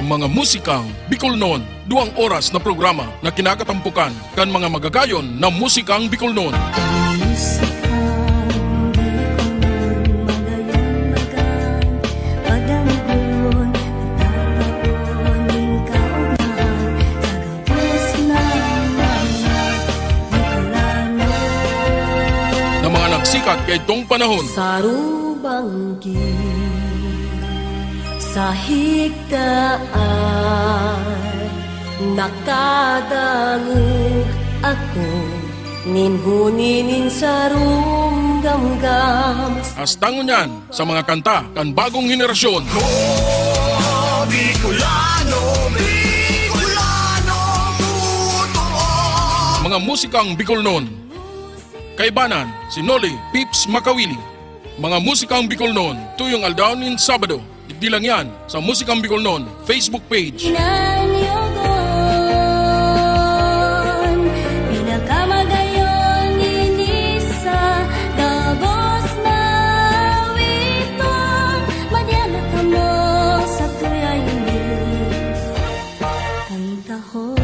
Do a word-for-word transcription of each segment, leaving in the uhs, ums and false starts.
Mga musikang Bicolnon, duwang oras na programa na kinakatampokan kan mga magagayon na musikang Bicolnon. Ang musikang Bicolnon, magayon-magayon, padanggon, itatapon nin kaonahan, sa gabos na mga Bicolano. Na mga nagsikat kaidtong panahon. Sarubang Sa higtaan, nakadangog ako nin huni nin sarong gamgam. Hasta ngunyan sa mga kanta kan bagong henerasyon. Bicolano, Bicolano, totoo. Mga musikang Bicolnon. Kaibanan, si Noli Pips Makawili. Mga musikang Bicolnon, tuyong aldaw nin Sabado. Digdi lang yan sa Musikang Bicolnon Facebook page. Inanyogon, pinakamagayon ini sa gabos na witon. Madya na kamo sa tuyay ini, kantahon.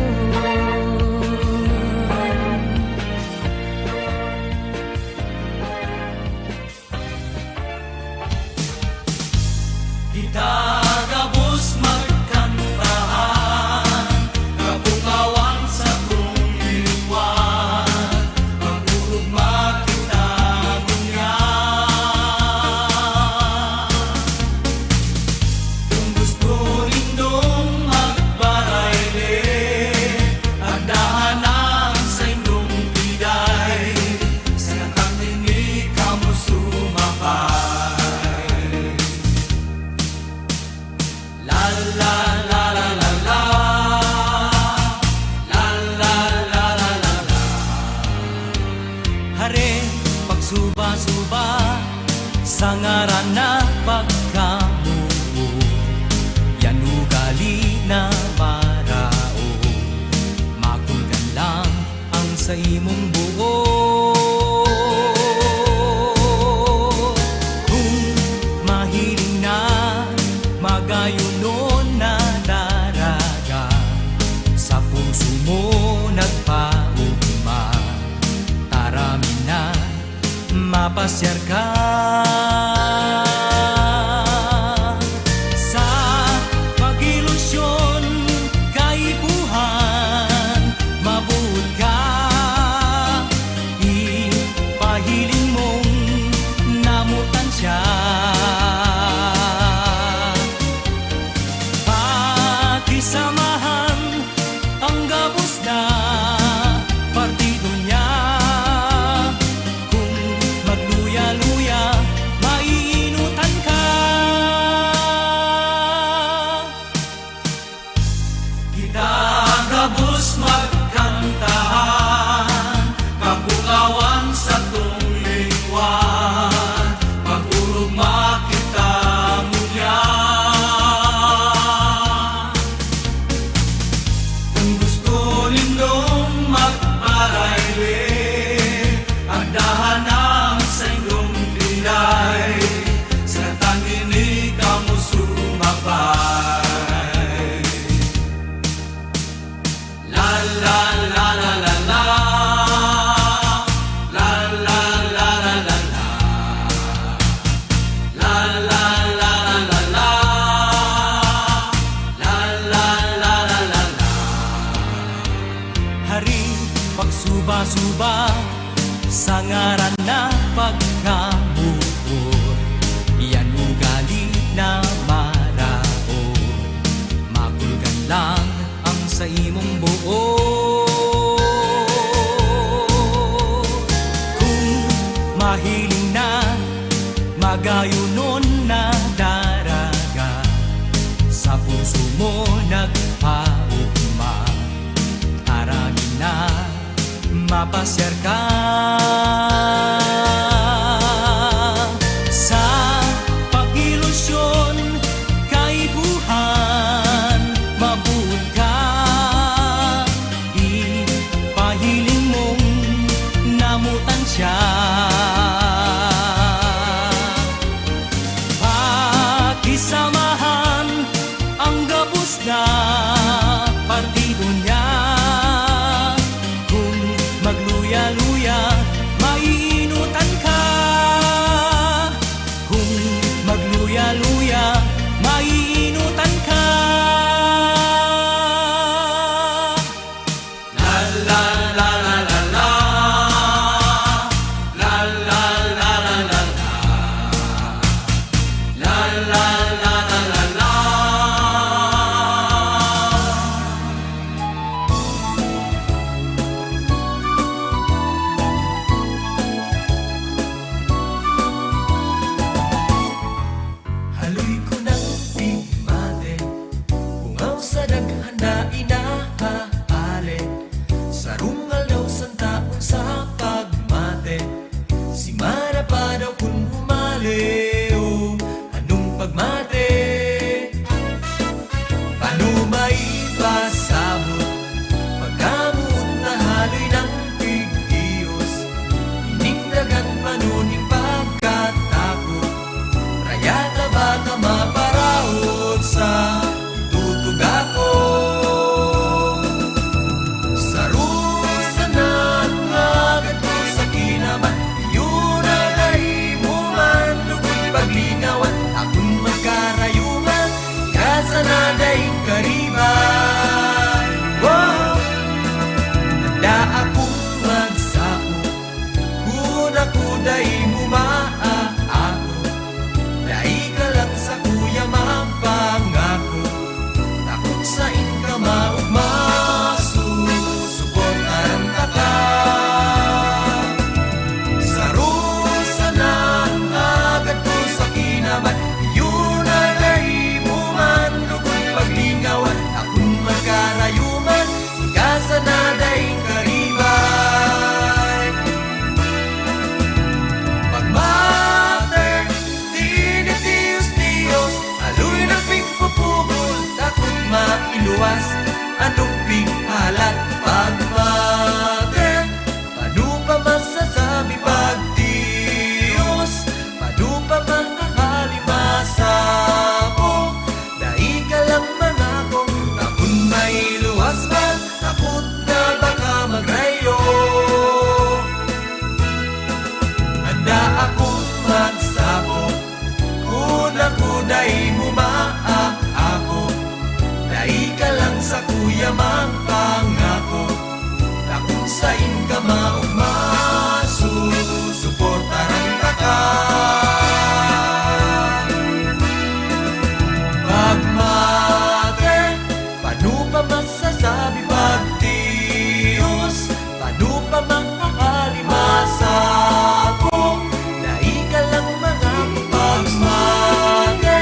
Kita gabos magkantahan, kapungawan sa kong liwat, mag-urugma kita ngunyan. Kung gusto nindong magbarile, agdahan ang saindong biday, sa kantang ini kamo sumabay. La, la, la, la, la, la. La, la, la, la, la, la. Hare, pagsuba-suba sa ngaran na pagkamuot, yan ugali na maraot. Makulgan lang ang sa imong buot. Kung mahiling na, magayonon na daraga, sa puso mo nagpaugma, tara mi na, mapasyar ka. Sa pag-ilusyon, kaipuhan, mabuot ka. Ipahiling mong namutan siya. Pakisamahan ang gabos na partido niya. Kung magluya-luya, maiinutan ka. Kita gabos magkantahan, kapungawan satong lingwan, mag-urugma kita ngunyan. Kung gusto nindong magparayle, agdahan ang saindong biday, sa kantang ini kamo sumabay. La, la, la, la, la, la. La, la, la, la, la, la. La, la, la, la, la, la. La, la, la, la, la, la. Hare, pagsuba-suba sa ngaran na pagkamuot. Yan ugali na maraot. Makulgan lang ang sa imong buot. Kung mahiling na, magayonon na daraga, sa puso mo nagpaugma, tara mi na, mapasyar ka. Sa pag-ilusyon, kaipuhan, mabuot ka. Ipahiling mong namutan siya. Pakisamahan ang gabos na partido niya. Kung magluya-luya, maiinutan ka. Kung magluya-luya, maiinutan ka. La, la, la, la, la, la. La, la, la, la, la, la. La, la, la, la, la, la. Haloy ko nang pigmate, bungaw sa daghan na inahaale. Sarong aldaw, santaon sa pagmate, si Mara pa daw kun humale, o anong pagmate? Paano maipasabot? Pagkamoot na haloy nang pigdios, ining dagang pano nin pagkatakot. Rayata baka maparaot sa tutugako. Saro sana an hagad ko sa kinaban, iyo na dai mo man lugod paglingawan. Akon magkarayuman, ika sana daing kariban. Wow! Handa akong magsapok, kun ako dai mo maaako. Dai ka lang sakuya magpangako, ta kun sain ka maogma, susuportaran taka. Saro sana an hagad ko sa kinaban, iyo na dai mo man lugod paglingawan. Akon magkarayuman, ika sana daing kariban. Pagmate, tinitios-tios, haloy na pigpupugol, takot mailuwas, anong pighalat? Pagmate, paano pa masasabi pagtios? Paano pa mahahali masapok? Dai ka lang mangako, ta kun mailuwas man, takot na baka magrayo. Handa akong magsapok, kun ako dai mo maaako. Dai ka lang sakuya magpangako, ta kun sain ka maogma, susuportaran taka. Pagmate, paano pa masasabi pagtios? Paano pa mahahali masapok? Dai ka lang mangako, pagmate.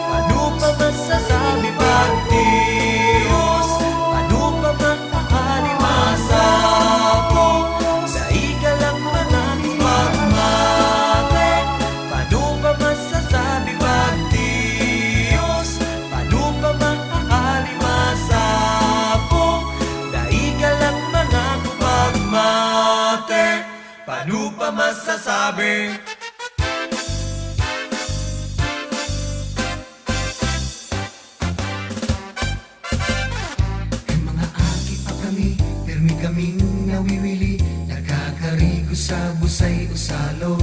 Paano pa masasabi pagtios? Paano pa mahahali masapok? Dai ka lang mangako, pagmate. Paano pa masasabi pagtios? Paano pa mahahali masapok? Dai ka lang mangako, pagmate. Paano pa masasabi? Kan mga aki pa kami, pirmi kaming nawiwili, nagkakarigos sa busay o salo.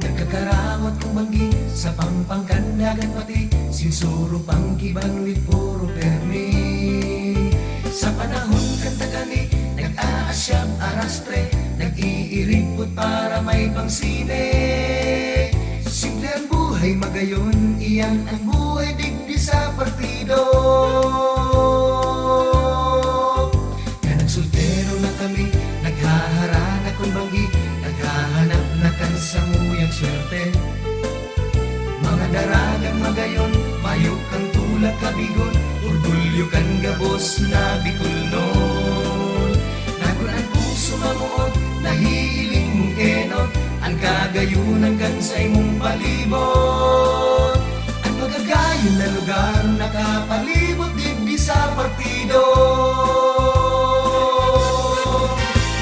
Nagkakarawat kun banggi sa pangpang kan dagat, pati sinsuro, pangkiban, with puro permi. Sa panahon kan tagani, nag-aasyab, arastre, nag-iiripot para may pangsine. Simple an buhay magayon, iyan an buhay digdi sa partido. Kan nagsoltero na kami, naghaharana kun banggi, naghahanap na kan samuyang swerte. Mga daragang magayon, mayo kan tulak kabigon, orgulyo kan gabos na Bicolnon. Nagkun an puso mamoot, nahihiling mong enot, an kagayonan kan saimong palibot. An magagayon na lugar nakapalibot digdi sa partido.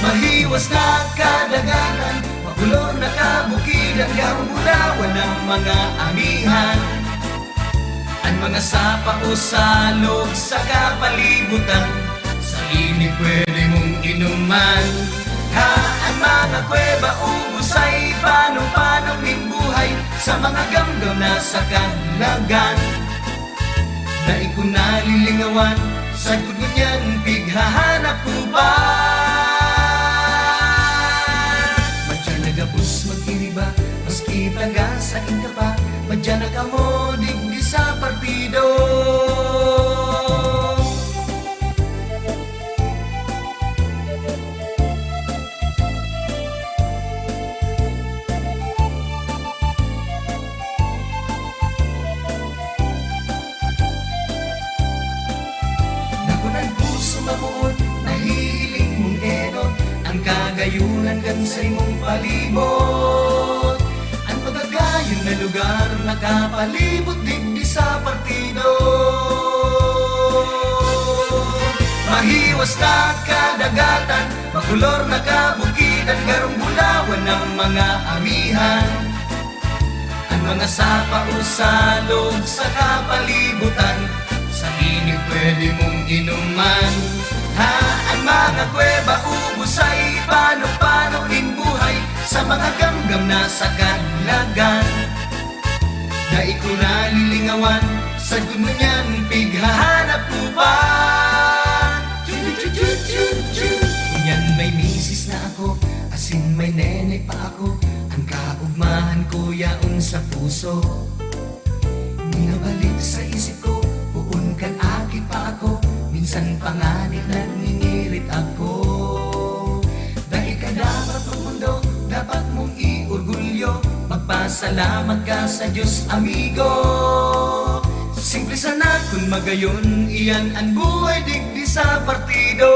Mahiwas na kadagatan, makulor na kabukidan, gambulawan ng mga amihan. An mga sapa o salog sa kapalibutan, sa init pwede mong inuman. Ha, an mga kuweba o busay, pano-pano nin buhay, sa mga gamgam na sa kalagan. Dai ko nalilingawan, sagkod ngunyan pighahanap ko pa. Madya na gabos mag-iriba, maski taga sain ka pa, madya na kamo digdi sa partido. Nakunang puso mabuot, nahihiling mong enot, ang kagayonan kan sa imong palibot. An pagkagayon na lugar nakapalibot digdi sa partido. Mahiwas na kadagatan, makulor na kabukidan, garong bulawan ang mga amihan. An mga sapa o salog sa kapalibutan, sa init pwede mong inuman. Ha, an mga kuweba o busay, pano-pano nin buhay, sa mga gamgam na sa kalagan. Dai ko nalilingawan, sagkod ngunyan pighahanap ko pa. Ngunyan may misis na ako, asin may nene pa ako, an kaugmahan ko yaon sa puso. Minabalik sa isip ko, poon kan aki pa ako, minsan pa ngani nagningirit ako. Dai ka dapat magmundo, dapat mong iorgulyo, magpasalamat ka sa Diyos, amigo. Simple sana kun magayon, iyan an buhay digdi sa partido.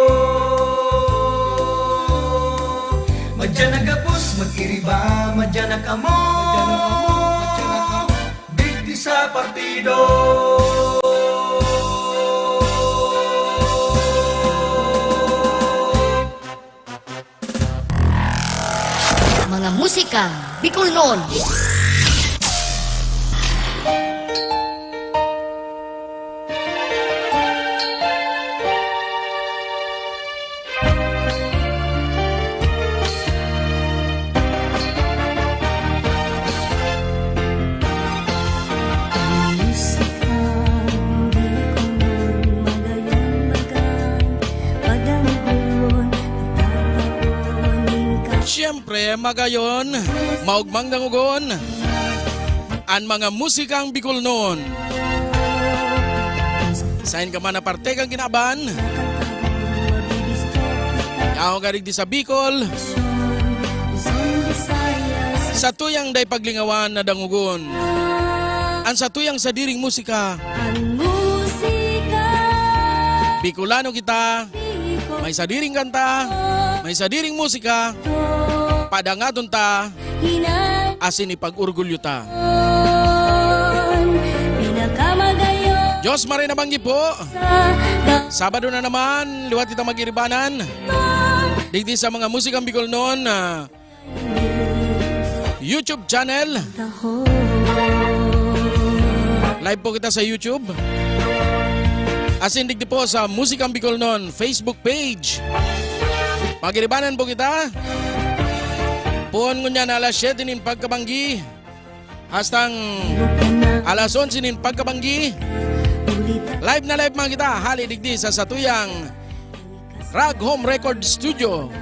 Madya na gabos mag-iriba, madya na kamo digdi sa partido. Mga musika Bicolnon. Siyempre, magayon, maogmang dangogon an mga musikang Bicolnon. Saen ka man na parte kan kinaban, yaon ka digdi sa Bicol, satuyang dai paglingawan na dangogon an satuyang sadiring musika. Bicolano kita, may sadiring kanta, may sadiring musika, padangaton ta, asin ipag-orgulyo ta. Diyos maray na banggi po. Sabado na naman, liwat kita mag-iribanan digdi sa mga musikang Bicolnon, ah, YouTube channel. Live po kita sa YouTube. Asin digdi po sa Musikang Bicolnon Facebook page. Mag-iribanan po kita. Poon ngunyan alas siyete nin pagkabanggi hastang alas onse nin pagkabanggi. Live na live man kita, hali digdi sa satuyang Rag Home Record Studio.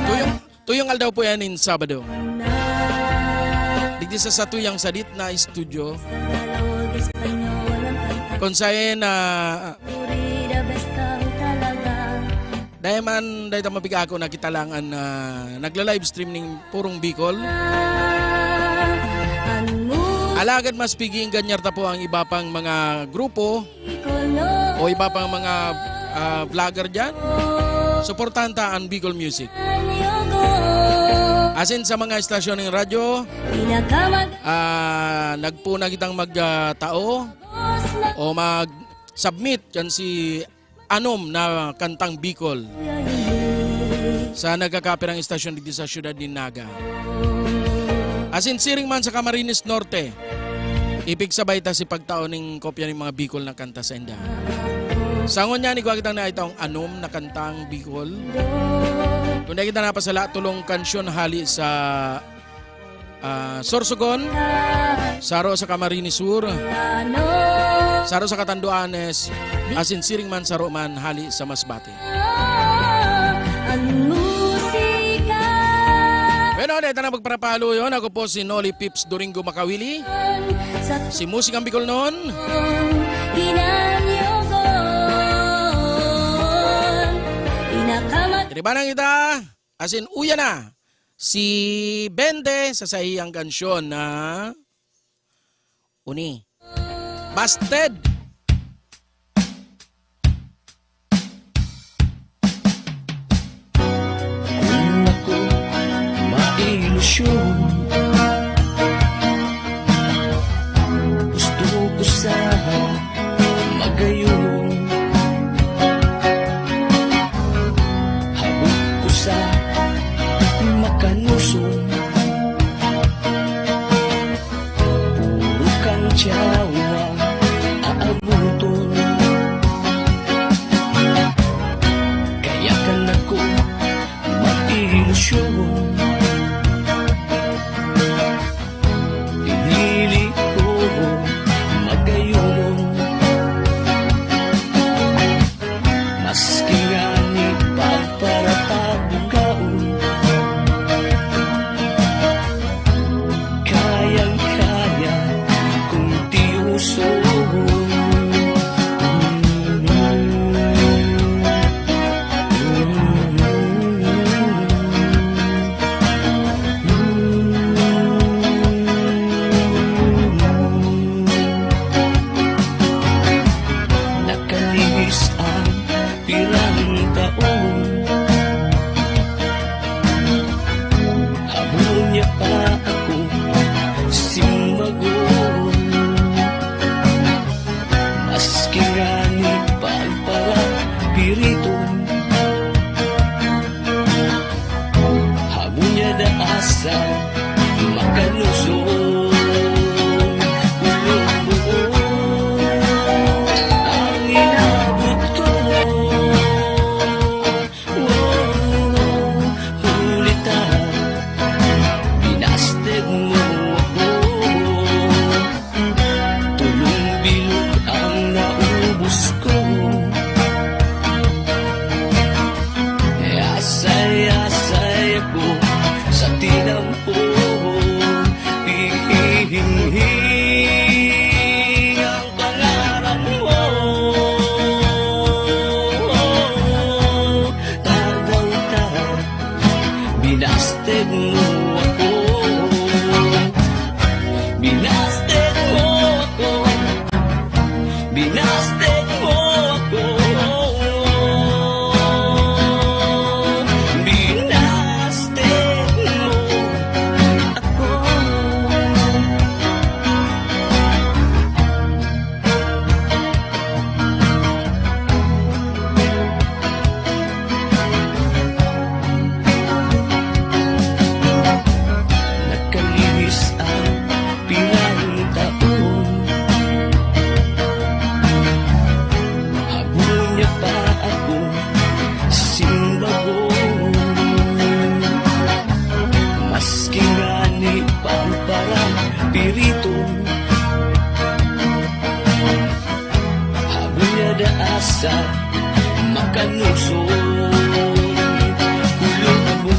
Tuyong, tuyong aldaw po yan in Sabado. Digdi sa satuyang sadit na studio. Kung saan, ah, dai man, dai ta mapiga ako na kita lang an, ah, nagla-live stream ning Purong Bicol. Alagad mas piging ganyar ta po ang iba pang mga grupo o iba pang mga, ah, vlogger dyan, suportahan ta an Bicol Music. Asin sa mga estasyon ng radyo, ah, nagpuna kitang mag, ah, tao o mag-submit kan si anom na kantang Bicol sa nagkakapirang estasyon digdi sa siyudad nin Naga. Asin siring man sa Camarines Norte, Ipigsabay ta si pagtao ning kopya ning mga Bicol na kanta sainda. Sa ngunyan, igwa kitang naitong anom na kantang Bicol. Kung dai kita napasala, tolong kansyon hali sa, ah, Sorsogon, saro sa Camarines Sur, saro sa Catanduanes, asin siring man saro man hali sa Masbate. An musika. Bueno, dahil na magparapalo yon, ako po si Noli Pips Doringo Makawili. Sa si Musikang Bicol noon. Ginanyogon, inakamat- Tinibanan kita, asin uya na, si Bente sa saiyang kansyon na Uni. Busted! Kun ako mailusyon, gusto ko sa magayon. Hawak ko sa makanuson. Puro kang tiyawa aabuton. Kaya kan ako mag-ilusyon. Pinili ko magayon. Maski ngani pagparatabukaon, kayang-kaya kong tiyoson. Nakalihis ang pirang taon, habon niya pa ako simbagong. Maski ngani pagparapiriton, habo niya da asa makanuson. Ang inabot ko, oh, oh, huli ta, binasted mo ako. Tolong bilog ang naubos ko. Asay-asay ako sa tinampo, hihinghing ang pangarap mo. Tagaw ka, binasted mo ako. Binasted mo ako. Binasted mo ako. Binasted mo ako. Nakalihis ang pirang taon, habo niya pa ako simbagong. Maski ngani pagparapiriton, habo niya da asa makanuson. Kulog mo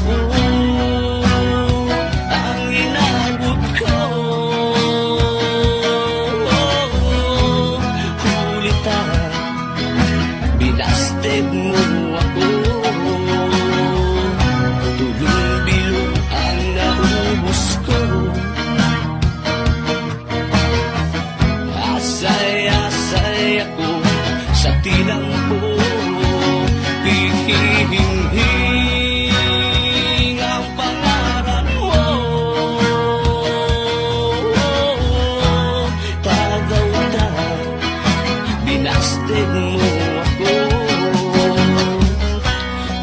ang inabot ko. Huli ta, binasted mo ako. Tolong bilog ang naubos ko. Asay-asay ako sa tinampo, hihinghing ang pangaran mo. Tagaw ta, binasted mo ako.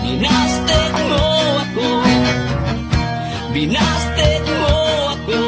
Binasted mo ako. Binasted mo ako.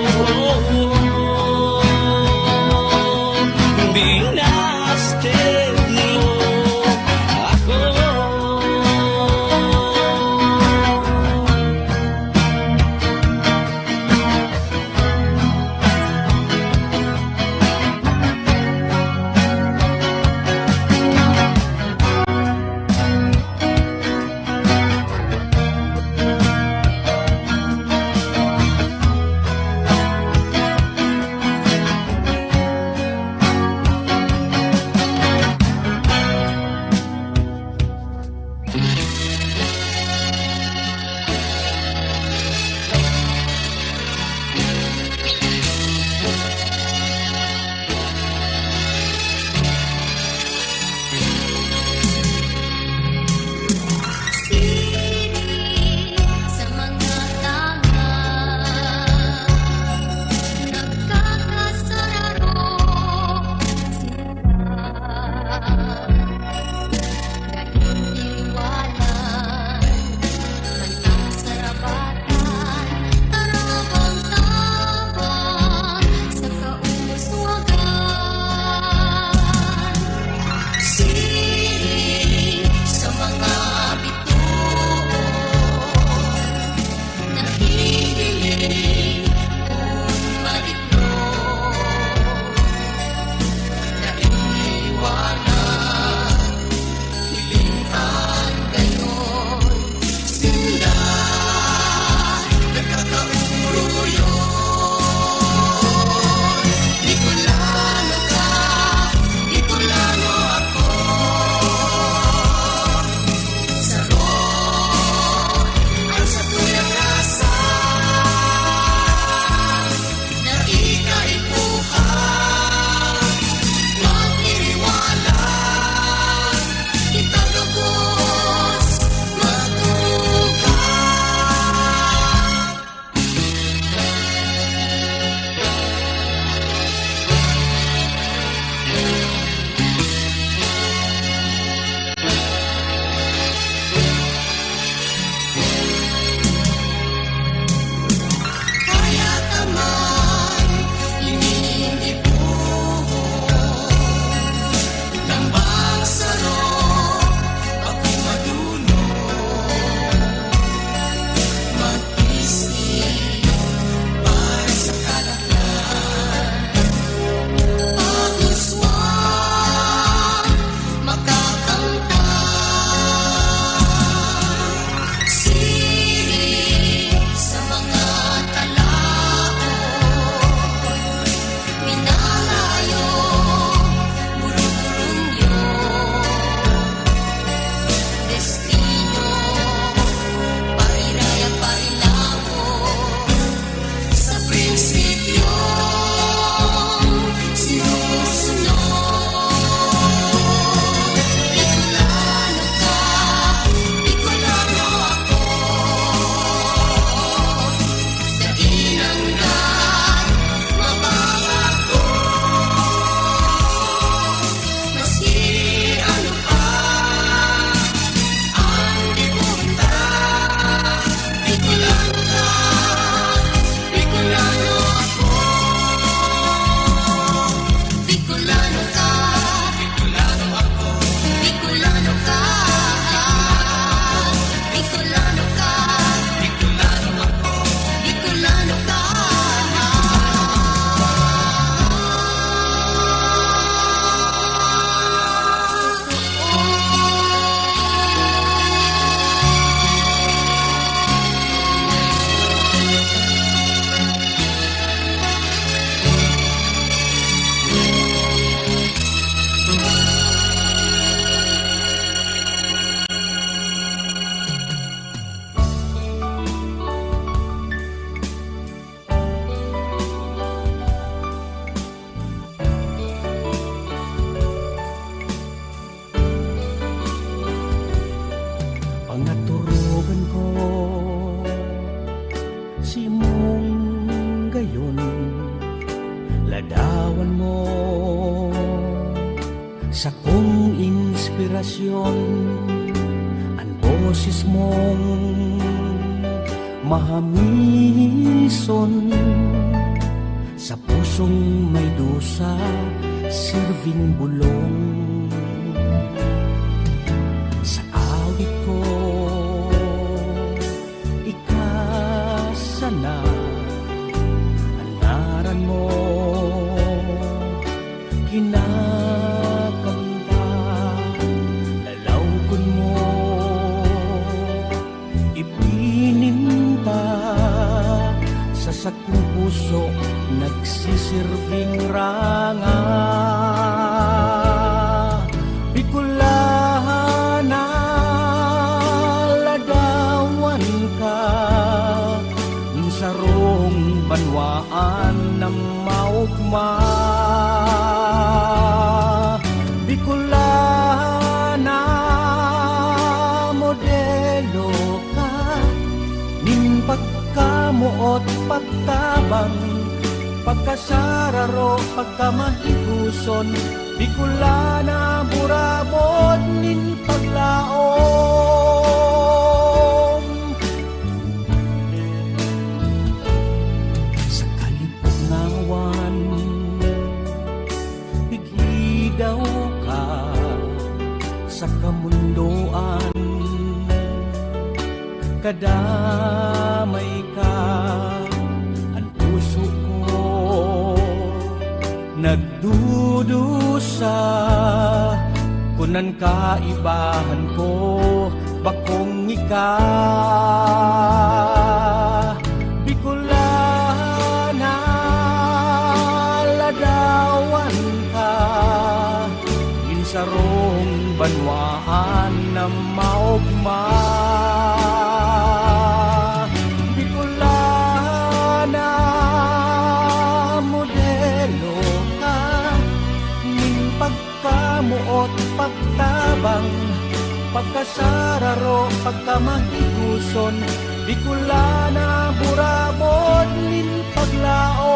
Sakong inspirasyon, an boses mong mahamison. Sa pusong may dusa, sirving bulong. Sa awit ko, ika sana, an ngaran mo kinakanta, lalaw kun mo ipininta sa sakong puso, nagsisirbing ranga. Bicolana, ladawan ka nin sarong banwaan na maogma. Bicolana, modelo ka nin pagkamoot, pagtabang, pagkasararo, pagkamahiguson. Bicolana, burabod nin paglaom. Sa kalibungawan, pighidaw ka sa kamundoan. Kadamay ka, an puso ko nagdudusa, kun an kaibahan ko bakong ika. Bicolana, ladawan ka nin sarong banwaan na maogma. Bicolana, modelo ka nin pagkamoot, pagtabang, pagkasararo, pagkamahiguson. Bicolana, burabod nin paglaom.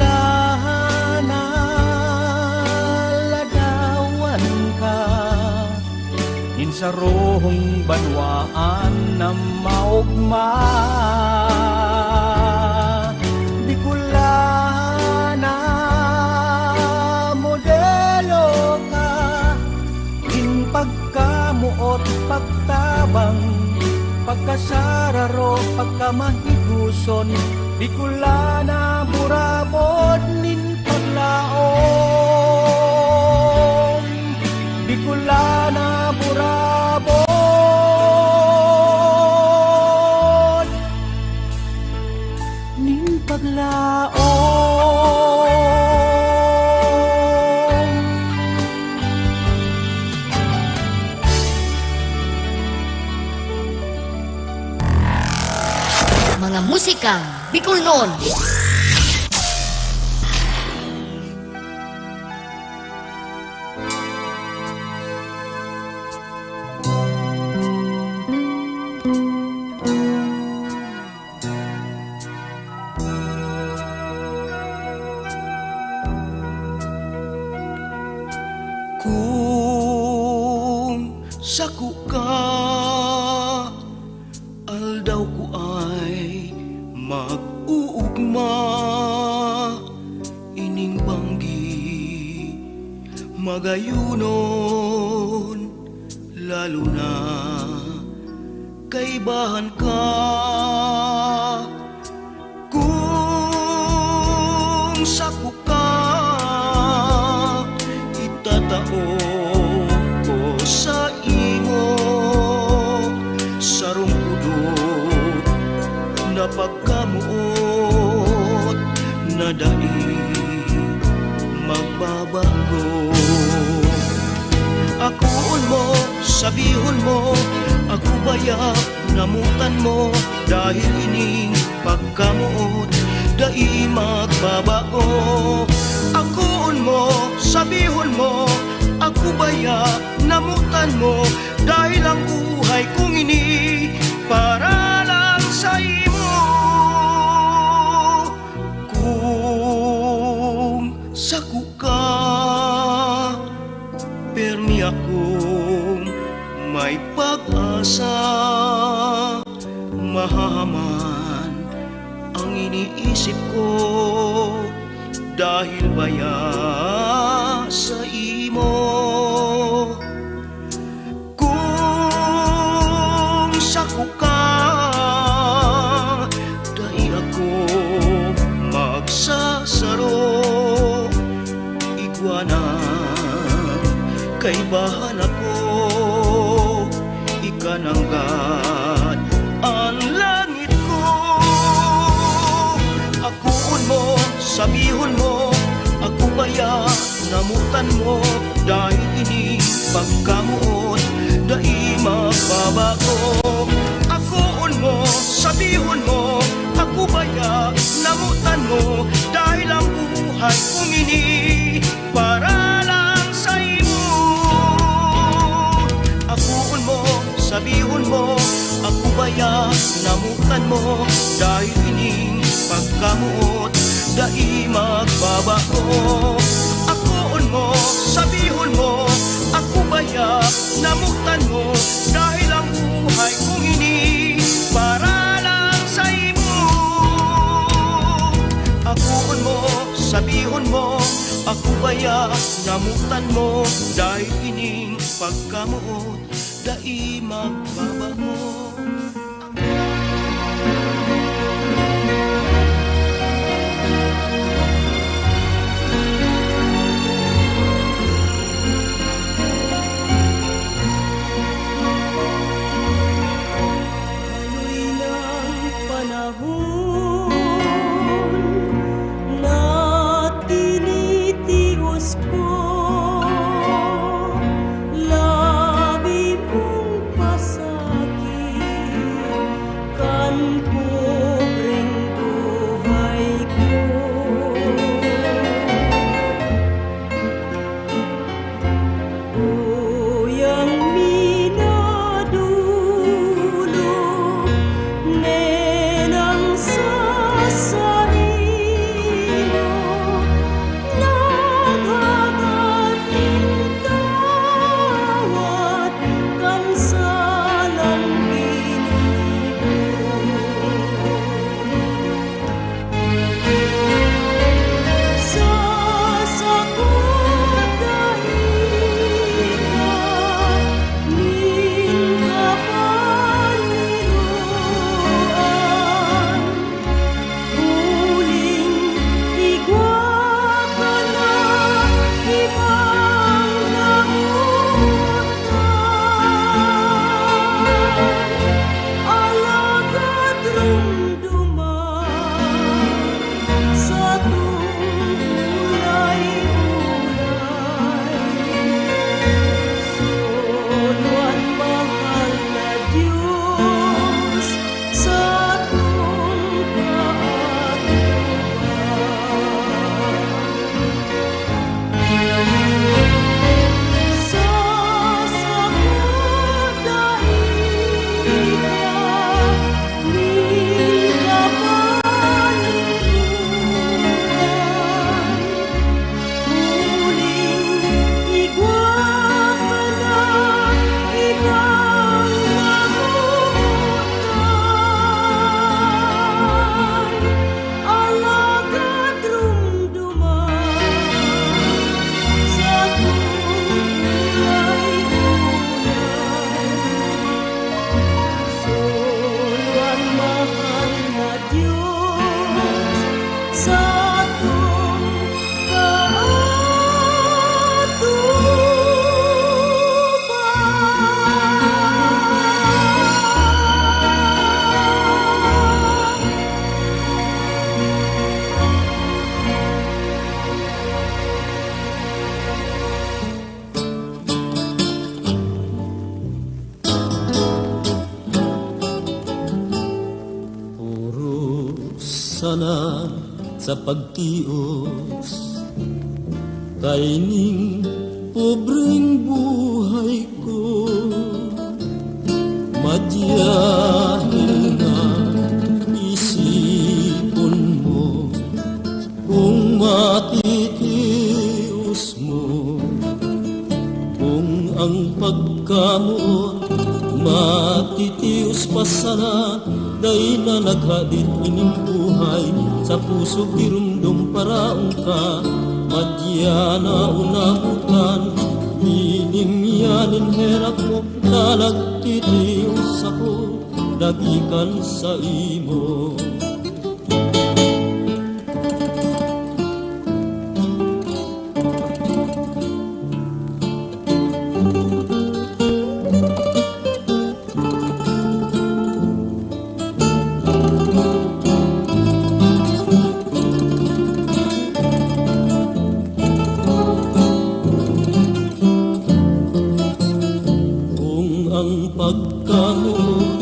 Bicolana, ladawan ka nin sarong banwaan na maogma. Bicolana, modelo ka nin pagkamoot, pagtabang, pagkasararo, pagkamahiguson. Bicolana, burabod nin paglaom. Bicolana, burabod nin paglaom. Mga musika Bicolnon. Kun sako ka, aldaw ko ay mag-uugma, ining banggi magayonon, lalo na kaibahan ka. Kun sako ka, itatao ko saimo sarong pudot na pagkamoot na dai magba- bago. Akoon mo, sabihon mo, ako baya namutan mo dahil ining pagkamoot dai magbabago. Akoon mo, sabihon mo, ako baya namutan mo dahil ang buhay kong ini para lang sa imo. Kung sako ka, permi akong may pag-asa. Mahahaman ang iniisip ko dahil baya sa imo. Kung sako ka, dai ako magsasaro. Igwa na, kaibahan ako, ika nanggad an langit ko. Akoon mo, sabihon mo, ako baya namutan mo, dahil ini pagkamoot dai magbabago. Akoon mo, sabihon mo, ako baya namutan mo, dahil ang buhay kong ini para lang sa imo. Akoon mo, sabihon mo, ako baya namutan mo, dahil ining pagkamoot dai magbabago. Akoon mo, sabihon mo, ako baya namutan mo, dahil ang buhay kong ini para lang sa imo. Akoon mo, sabihon mo, ako baya namutan mo, dahil ining pagkamoot dai magbabago. Haloy ng panahon na tinitios ko, labi mong pasakit. na sa pagtios kaining pobreng buhay ko. Madya na isipon mo kung matitios mo. Kung ang pagkamoot matitios pa sana, dai na naghadit ining buhay, sa pusog giromdom paraong ka. Madya na unamutan, ining yanin herak mo, na nagtitios ako, nagikan sa imo. Kung ang pagkamoot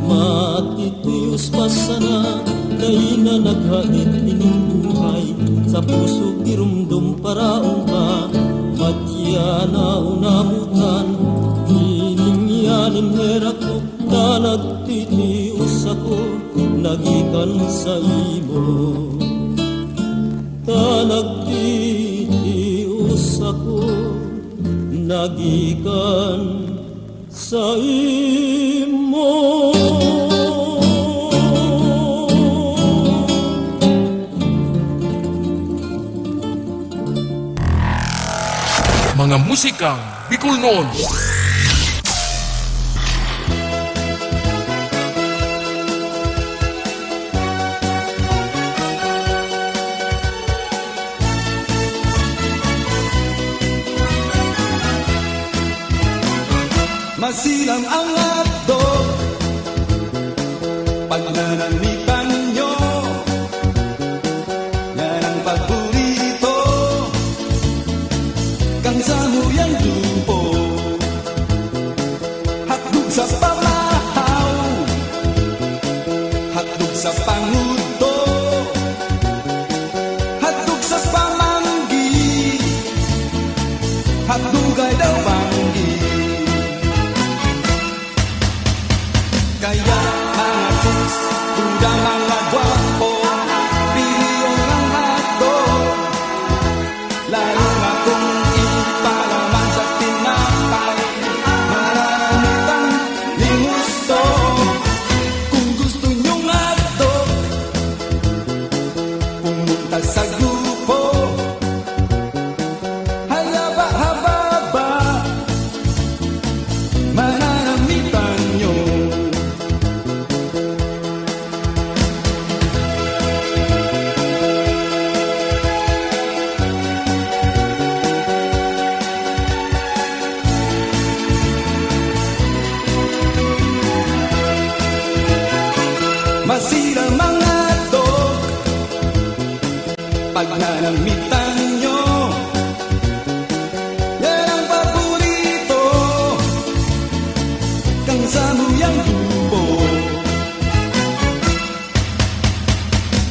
matitios pa sana, dai na naghadit ining buhay, sa pusog giromdom paraong ka. Madya na unamutan, ining yanin herak ko, na nagtitios ako, nagikan sa imo. Ta nagtitios ako, nagikan sa imo. Mga musikang Bicolnon. Masilang ang hotdog, pagnanamitan nyo, yan ang paborito kang samuyang grupo. Hotdog sa pamahaw, hotdog sa panguto, hotdog sa pamanggi, hotdog ay daw banggi. Kaya mga chicks, duda mga gwapo, pilion ang hotdog. Lalo na kung ipalaman sa tinapay, mananamitan nin gusto. Kung gusto nyong hotdog, pumunta sa grupo. Halaba-hababa, mananamitan nyo. Masilang mga hotdog, pagnanamitan nyo. Yan ang paborito kang samuyang grupo.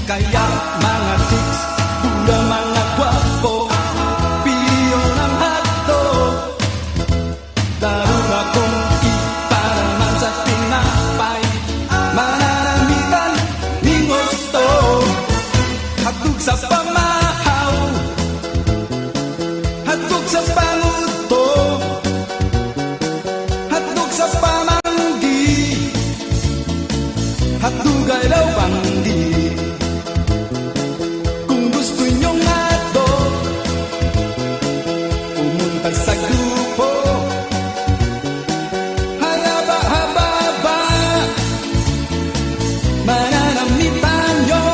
Kaya mga chicks, duda mga gwapo, pilion ang hotdog. Lalo na kung ipalaman sa tinapay, mananamitan nin gusto. Hotdog sa pamahaw, hotdog sa panguto, hotdog sa pamanggi, hotdog ay daw banggi. Kung gusto nyong hotdog, pumunta sa grupo. Halaba-hababa, mananamitan nyo.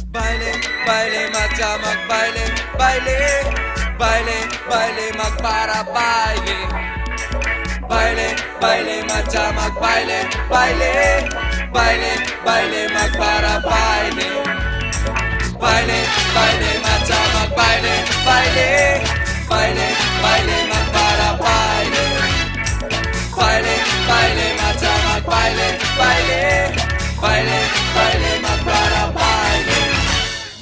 Baile, baile, madya magbaile, baile, baile, baile, magparabaile. Baile, baile, madya magbaile, baile. Baile, baile, magparabaile. Baile, baile, matcha, magbaile. Baile, baile, baile, magparabaile. Baile, baile, matcha, magbaile. Baile, baile, baile, magparabaile.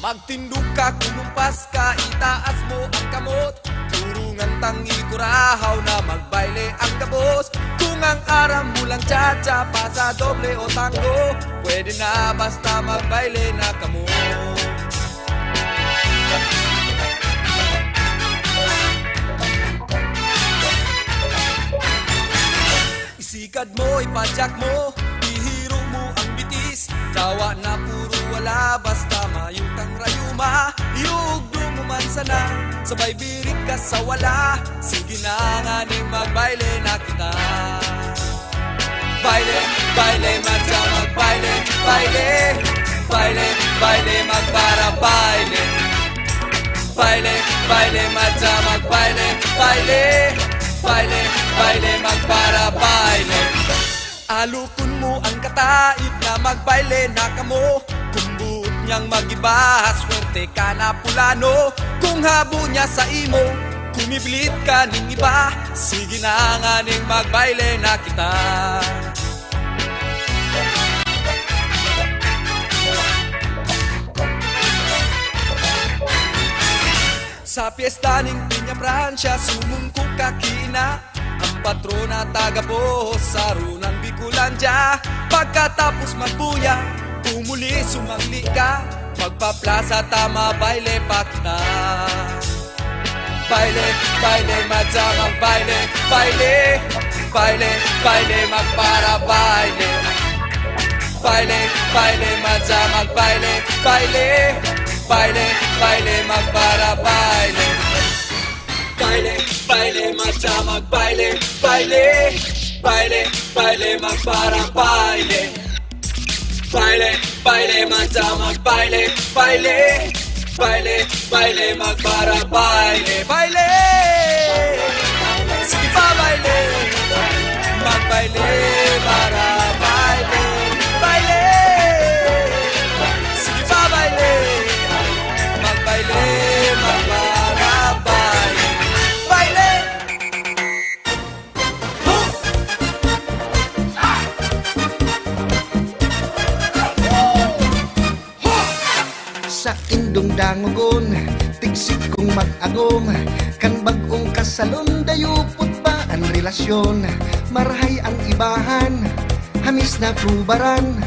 Magtindog ka, kumumpas ka, itaas mo ang kamot. Turungan tang ikurahaw na magbaile ang gabos. Kung ang aram mo lang cha-cha, paso doble o tango, pwede na basta magbaile na kamo. Isikad mo, ipadyak mo, ihiro mo ang bitis. Dawa na puro wala, basta mayo kang rayuma. Iugdo mo man sana, sabay birik ka sa wala. Sige na nganing magbaile na kita. Baile, baile, matcha, magbaile, baile. Baile, baile, magparabaile. Baile, baile, matcha, magbaile, baile. Baile, baile, magparabaile. Alokon mo ang kataid na magbaile na kamo. Kung boot niyang mag-iba, swerte ka na pulano. Kung habo niya sa imo, kumiblit ka ning iba. Sige na nganing magbaile na kita. Sa piyesta ning Peña Francia, sumungko ka kina. Ang patrona taga Bohos, saro nan Bicolandia. Pagkatapos magbuya, pumuli sumangli ka. Magpaplasa ta, mabaile pa kita. Baile, baile, matcha, magbaile, baile. Baile, baile, magparabaile. Baile, baile, matcha, magbaile, baile. Baile, baile, magparabaile. Baile, baile, matcha, magbaile, baile. Baile, baile, magparabaile. Baile, baile, matcha, magbaile, baile. Baile, baile, magparabaile, baile. Sige pa, baile. Magbaile, para baile, baile. Sige pa, baile. Magbaile, magparabaile, baile. Saindong dangogon, tigsit kong mag-agom. Kan bag-ong kasalon, dayupot pa an relasyon. Marahay an ibahan, hamis na tubaran.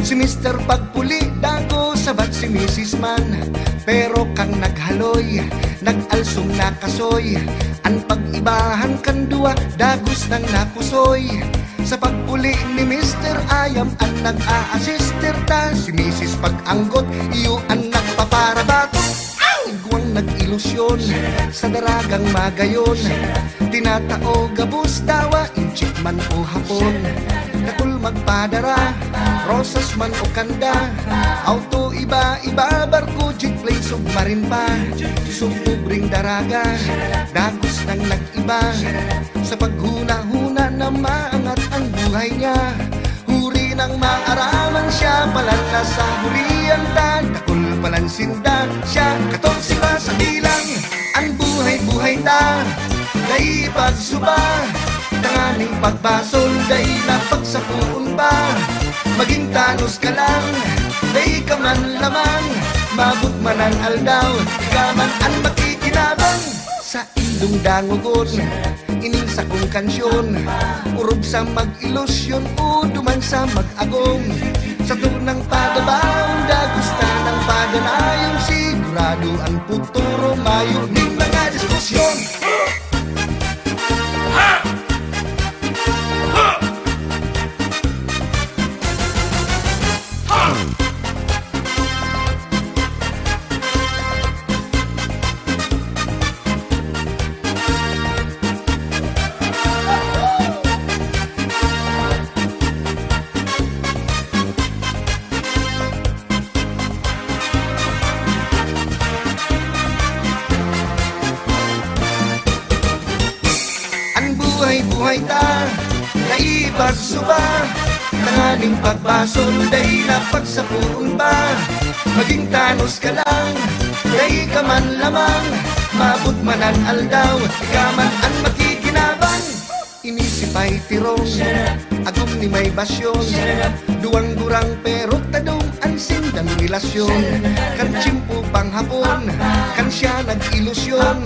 Si Mister Pagpuli, dago, sabat si Misis man. Pero kan naghaloy, nag-alsong na kasoy. An pag-ibahan kan duwa, dagos nang napusoy. Sa pagpuli ni Mister Ayam an nag-a-assist ta, si Misis Pag-anggot, iyo an nagpaparabat. Igwang nag-ilusyon sa daragang magayon. Tinatao gabos dawa, Intsik man o Hapon. Dakul magpadara, rosas man o kanda. Auto iba-iba, barko, jet plane, submarine pa. Sububring daraga, dagos nang nag-iba. Sa paghuna-huna na maangat ang buhay niya. Huri nang maaraman siya, palan na sa hurian ta, dakul palan sinda, siya katorse pa sa bilang. An buhay-buhay ta, dai pagsuba, tanganing pagbasol, dai na pagsapoon pa. Maging tanos ka lang, dai ka man lamang, mabot man an aldaw, ika man an makikinabang. Sa indong dangogon, ining sakong kansyon, orog sa mag-ilusyon o duman sa mag-agom. Sa tunang pagabaon, dagos tanang paganayon, sigurado an futuro mayo nin mga diskusyon. An buhay-buhay ta, dai pagsuba, Tanganing pagbasol, dai na pagsapuon ba? Maging tanos ka lang, dai ka man lamang. Maabot man an aldaw, ika man an makikinabang. Inisip ay tirong, agom ni may basyon. Duwang gurang pero tadong an sindang relasyon. Kan tiyempo panghapon, kan siya nag-ilusyon.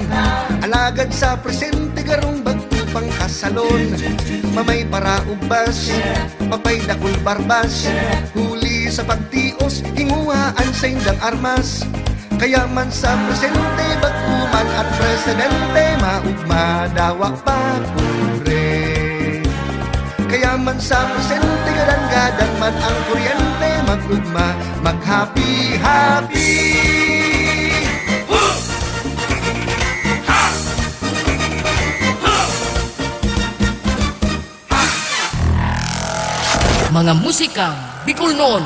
Alagad sa presente garong bagto pang kasalon. Mamay para ugbas, papay dakul barbas. Huli sa pagtios, hinguha an saindang armas. Kaya man sa presente, bag-o man an presidente, maugma dawa pa, pobre. Kaya man sa presente, gadan-gadan man ang kuryente, mag-ugma, mag-happy-happy. Mga musikang Bicolnon.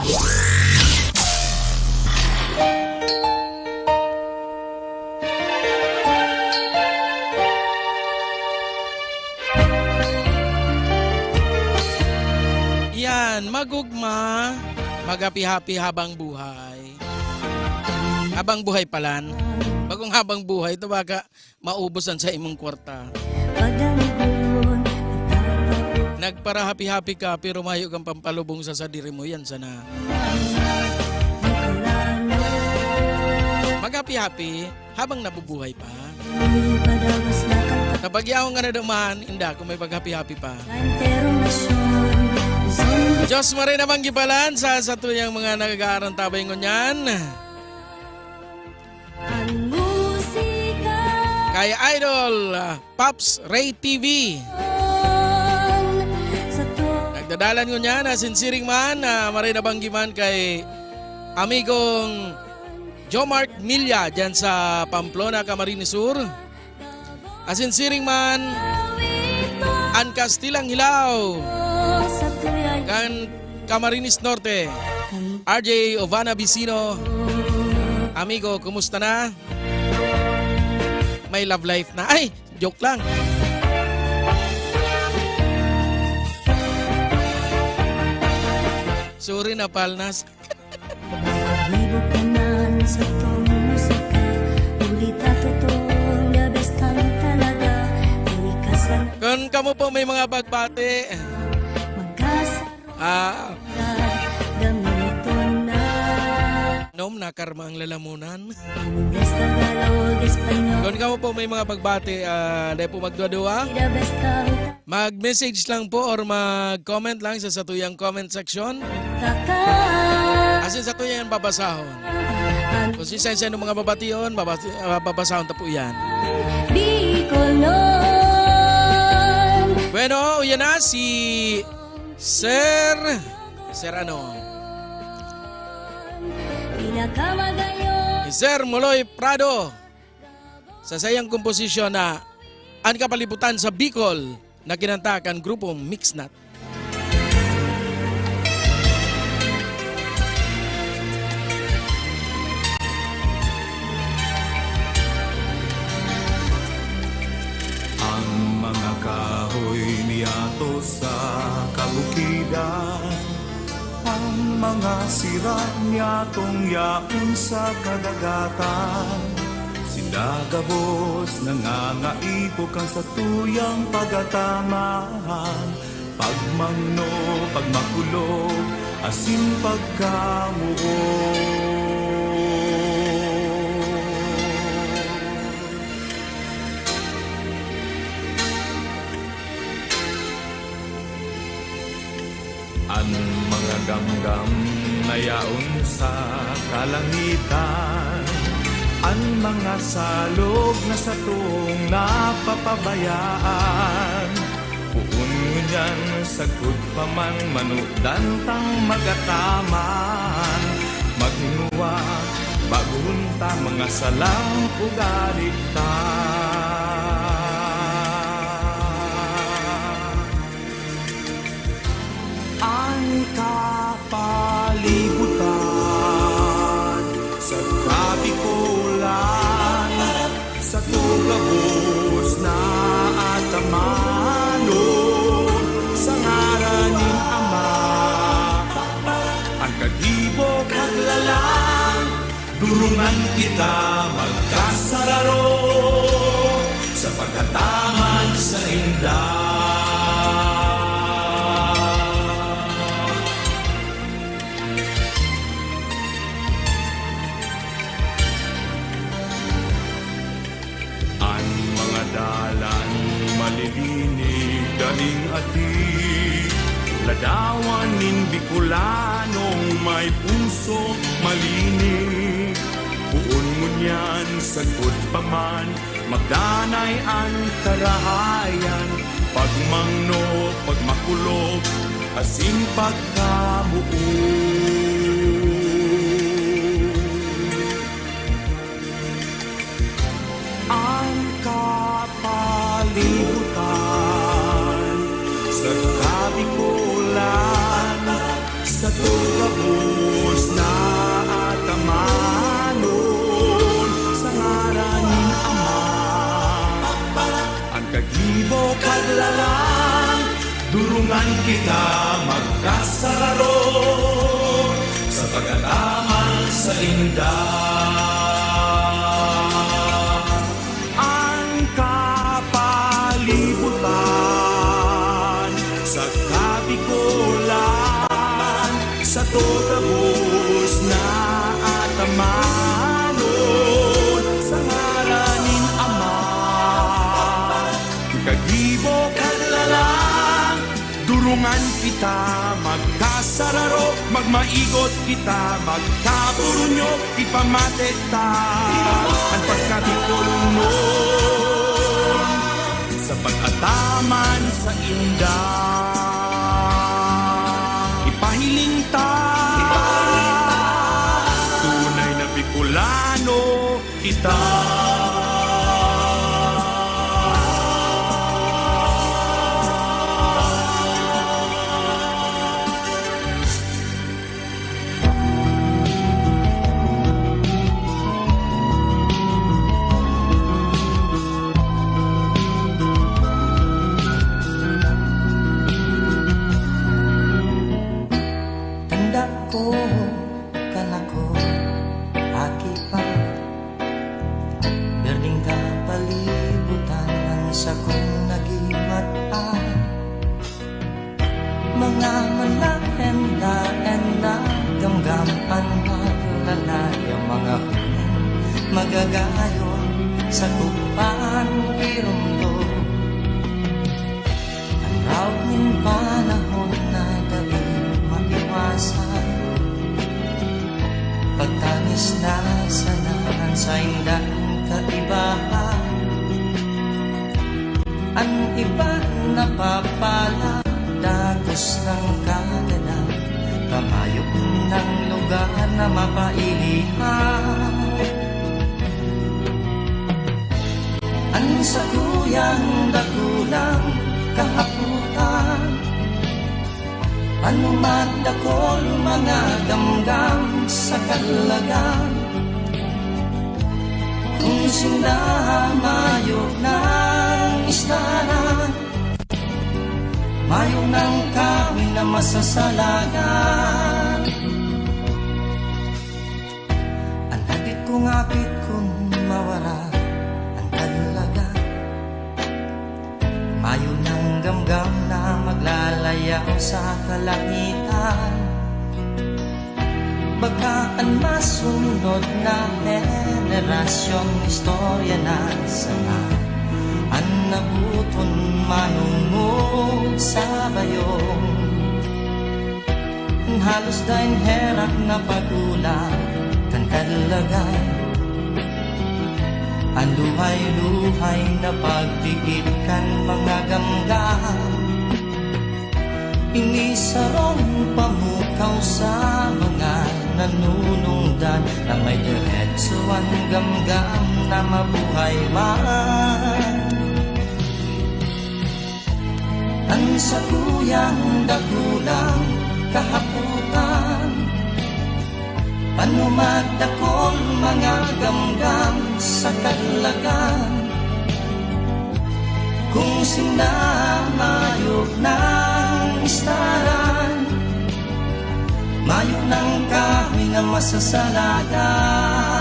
Yan, magugma, magapi-happy habang buhay. Habang buhay palan. Bagong habang buhay, ito baka maubos an saimong kwarta. Nagparahapi-hapi ka pero mayo kang pampalubong sa sadiri mo, yan sana. Maghapi-hapi habang nabubuhay pa. Kapag yaon ka na duman, inda kung may paghapi-hapi pa. Diyos maray na banggi palan sa satuyang mga nag-aarantabay ngunyan. Kay Idol ah, Pops Ray T V. Nagdadalan ngunyan na sinsiring man na maray na banggi man kay amigong Jomark Milla dyan sa Pamplona, Camarines Sur. Asin siring man an Kastilang Hilaw kan Camarines Norte, R J Ovana Vicino. Amigo, kumusta na? May love life na. Ay, joke lang. Sorry na, Palnas. Mahibo ka man sa tong musika, huli ta totoo, the best kang talaga. Di ka sana Kun kamo po may mga pagbati, magkasarong ah, ka, gamiton na. Nom na karma ang lalamunan. Ingles, Tagalog, Espanyol. Kun kamo po may mga pagbati, ah, dai po magduwa-duwa. The best kang Mag-message lang po or mag-comment lang sa satuyang comment section. Asin satuya yan babasahon. Kung si Sense anong mga babation, babas- ah, babasahon ta po yan. Bicolon. Bueno, yan na si Sir... Sir ano? Si Sir Moloy Prado. Sa sayang komposisyon na An Kapalibutan sa Bicol. Na kinanta kan grupong Mixnat. Ang mga kahoy niyato sa kabukidan, ang mga sira niyatong yaon sa kadagatan. Sinda gabos nangangaipo kan satuyang pagataman, pagmangno, pagmakulog, asin pagkamoot. An mga gamgam na yaon sa kalangitan, an mga salog na satong napapabayaan, poon ngunyan sagkod pa man manodan tang magataman, maghinguwa, bagohon ta mga salang ugali ta. An kapalibutan sa kabikolan, satong gabos na atamanon, sa ngaran nin Ama, Durungan kita magkasararo sa pagkataman sa inda. An mga dalan malilinig, daing ati, ladawan nin Bicolanong may puso malinig. Poon ngunyan sagkod pa man, magdanay an karahayan, pagmangno, pagmakulog, asin pagkamoot. An kapalibutan sa Kabikolan, sato gabos na atamanon sa ngaran nin Ama. An kagibo kaglalang, durungan kita magkasararo sa pagkataman sa inda. An kapalibutan sa Kabikolan, sato gabos na atamanon sa ngaran nin Ama. Kagibo kaglalang, durungan kita magkasararo, magmaigot kita, magkaburunyo, ipamate ta an pagkabikolonon sa pag-ataman sa inda. Ipahiling ta, tunay na Bicolano kita. Tanda ko, kan ako aki pa, berdeng kapalibutan an sakong nagimatan. Mga manlaen-laen na gamgam an maglalayo, mga huling magagayon sa kupan giromdom. An raot nin panahon na dai maiwasan, pagtangis na sana an saindang kaibahan. An iba napapala, dakos nang kagadan, pamayo nang lugar na mapailihan. An sakuyang dakulang kahapotan, ano magdakol mga gamgam sa kalagan. Kun sinda mayo nang istaran, mayo nang kahoy na masasalagan. An hagit kong apit kun mawara an kalagan, mayo nang gamgam na maglalayaw sa kalangitan. Baka an masunod na henerasyon, istorya na sana an naboton manongod sa bayong. Halos daing herak na pag-olang kan kalagan, an luhay-luhay na pagtiit kan mga gamgam. Ini sarong pamukaw sa mga nanunungdan na may diretso an gamgam na mabuhay man. An sakuyang dakulang kahapotan, paano magdakol mga gamgam sa kalagan? Kung sinda mayo nang istaran, mayo nang kahoy na masasalagan.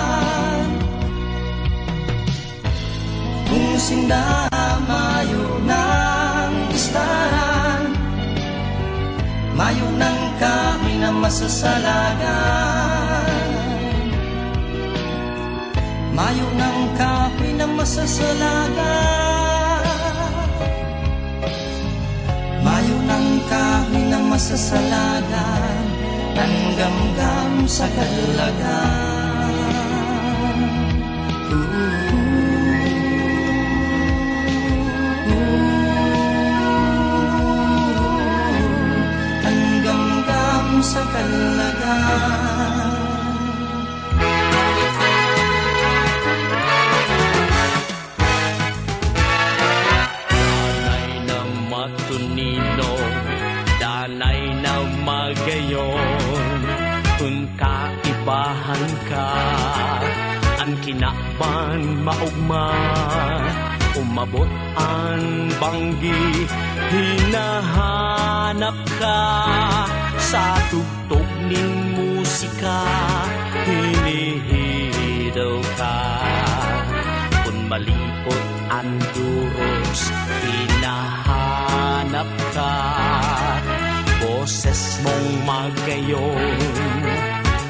sinda mayo nang listahan, mayo nang kahoy na masasalagan, mayo nang kahoy na masasalagan, mayo nang kahoy na masasalagan, an gamgam sa kalagan. An gamgam sa kalagan. Danay na matunino, danay na magayon, kun kaibahan ka, an kinaban maogma, umabot an banggi, hinahanap ka sa tugtog nin musika, hinihidaw ka. Kun malipot an doros, hinahanap ka. Boses mong magayon,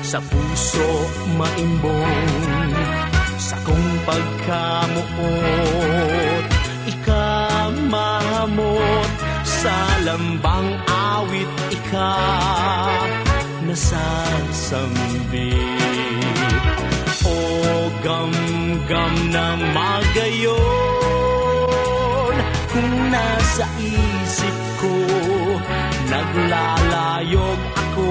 sa puso maimbong, sakong pagkamoot, ika mahamot, sa lambang awit ika nasasambit. O gamgam na magayon, kun nasa isip ko, naglalayog ako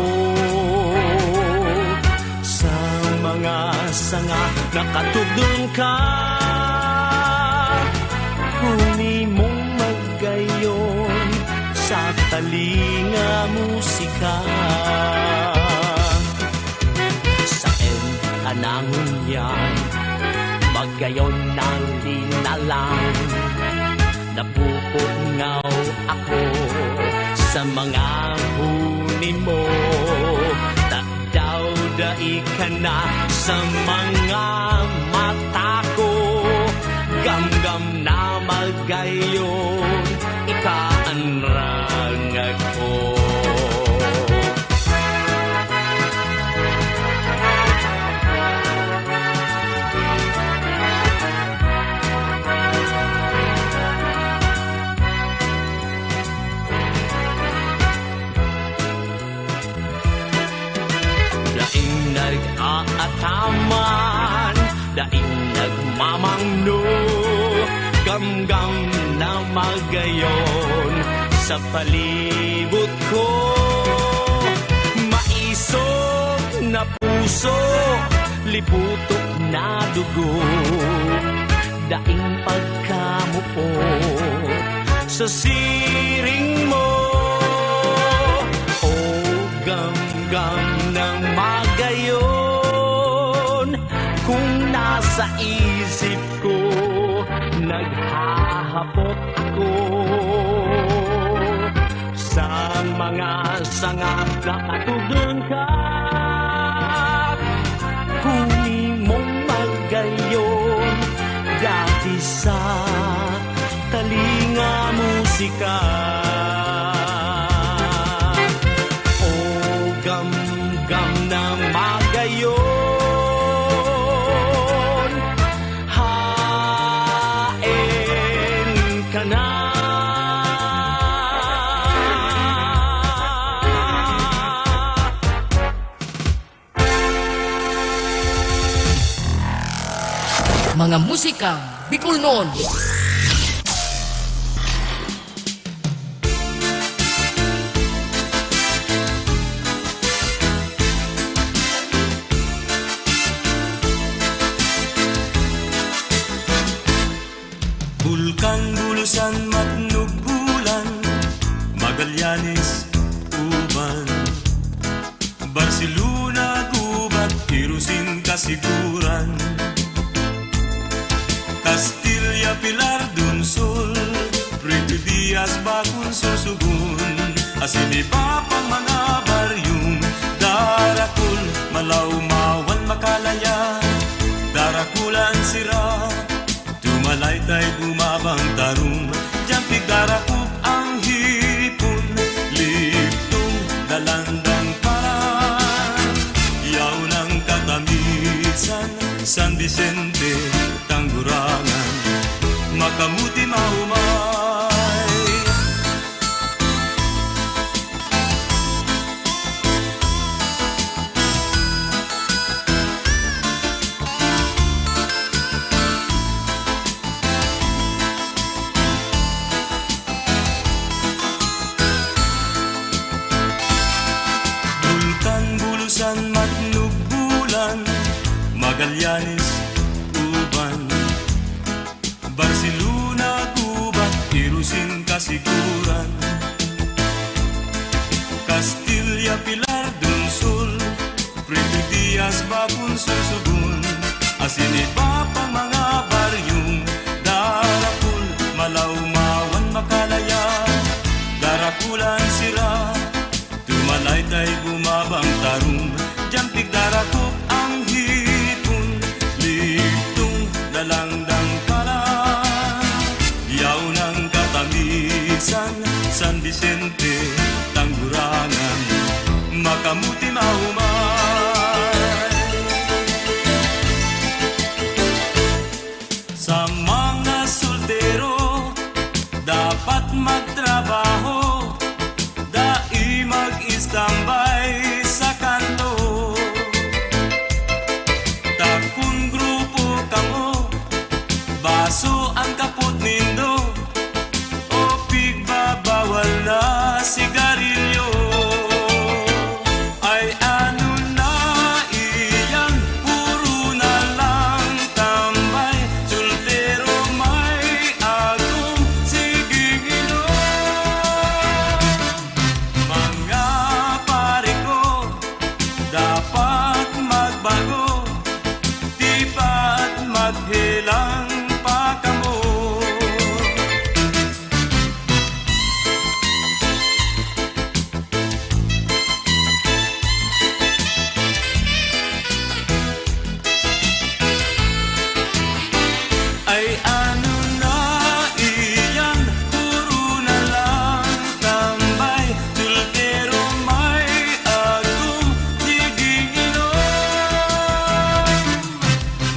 sa mga sanga na katugdon ka. Huni mong magayon sa talinga musika. Saen ka na ngunyan, magayon na linalang. Napupungaw ako sa mga huni mo. Tadaw dai ka na sa mga mata ko. Gamgam na magayon, ika an rangag ko. Daing nag-aataman, daing nagmamangno, gamgam na magayon sa palibot ko. Maisog na puso, liputok na dugo, daing pagkamuot sa siring mo. O gamgam na magayon, kun nasa isip ko, naghahapot ako sa mga sanga na katugdon ka. Huni mong magayon, dati sa talinga musika. O gamgam na magayon, haen ka na. Mga musika Bicolnon. Bulkan, Bulusan, Matnog, Bulan, Magallanes, Uban, Barcelona, Gubat, Irosin, Casiguran, Castilla, Pilar, Dunsol, Prito Diaz, Bacon, Sorsogon, asin iba pang mga baryong Darakul, Malao, Mawan, Makalaya, Darakulan, Sira, Dumalay, Tay bumabang tarum, diyan pigdarakop ang hipon, ligtong dalandang paran. Yaon ang katamisan, San Vicente, Tanggurangan, makamuti maumay. Bulkan, Bulusan, Matnog, Bulan, Magallanes, Uban, Barcelona, Gubat, Irosin, Casiguran, Castilla, Pilar, Donsol, Prito Diaz, Bacon, Sorsogon, asin iba pang mga baryong darakol, Malaumawan, Macalaya, darakulan sira. Tumalaytay, bumabang tarum, diyan pigdarakop ang hipon, ligtong dalandang paran. Yaon ang katamisan, San Vicente, Tanggurangan, makamuti maumay. Sa mga soltero, dapat magtrabaho, dai mag-istambay sa kanto. Ta kun grupo kamo, baso ang kapot nindo, o pigbabawal na sigarilyo. Ay ano na iyan, puro na lang tambay, soltero may agom, siging inom. Mga pare ko, dapat magbago, tipat maghelang pa kamo. Ay ano na iyan, puro na lang tambay, soltero may agom, sige inom.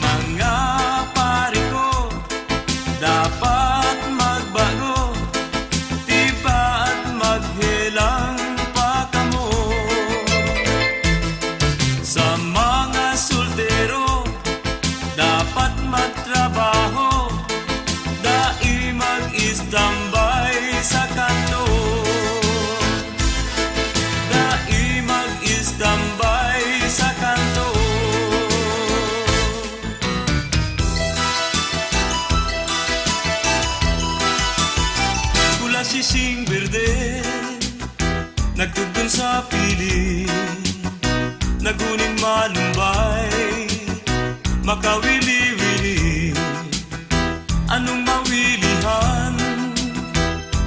Mga pare ko, dapat magbago, tipat maghelang pa kamo. Sa mga soltero, dapat magtrabaho, dai mag-istambay sa kanto. Dai mag-istambay sa kanto. Pula, sising, berde, nagtugdon sa pili, naghuning malumbay, makawili-wili. Anong mawilihan?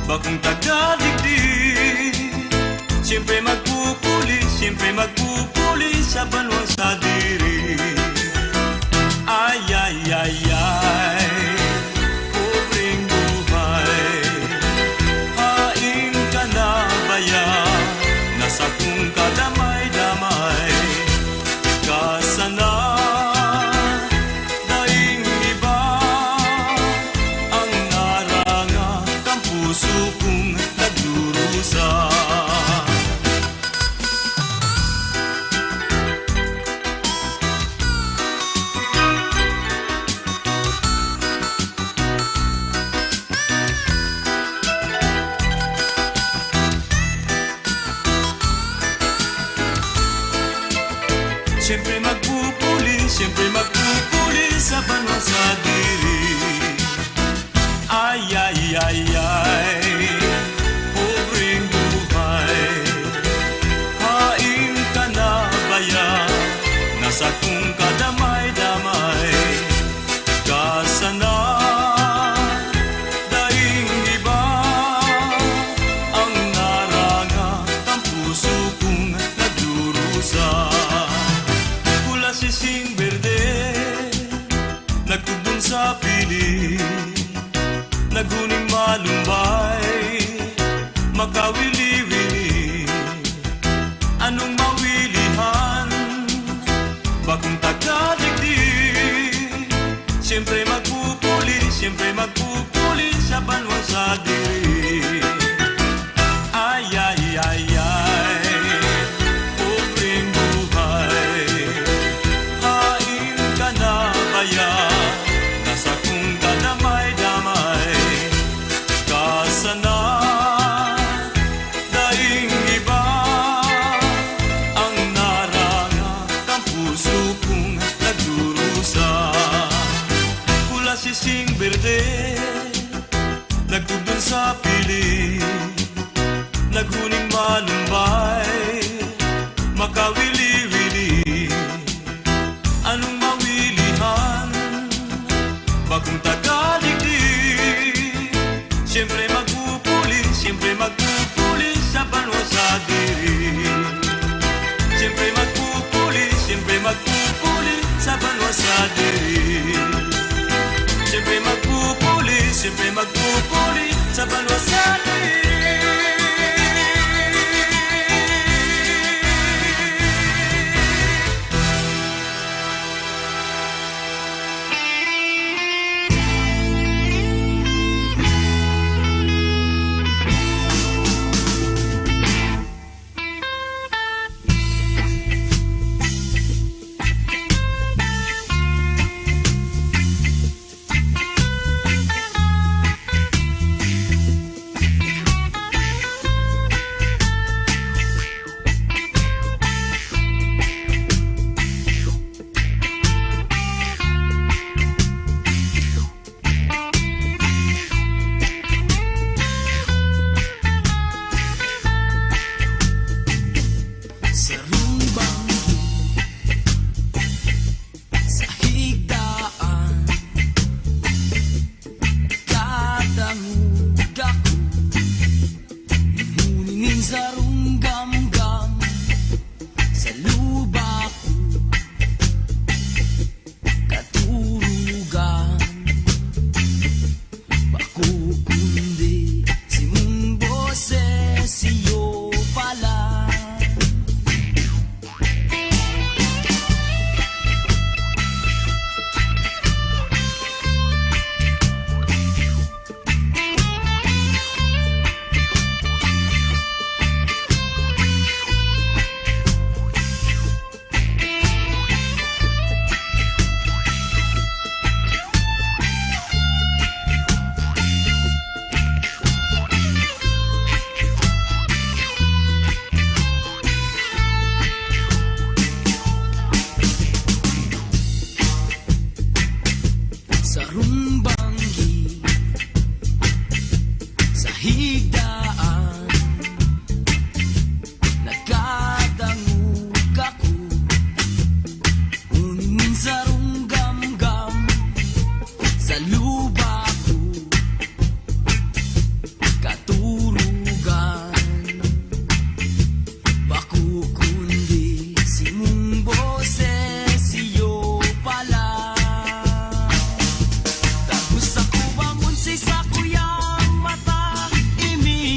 Bakong taga digdi. Siyempre magpupuli, siyempre magpupuli sa banwang sadiri. Ay, ay, ay, ay, pobreng buhay. Hain ka na baya na sakong kadamay-damay? Ka sana, daing iba ang naranga kan puso kong nagdurusa. Siyempre magpupuli, siyempre magpupuli sa banwang sadiri. Ay, ay, ay, ay, pobreng buhay. Hain ka na baya na sakong kadamay-damay? Ka sana, daing iba ang naranga kan puso kong nagdurusa. Siyempre magpupuli sa banwa sadiri. Ay, ay, ay, ay, pobreng buhay. Hain ka na kaya na sakong kadamay-damay ka sana? Daing iba ang naranga kan puso kong nagdurusa. Pula, siising, berde, nagtubdon sa piling, naghuning manumbay, makawili-wili. Anong mawilihan? Bakong taga digdi. Siyempre magpupuli, siyempre magpupuli sa banwa sadiri. Siyempre magpupuli, siyempre magpupuli sa banwa sadiri. Siyempre magpupuli, siyempre magpupuli sa banwa sadiri. Sa rumbang, sa higdaan, katangod ako. Ngunit nin sarong gamgam sa luba ko, katurugan. Bako kundi simong boses, iyo pala. Sarong banggi sa higdaan, nagkadangog ako. Ngunit nin sarong gamgam sa luba ko, katurugan. Bako kundi simong boses, iyo pala. Dagos ako bangon sa sakuyang mata, ini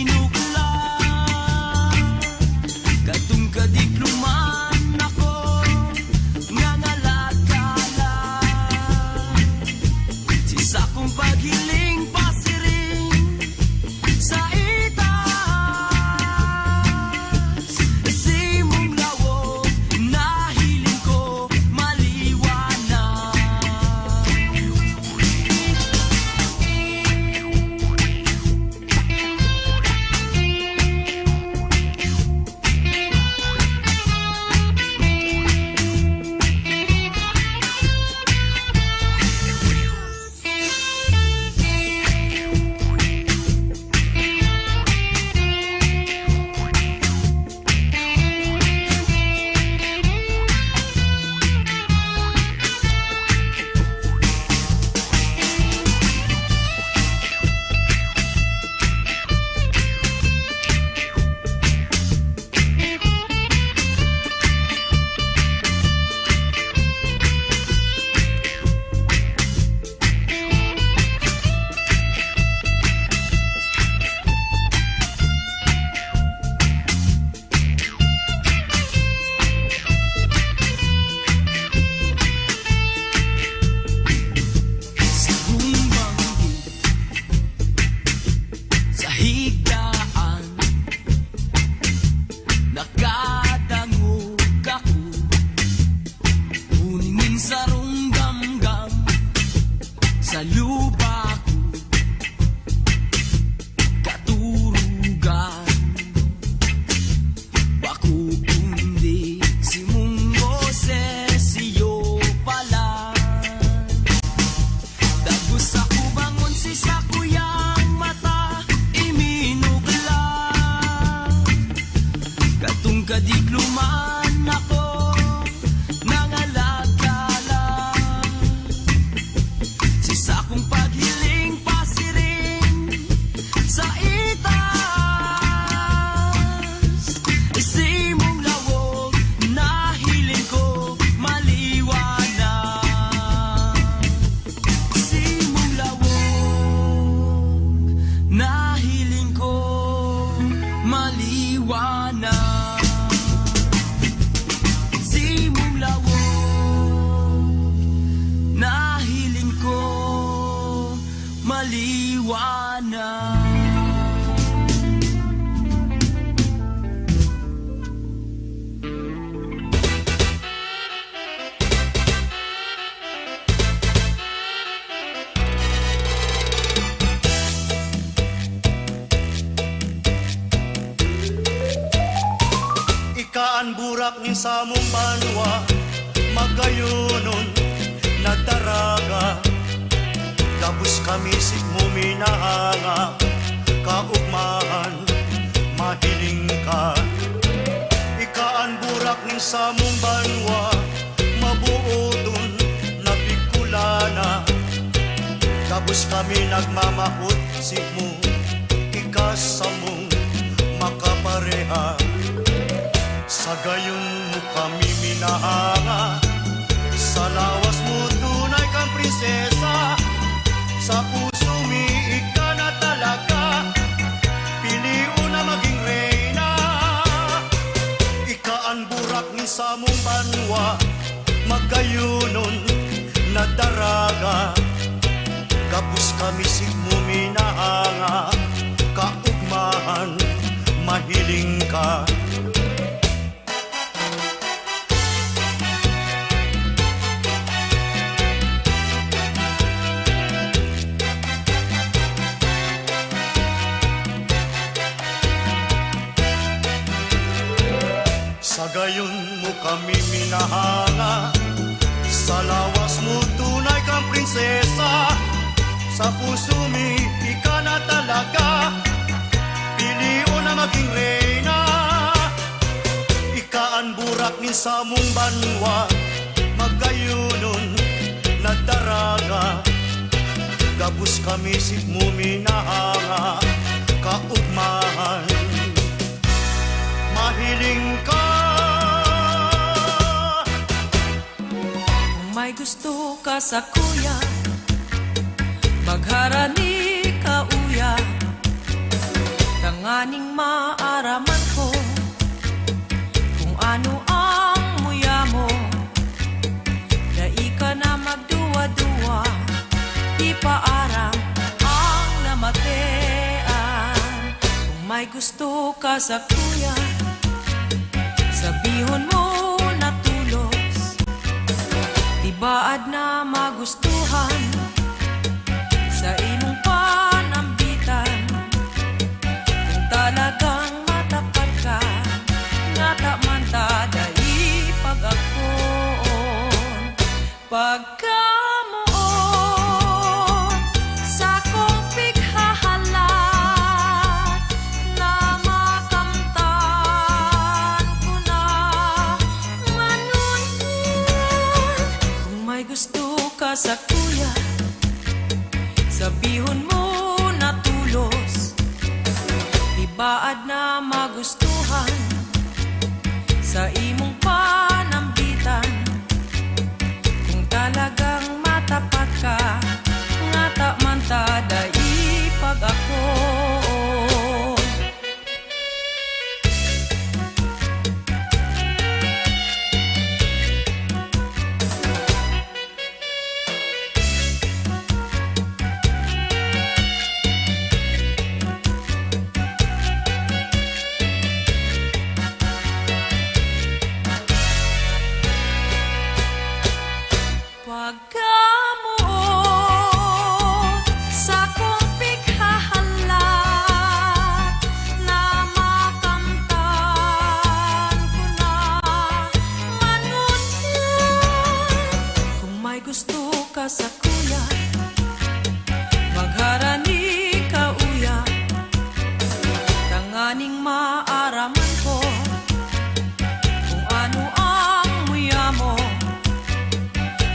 liwanag. Simong lawog, nahiling ko maliwanag. Ika an burak nin samong banwa, magayonon na daraga. Gabos kami sikmo minahanga, kaugmahan mahiling ka. Ika an burak nin samong banwa, mabooton na Bicolana. Gabos kami nagmamahot sikmo, ika samong makapareha. Sa gayon mo kami minahanga, sa lawas mo tunay kang prinsesa. Sa puso mi ika na talaga, pilion na magin reyna. Ika an burak nin samong banwa, magayonon na daraga. Gabos kami sikmo minahanga, kaugmahan mahiling ka. Sa gayon mo kami minahanga, sa lawas mo tunay kang prinsesa. Sa puso mi, ika na talaga, pilion na magin reyna. Ika an burak nin samong banwa, magayonon na daraga. Gabos kami sikmo minahanga, kaugmahan mahiling ka. Kung may gusto ka sakuya, magharani ka, uya, tanganing maaraman ko kung ano ang muya mo. Dai ka na magduwa-duwa, ipaaram ang namatean. Kung may gusto ka sakuya, sabihon mo na tolos. Tibaad na magustuhan sa imong panambitan. Kung talagang matapat ka, ngata man ta dai pag-akoon. Pagkamoot sakong pighahalat na makamtan ko na man ngunyan. Kung may gusto ka sakuya, sabihon mo na tolos. Tibaad na magustuhan sa imong panambitan. Kung talagang matapat ka, ngata man ta dai pag-akoon. Pagkamoot sakong pighahalat na makamtan ko na man ngunyan. Kung may gusto ka sakuya, magharani ka, uya, tanganing maaraman ko kung ano ang muya mo.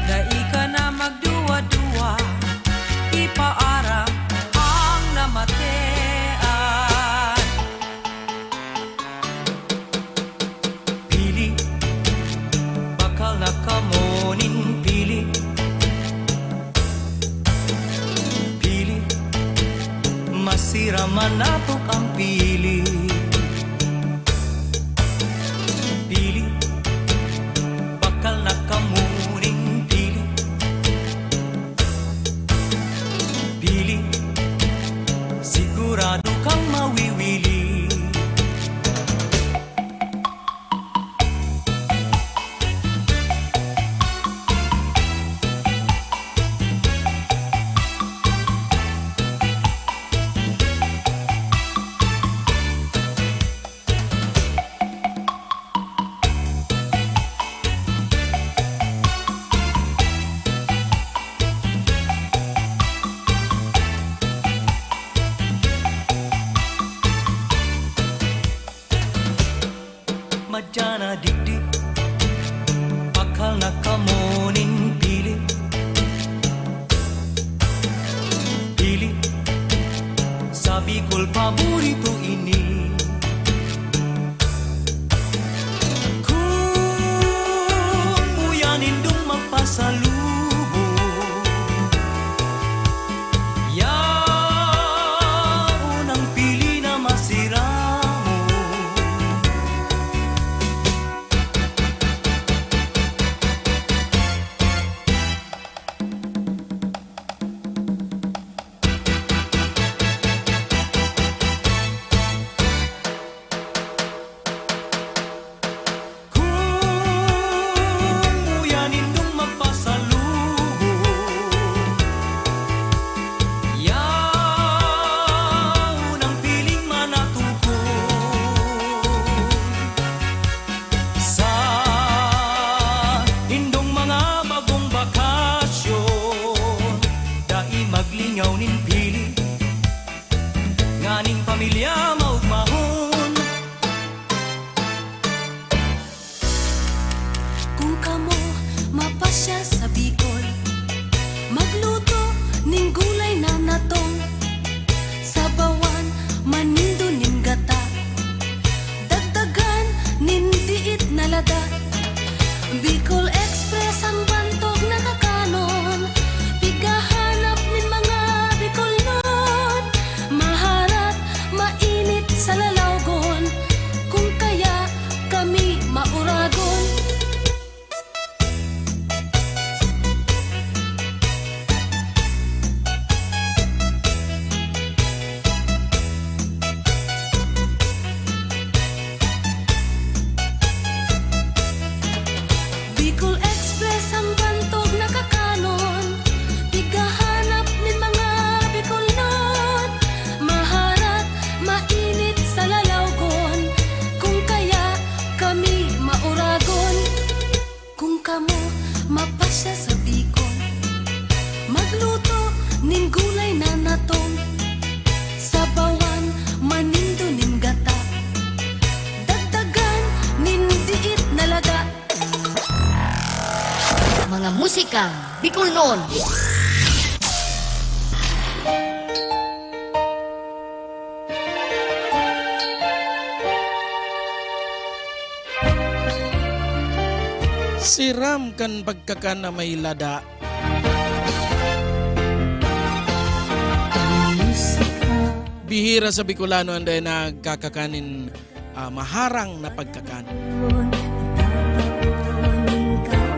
Dai ka na magduwa-duwa, ipaaram ang namatean. Pili, bakal na kamo nin pili. Pili, masira man natok ang pili. Sigurado kang mawiwili. Madya na digdi, pakal na kamo nin pili. Pili, sa Bicol paborito ini. Kun muya nindong magpasalubong, yaon ang pili na masiramon. Kun muya nindong magpasalubong, yaon ang piling manatokon. Sa indong mga bagong bakasyon, dai maglingaw nin pili, nganing pamilya maugmahon. Kung kamo mapasyal sa Bicol, magluto nin gulay na natong, sabawan manindo nin gata, dagdagan nin diit na lada. Bicol Express an bantog na kakanon, pighahanap nin mga Bicolnon. Maharat, mainit sa lalawgon, kun kaya kami mauragon. Bicol Express an bantog na kakanon, pighahanap nin mga Bicolnon. Maharat, mainit sa lalawgon, kun kaya kami mauragon. Kung kamo mapasyal sa Bicol, magluto nin gulay na natong, sabawan manindo nin gata, dagdagan nin diit na lada. Mga musikang Bicolnon. Siram kan pagkakan na may lada. Bihira sa Bicolano an dai nagkakakan nin, ah, maharang na pagkakan.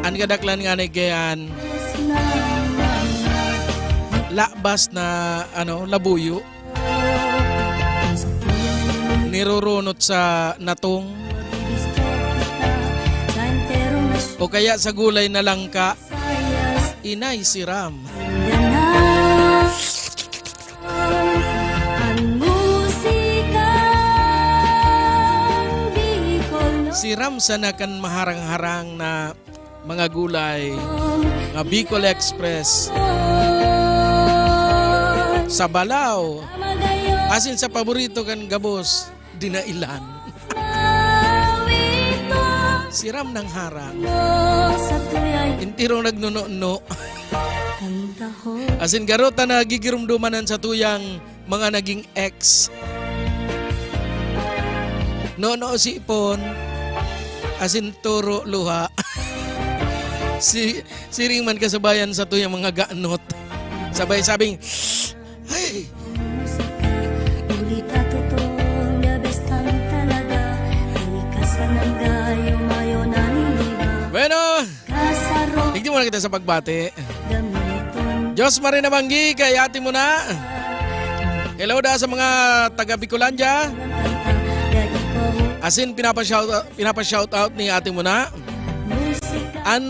An kadaklan ngani kaiyan, labas na, ano, labuyo. Nirurunot sa natong. O kaya sa gulay na langka. Inay, siram. Siram sana kan maharang-harang na mga gulay nga Bicol Express. Sa balaw, asin sa paborito kan gabos, dinailan. Siram nang harang. Enterong nagnuno-no. Asin garo ta nagigirumdoman an satuyang mga naging ex. Nono sipon, asin toro luha. Si, siring man kasabayan satuyang mga ganot. Sabay sabing, "Ay!" Bueno, tigdi muna kita sa pagbati. Diyos Maria Nabanggi, kay ate mo na. Hello da sa mga taga Bicolandia. Asin pinapa-shout, pinapa-shout out ni Ate Muna. An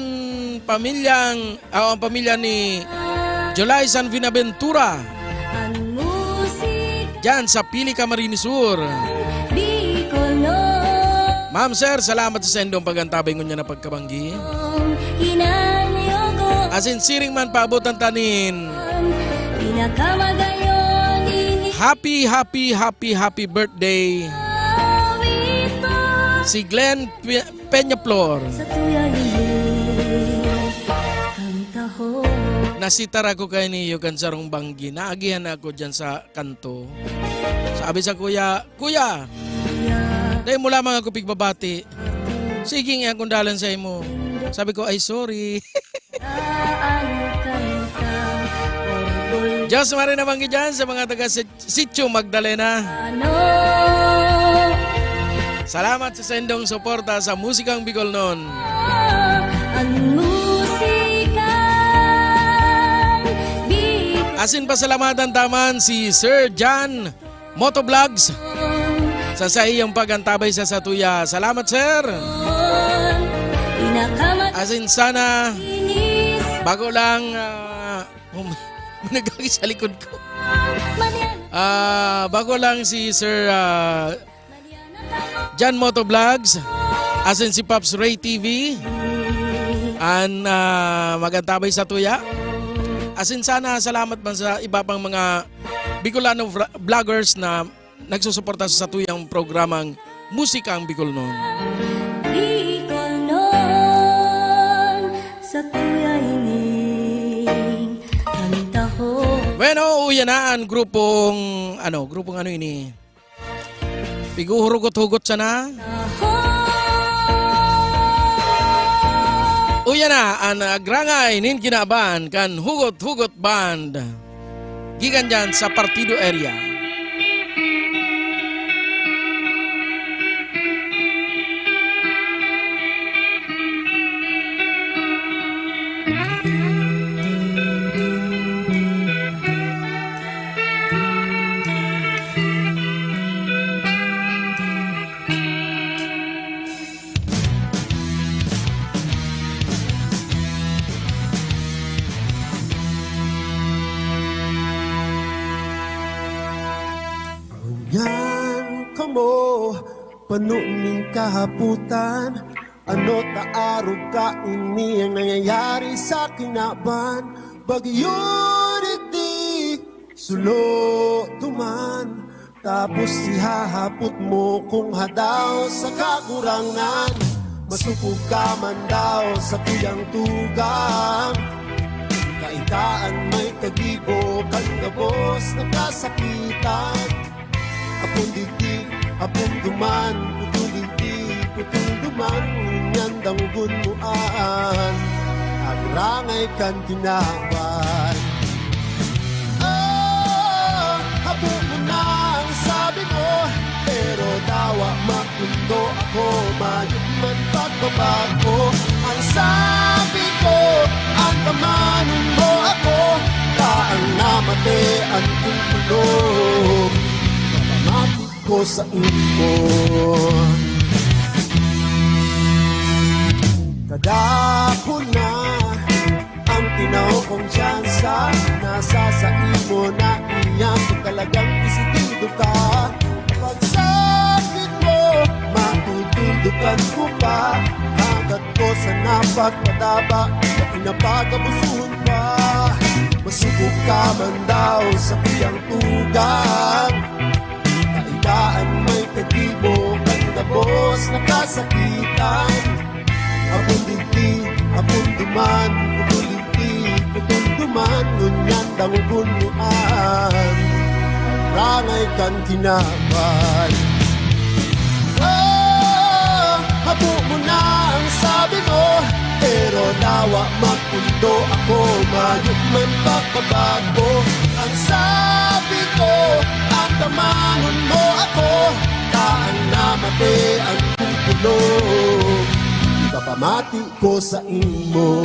pamilyang, ah, ang pamilya ni July San Buenaventura. Diyan sa Pili, Camarines Sur. Ma'am, sir, salamat sa saindong pag-antabay ngunyan na pagkabanggi. Asin siring man paabotan ta nin happy, happy, happy, happy birthday si Glenn Pe-, Peñaflor. Nasita ra ko kaini iyo kan sarong banggi. Naagihan ako diyan sa kanto. Sabi sa kuya, "Kuya, dai mo lamang ako pigbabati." "Sige nga, kung dalan sa imo." Sabi ko, "Ay, sorry." Diyos maray na banggi dyan sa mga taga Sit-, Sitio Magdalena. Salamat sa saindong suporta sa Musikang Bicolnon. Asin pasalamatan ta man si Sir John Motovlogs sa saiyang pag-antabay sa satuya. Salamat, sir. Asin sana, bako lang, ah, oh, may, may nagagi sa likod ko. Ah, bako lang si Sir, ah, John Motovlogs, asin si Pops Ray T V, an, ah, mag-antabay satuya. Asin sana salamat man sa iba pang mga Bicolano vra-, vloggers na nagsusuporta sa satuyang programang Musika ang Bicolnon. Bicolnon, satuya ining kantahon. Bueno, uya na an grupong, ano, grupong ano ini? Pighuhurugot-hugot sana. Uya na an agrangay nin kinaban kan Hugot-Hugot Band. Gikan dyan sa Partido Area. Ngunyan kamo, pano nin kahapotan, ano ta arog kaini an nangyayari sa kinaban? Bagyo digdi, sulo duman, tapos ihahapot mo kung hadaw sa Kagurangnan. Masupog ka man daw sa kuyang tugang, kaitaan may kagibo kan gabos na kasakitan. Apon digdi, apon duman, putol digdi, putol duman, ngunyan dangogon mo an agrangay kan kinaban. Oh, habo mo na ang sabi mo, pero dawa magtundo ako, mayo man pagbabago. Ang sabi ko, ang tamanon mo ako, ta ang namate an kong kulog. Mapamati ko sa imo. Kadakul na ang tinaw kong tsansa, nasa sa imo na iyan. Kung talagang desidido ka, pagsakit mo, matutuldukan ko pa. Hanggat ko sana pagpadaba, pinapagabusuhon pa. Masubok ka man daw sa kuyang tugang, kaitaan may kagibo kan gabos na kasakitan. Apon digdi, apon duman, putol digdi, putol duman, ngunyan dangogon mo an rangay kan kinaban. Oh, habo mo na ang sabi mo, pero dawa magpundo ako, mayo man pagbabago. Ang sabi ko, ang tamanon mo ako, ta ang namate an kong kulog. Ipapamati ko sa imo.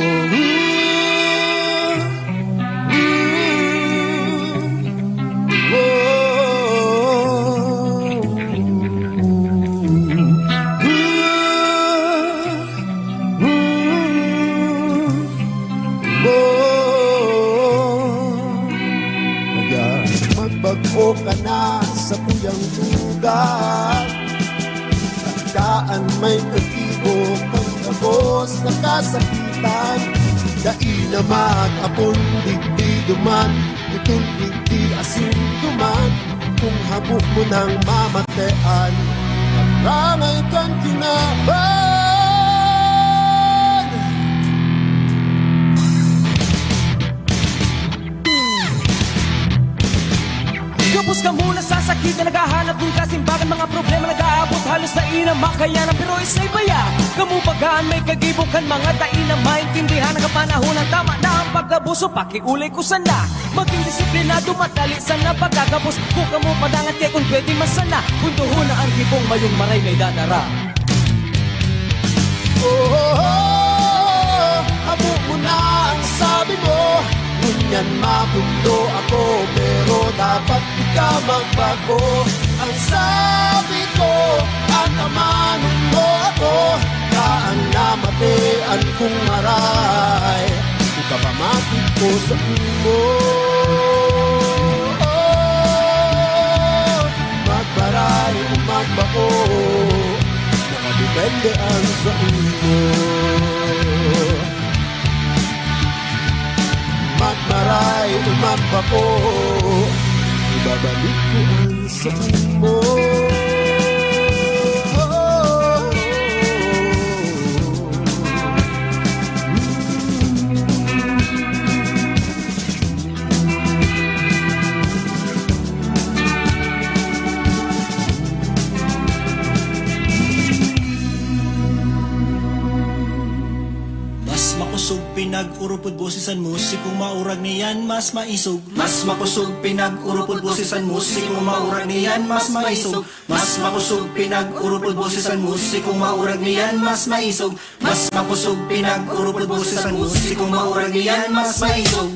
Oh. Sa kuyang tugang, tandaan may kagibo kan gabos na kasakitan. Dai na mag-apon digdi duman, itong digdi asin duman. Kung habo mo nang mamatean, parangay kan kinaban. Gabos kamo nasasakit na naghahanap nin kasimbagan. Mga problema nag-aabot, halos dai na makayanan. Pero isay baya kamo baga an may kagibo kan mga dai na maintindihan. Ang kapanahon na tama na ang pagkabos o pakiulay ko sana. Maging disiplinado, madali sana pagkagabos. Kung kamo padangat kaya kung pwede masana. Pundohon na ang gibong mayong maray na idadara. Oh, habo mo na ang sabi mo. Ngunyan mabundo ako, pero dapat di ka magbago. Ang sabi ko, atamanon mo ako. Kaang namatean kong maray, ipapamatik ko sa imo. Magmaray o magbako, nakadepende ang sa imo. Magmaray o magbako, ibabalik ko ang sa imo. Mas makosog pinag-urupod boses an musikong maurag niyan mas maisog. Mas makosog pinag-urupod boses an musikong maurag niyan mas maisog. Mas makosog pinag-urupod boses an musikong maurag niyan mas maisog. Mas makosog pinag-urupod boses an musikong maurag niyan mas maisog.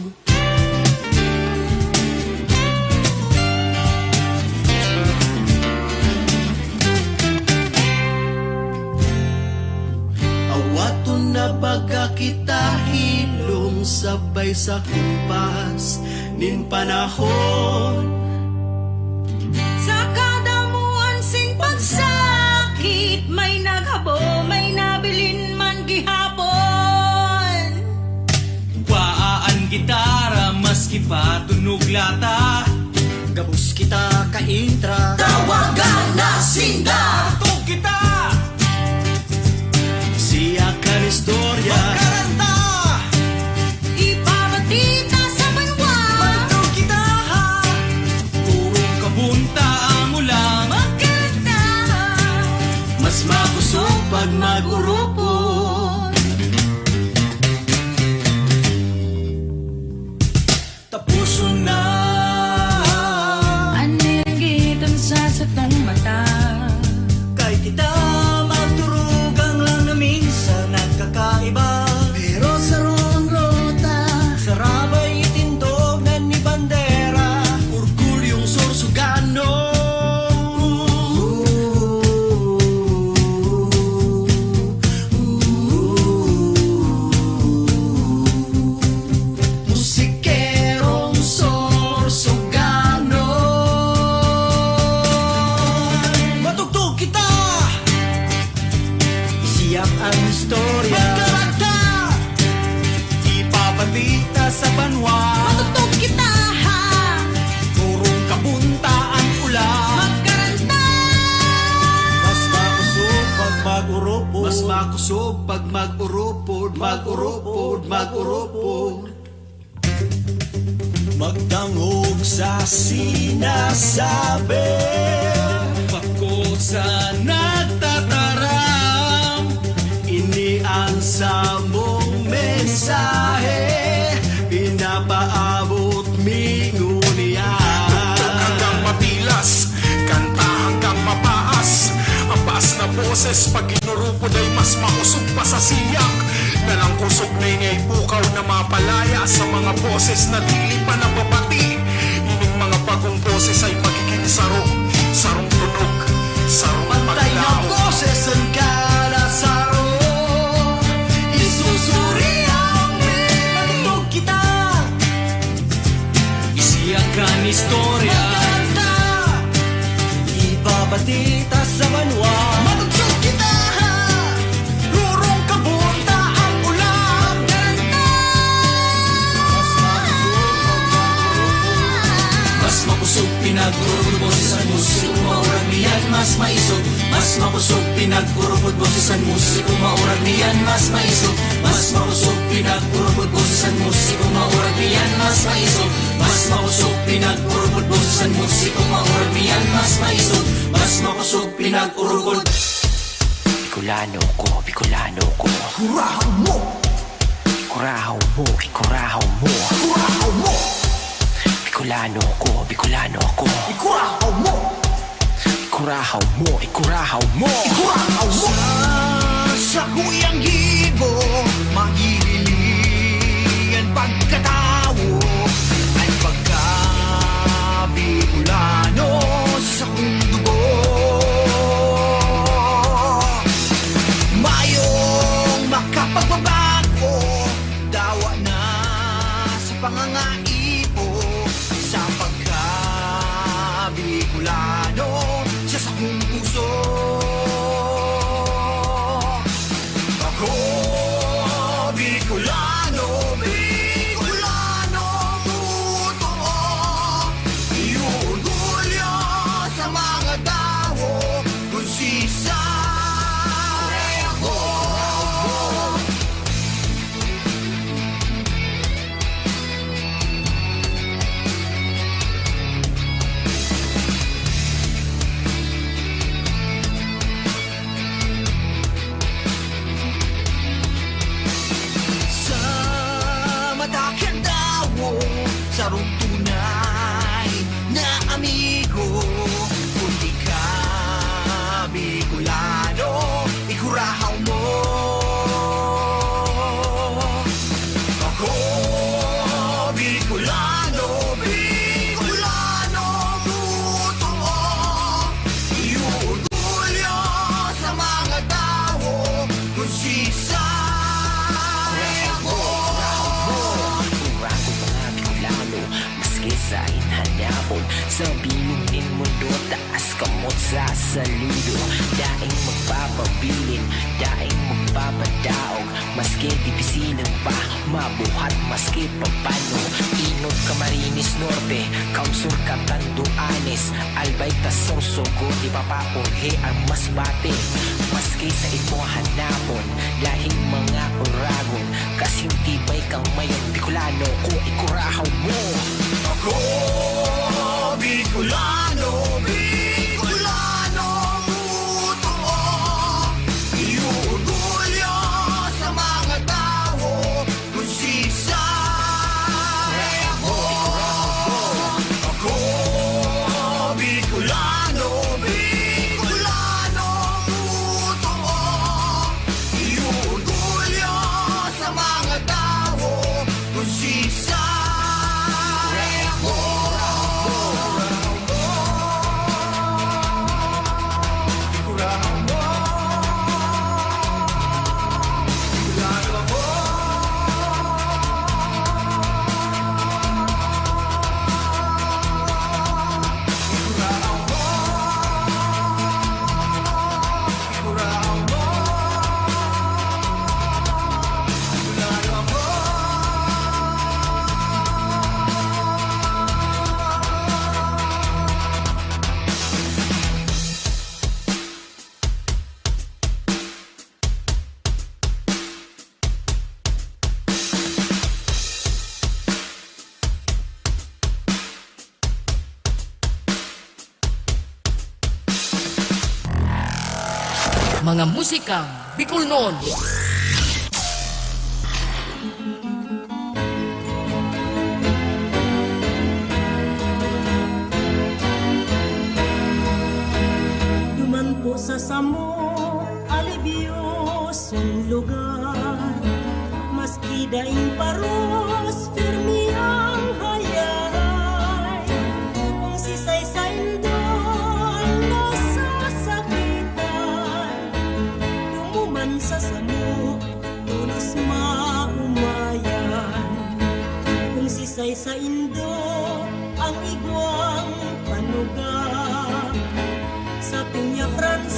Awaton na baga kita hilom sabay sa kumpas nin panahon. Sa kadamuan sing pagsakit, may naghabo, may nabilin man gihapon. Kwaa an gitara, maski pa tunog lata. Gabos kita kaintra. Tawagan na sinda! Tug kita! Siya kan istorya. Magkaranta! Ipabati ta sa banwa. Magtug kita, ha? Purong kabunta ang ulan. Magkaranta! Mas makusog pag mag-urupod. Taposon na. An nirgitan sa satong mata. Kay kita magturugang lang na minsan nagkakaiba. Pero sarong rota. Sarabay itindog na ni bandera. Orgulyong Sorsoganon. Musikerong Sorsoganon. Matugtog kita! Isiyak ang istorya. Magkaranta! Ipapati ta sa banwa. Matugtog kita, ha! Purong kabunta ang ulan. Magkaranta! Mas makusog pag mag-urupod. Mas makusog pag mag-urupod, mag-urupod, mag-urupod. Magdangog sa sinasabi. Bako sa nagtataram. Ini ang samong mensahe. Pinapaabot mi ngunyan. Tugtog hanggang mapilas, kanta hanggang mapaas. Ang baas na boses pag inurupod ay mas makusog pa sa siyak. Nalangkosog na ini ay pukaw na mapalaya sa mga boses na dili pa nababati. Ining mga bagong boses ay magiging saro, sarong tunog, sarong paglaom. Pantay na boses ang kalasaro. Isusuri ang mi. Matugtog kita. Isiyak an istorya. Magkaranta. sa banwa. Matugtog kita, ha? Rurong kabunta ang ulan. Mas makusog pinag-urupod. Mas makusog pinag-urupod boses an musiko, maurag niyan mas maisog. Mas makusog pinag-urupod boses an musiko, maurag niyan mas maisog. Mas makusog pinag-urupod boses an musiko, maurag niyan mas maisog. Mas makusog pinag-urupod boses an musiko, maurag niyan mas maisog. Mas makusog pinag-urupod. Bicolano ko, Bicolano ko. Kurahaw mo! Ikurahaw mo, ikurahaw mo. Kurahaw mo! Bicolano ko, Bicolano ko. Ikurahaw mo! Ikurahaw mo, ikurahaw mo. Ikurahaw mo! Sa sakuyang gibo, mahihiling an pagkatawo, an pagka-Bicolano sa sakong dugo. Mayong makapagbabago, dawa na sa pangangaipo, sa pagka-Bicolano sa sakong puso. Ako, Bicolano, Bicolano, totoo. Orgulyo sa mga tawo, kung sisay ako. Sa mata kan tawo, sarong tunay na amigo, kun di ka Bicolano, ikurahaw mo. Ako, Bicolano, Bicolano, totoo. Orgulyo sa mga tawo, kung sisay ako. Kurahaw mo, mga Bicolano, maski saen hanapon, sa bilog nin mundo, taas kamot sa saludo. Daing magpapabilin, daing magpapadaog, maski dipisil pa mabuhat, maski papano. Enot, Camarines Norte, Kausor, Catanduanes, Albay ta Sorsogon, di papaorhe ang masbate. Maski sa imo hanapon, lahing mga oragon, kasing tibay kang mayon, Bicolano ko, ikurahaw mo. Ako, Bicolano, Bicolano, totoo. Orgulyo sa mga tawo, kung sisay ako. Ako, Bicolano, Bicolano, totoo. Orgulyo sa mga tawo, kung sisay ako. Mga musikang Bicolnon. Duman po sa samo, alibyosong lugar, maski daing paros, pirmi ang hayahay. Kung sisay saindo ang nasasakitan, dumuman sa samo, tolos maomayan. Kung sisay saindo ang igwang panuga, sa Peña Francia,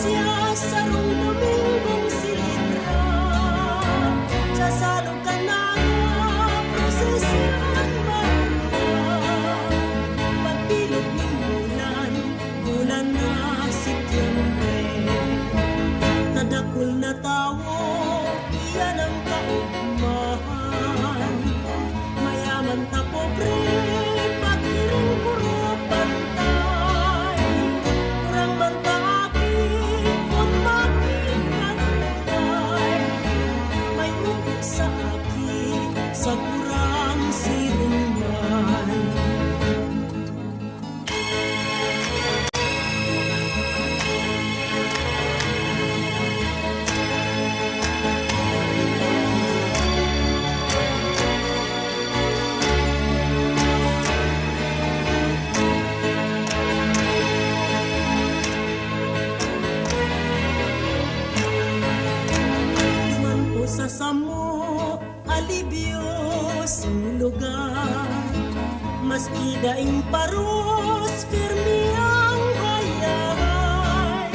Daing paros, pirmi ang hayahay.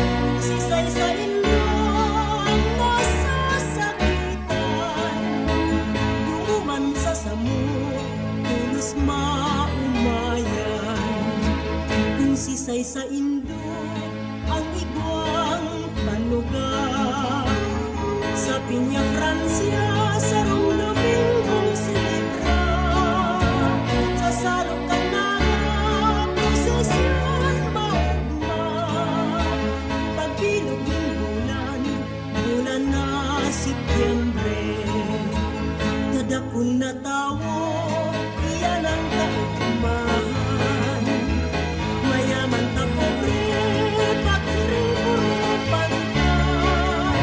Kung sisay saindo ang nasasakitan, dumuman sa samo, tolos maomayan. Kung sisay saindo ang igwang manugang. Sa Peña Francia, sarong Domingong selebra. Sa Salog kan Naga, prosesyon maugma. Pagbilog nin bulan, bulan na Setyembre. Kadakul na tawo, iyan ang kaugmahan. Mayaman ta pobre, paghiring puro pantay.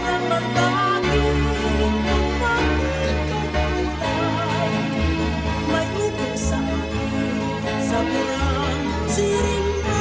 Kurang man daging, kung bakit kagulay. May utok sa akin, sa kurang siring na.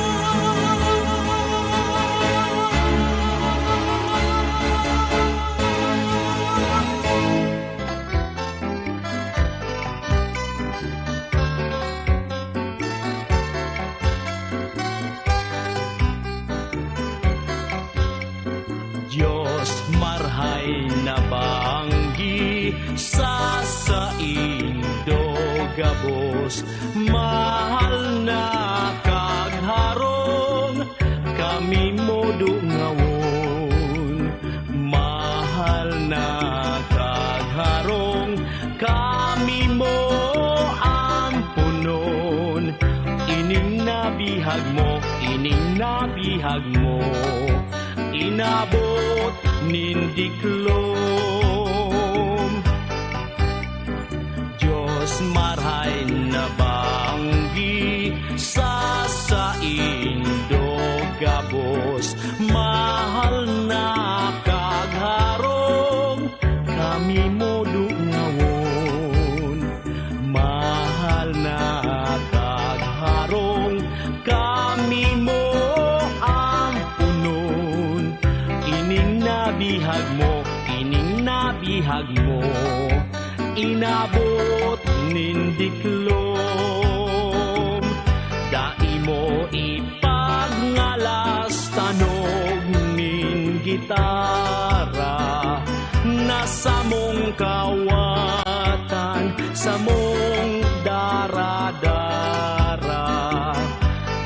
Dios, marahay na banggi sa saindo gabos, mahal na kagharong, kami modo ngawon. Mahal na kagharong, kami mo amponon. Ining nabihag mo, ining nabihag mo, inabot nin diklom. Dios, marahay na banggi sa saindo gabos, mahal na kagharong, kami modo ngawon. Mahal na kagharong, kami mo amponon. Ining nabihag mo, ining nabihag mo, inabot nin diklom. Dai mo ipagngalas tanog nin gitara na samong kawatan, samong dara-dara.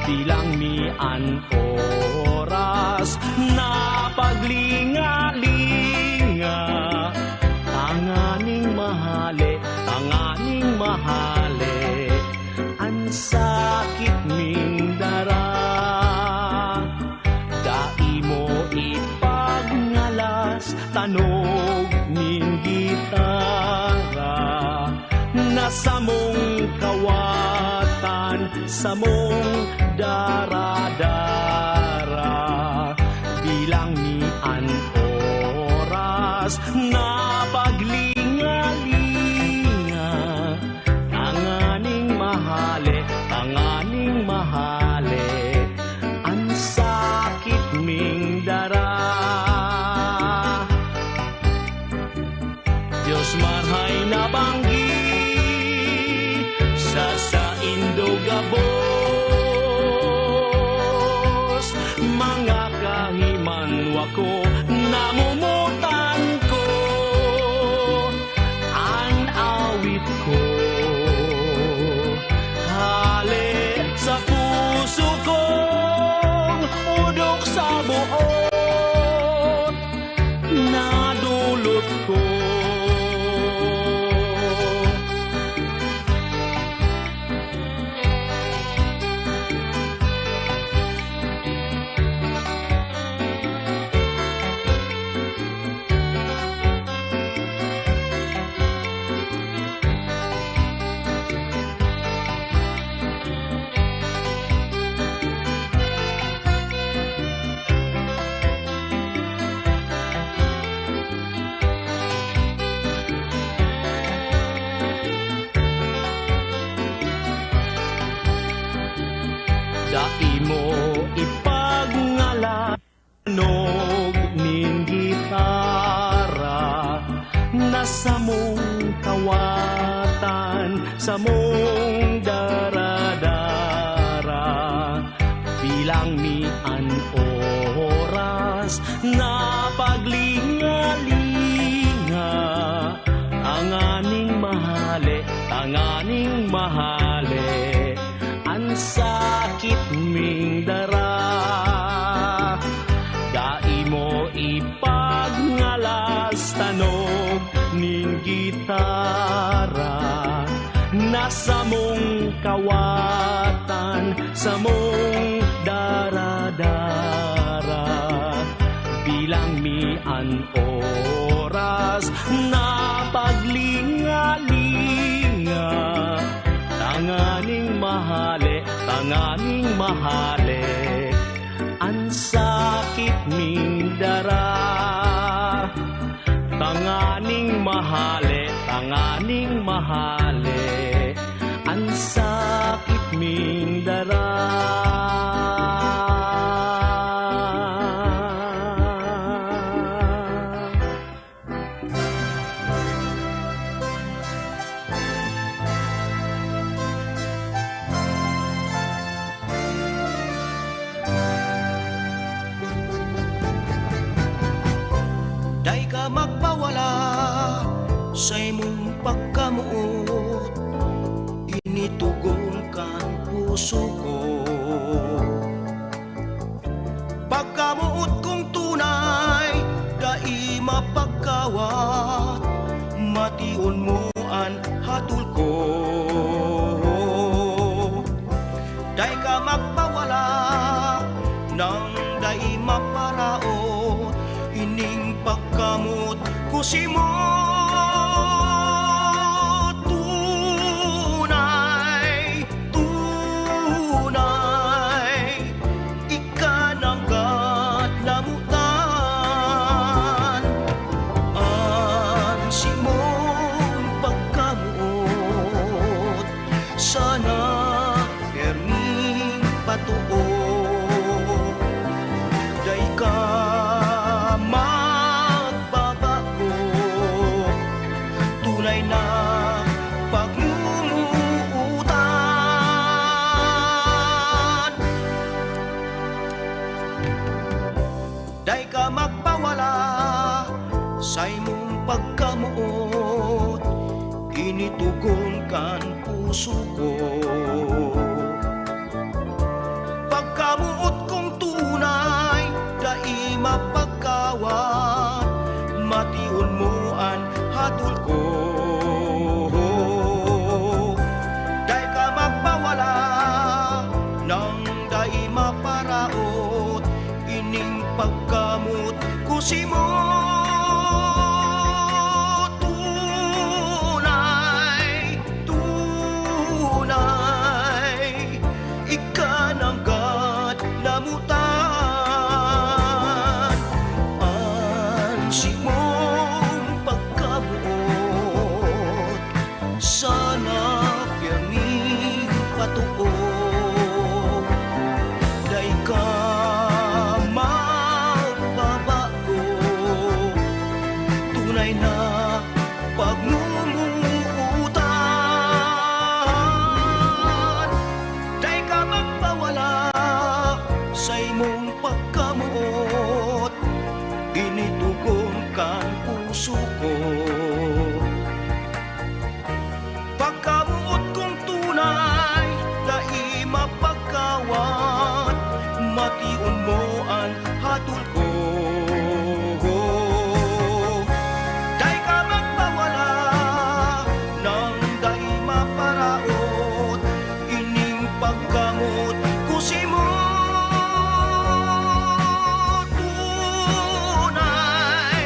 Bilang mi an oras na paglinga-linga, tanganing mahale, tanganing mahale an sakit ming dara. Dai mo ipagngalas tanog nin gitara na samong kawatan, samong dara-dara. Bilang mi an oras na paglinga-linga, tanganing mahale, tanganing mahale an sakit ming dara. Dios, marahay na banggi sa saindo gabos, mga kahimanwa ko, namomotan ko an awit ko. Hale sa puso kong udok sa buot nadulot ko. Bilang mi an oras na paglingalinga, tanganing mahale, tanganing mahale, an sakit ming dara. Dai mo ipagngalas tanog ning gitara na samong kawatan, samong daradara. Bilang mi an oras na paglingalinga, tanganing mahale, tanganing mahale, an sakit ming dara. Tanganing mahale, tanganing mahale, an sakit ming dara. Dai ka magpawala sa imong pagkamoot, ini tugon kan puso ko. Pagkamoot kong tunay, dai mapagkawat, mation mo an hatol ko. Dai ka magpawala nang dai maparaot, ining pagkamoot ko simo. Tunay, tunay, ika nanggad namotan. An simong pagkamoot, sana pirming patuo. Dai ka magbabago, tunay na pagmumuutan. Dai ka magpawala sa imong pagkamoot, ini tugon kan puso ko. Pagkamoot kong tunay, dai mapagkawat, mation mo an hatol ko. Dai ka magpawala nang dai maparaot, ining pagkamoot ko simo. Tunay, tunay, ika nanggad namotan. An simong pagkamoot, sana pirming patuo. Dai ka magbabago, tunay na pagmumuutan. Dai ka magpawala sa imong pagkamoot, ini tugon kan puso ko. Pagkamoot kong tunay, dai mapagkawat, mation mo an hatol ko. Dai ka magpawala nang dai maparaot, ining pagkamoot ko simo. Tunay,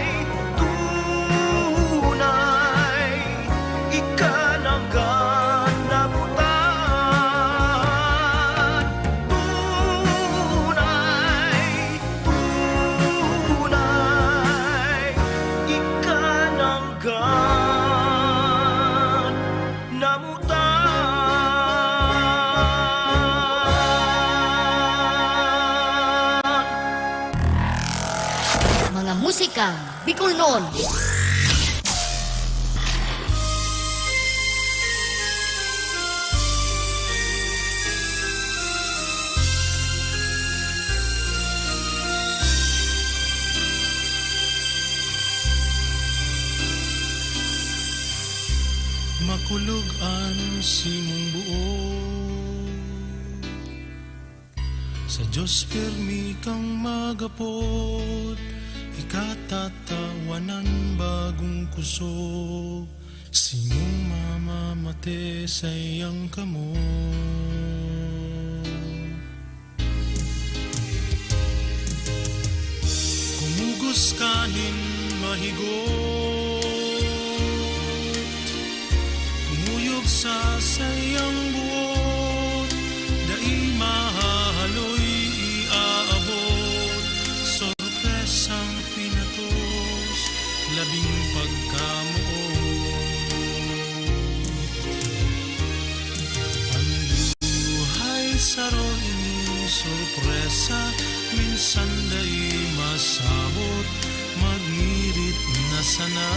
tunay, ika nanggad namotan. Tunay, tunay, ika nanggad namotan. Mga musika Bicolnon. simong buot. Sa Dios pirmi kang magapot, ika tatawanan bagong kusog, simong mamamate saiyang kamot. Kumugos ka nin mahigot, kumuyog sa saiyang buot, dai mahahaloy iaabot, sorpresang pinatos, labing pagkamoot. An buhay saro ining sorpresa, minsan dai masabot, magngirit na sana.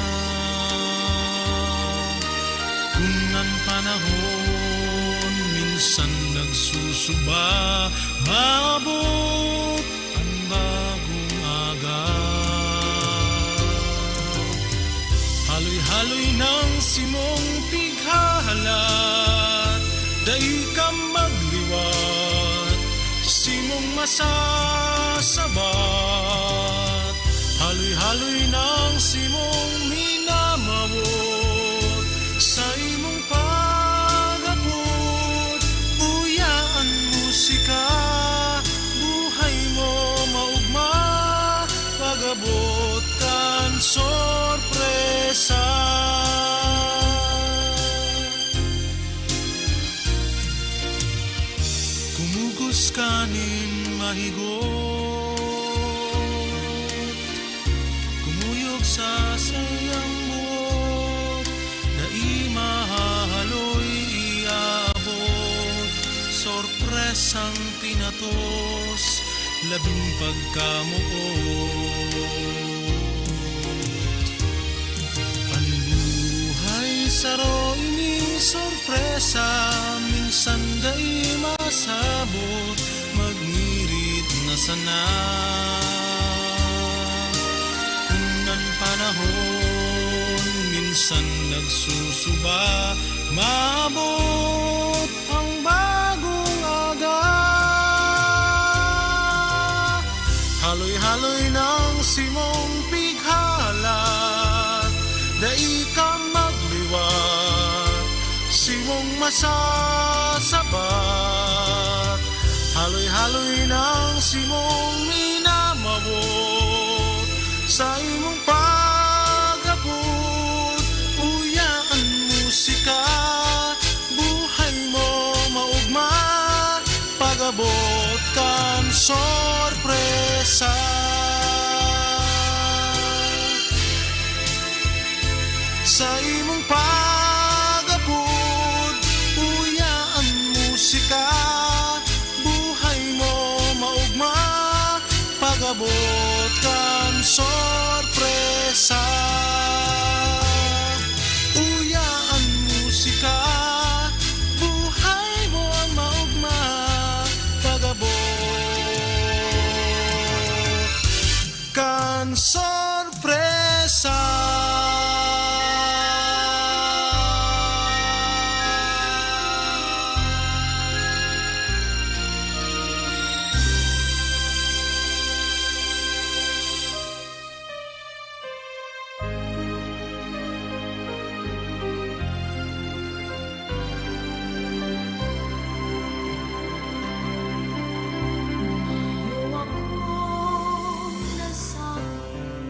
Kun an panahon minsan nagsusuba, maabot an bagong aga. Haloy-haloy nang simong pighahalat, dai ka magliwat, simong masasabat. Haloy-haloy nang simong minamawot, sa imong pag-apod, uya an musika, buhay mo maugma, pag-abot kan sorpresa. Kumugos ka nin mahigot, kumuyog sa saiyang buot, dai mahahaloy iabot, sorpresang pinatos, labing pagkamoot. An buhay saro ining sorpresa, minsan dai masabot, magngirit na sana. Kun an panahon minsan nagsusuba, maabot ang bagong aga. Haloy-haloy nang simong pighalat, dai ka magliwat, simong masasabat. Haloy-haloy nang simong minamawot, sa imong pag-apod, uya an musika, buhay mo maugma, pag-abot kan sorpresa. Sa imong pag-apod, uya an musika, buhay mo maugma, pag-abot kan sorpresa. Uya an musika, buhay mo maugma, pag-abot kan sorpresa. Mayo akong nasabi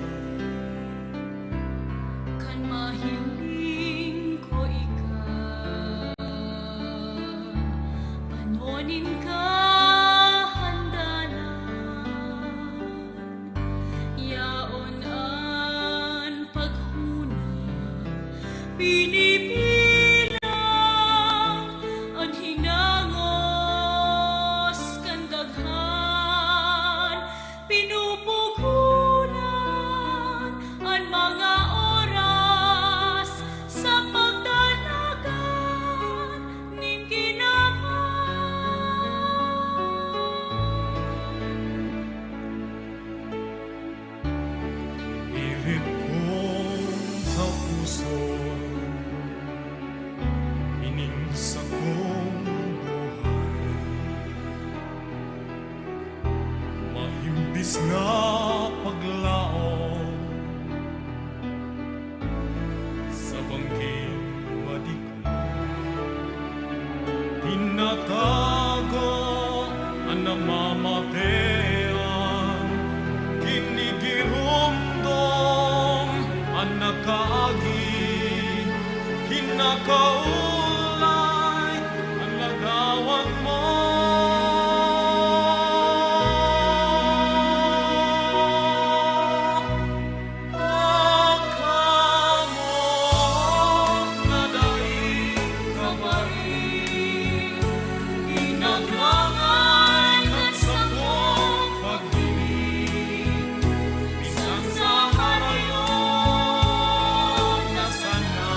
na paglaom sa bangking madiklo. Tinatago an namamatean, ginigiromdom an nakaagi, kinakaulay an lagawan mo. Pagkamoot na daing kabaing, inagrangay kan sakong paghiling, minsan sa harayon na sana,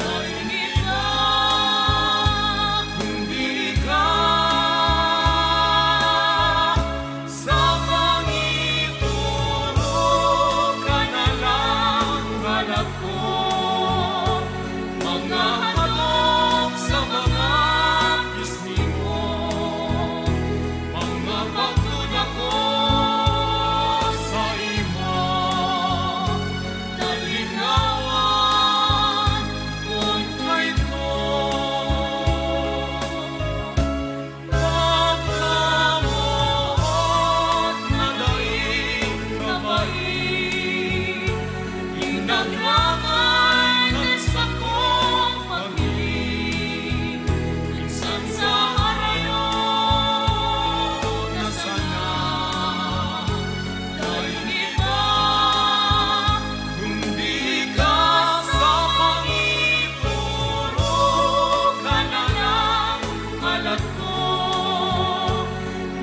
dai kita kundi ika. Sa pangitoro ka na lang, balat ko, mga hadok sa mga pisngi mo, mga pagduda ko sa imo, nalingawan kun kaito. Pagkamoot na daing kabaing, inagrangay kan sakong paghiling, minsan sa harayo na sana, dai iba kundi ika. Sa pangitoro ka na lang, balat ko,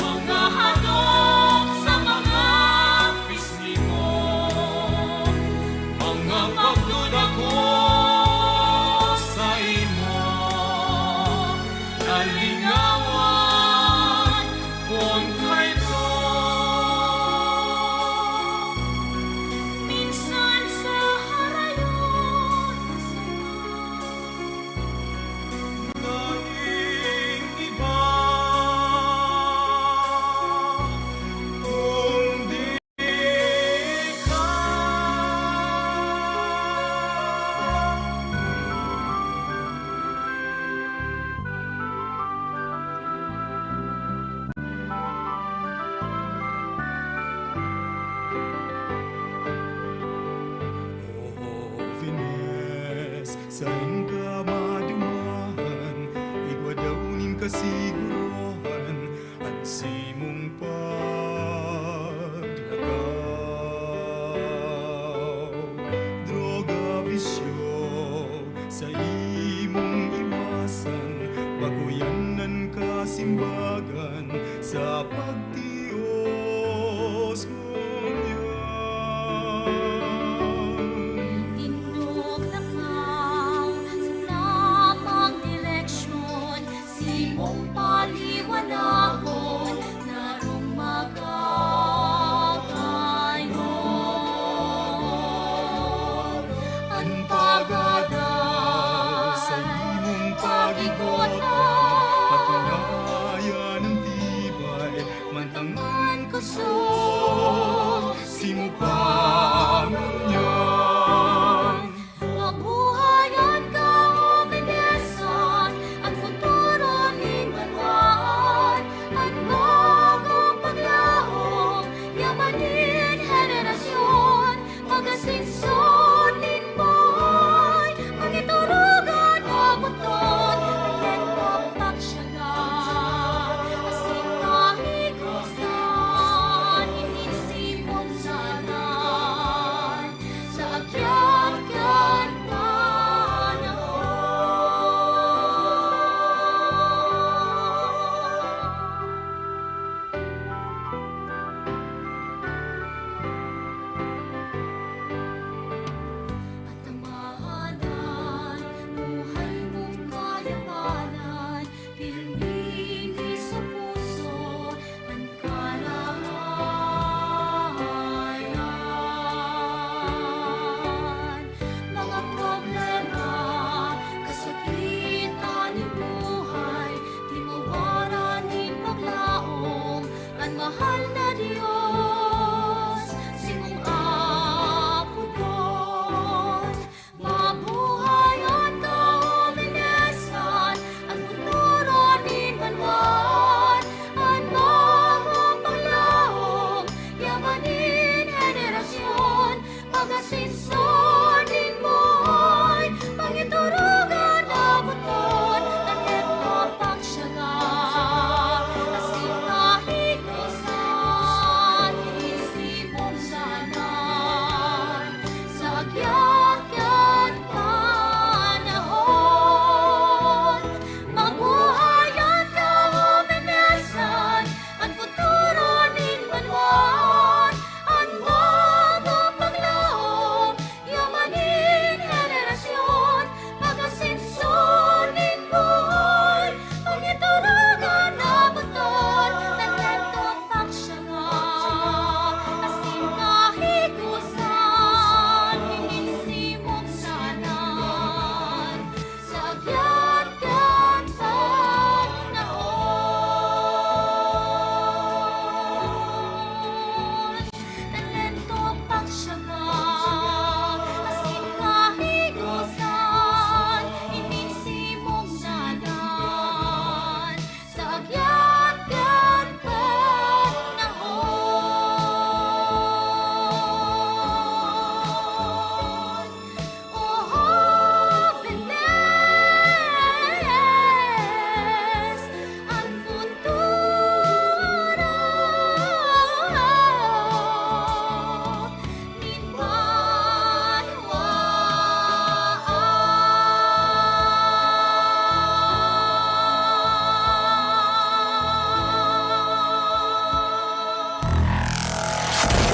mga hadok sa mga pisngi mo, mga pagduda ko sa imo, nalingawan kun kaito. Minsan sa harayo na sana, daing iba kundi ikaw. O Venus, saen ka madumahan, igwa daw nin kasiguruhan an simong paglakaw. Droga, bisyo, saimong iwasan, bago yan an kasimbagan sa pagtios ngunyan. Tindog lakaw sa tamang direksyon, simong paliwanagon na rumagagayon. An pagada sa imong pag-igota, patunayan an tibay, mantang an kusog simo pa ngunyan. Mabuhay an kaobedesan, an futuro nin banwaan, an bagong paglaom, yaman nin henerasyon, pag-asenso nin buhay, pangiturugan na buton, talento, pagsyaga, asin kahikosan.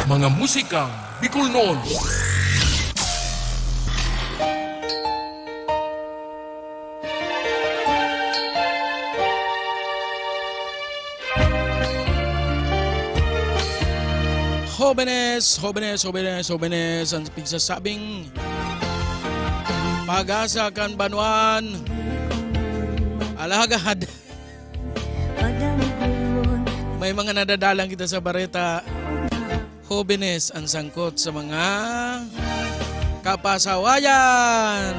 Mga musikang Bicolnon. Hobenes, hobenes, hobenes, hobenes, ang pigsasabing pag-asa kan banwaan. Alagad, may mga nadadalan kita sa bareta. Hobenes ang sangkot sa mga kapasawayan.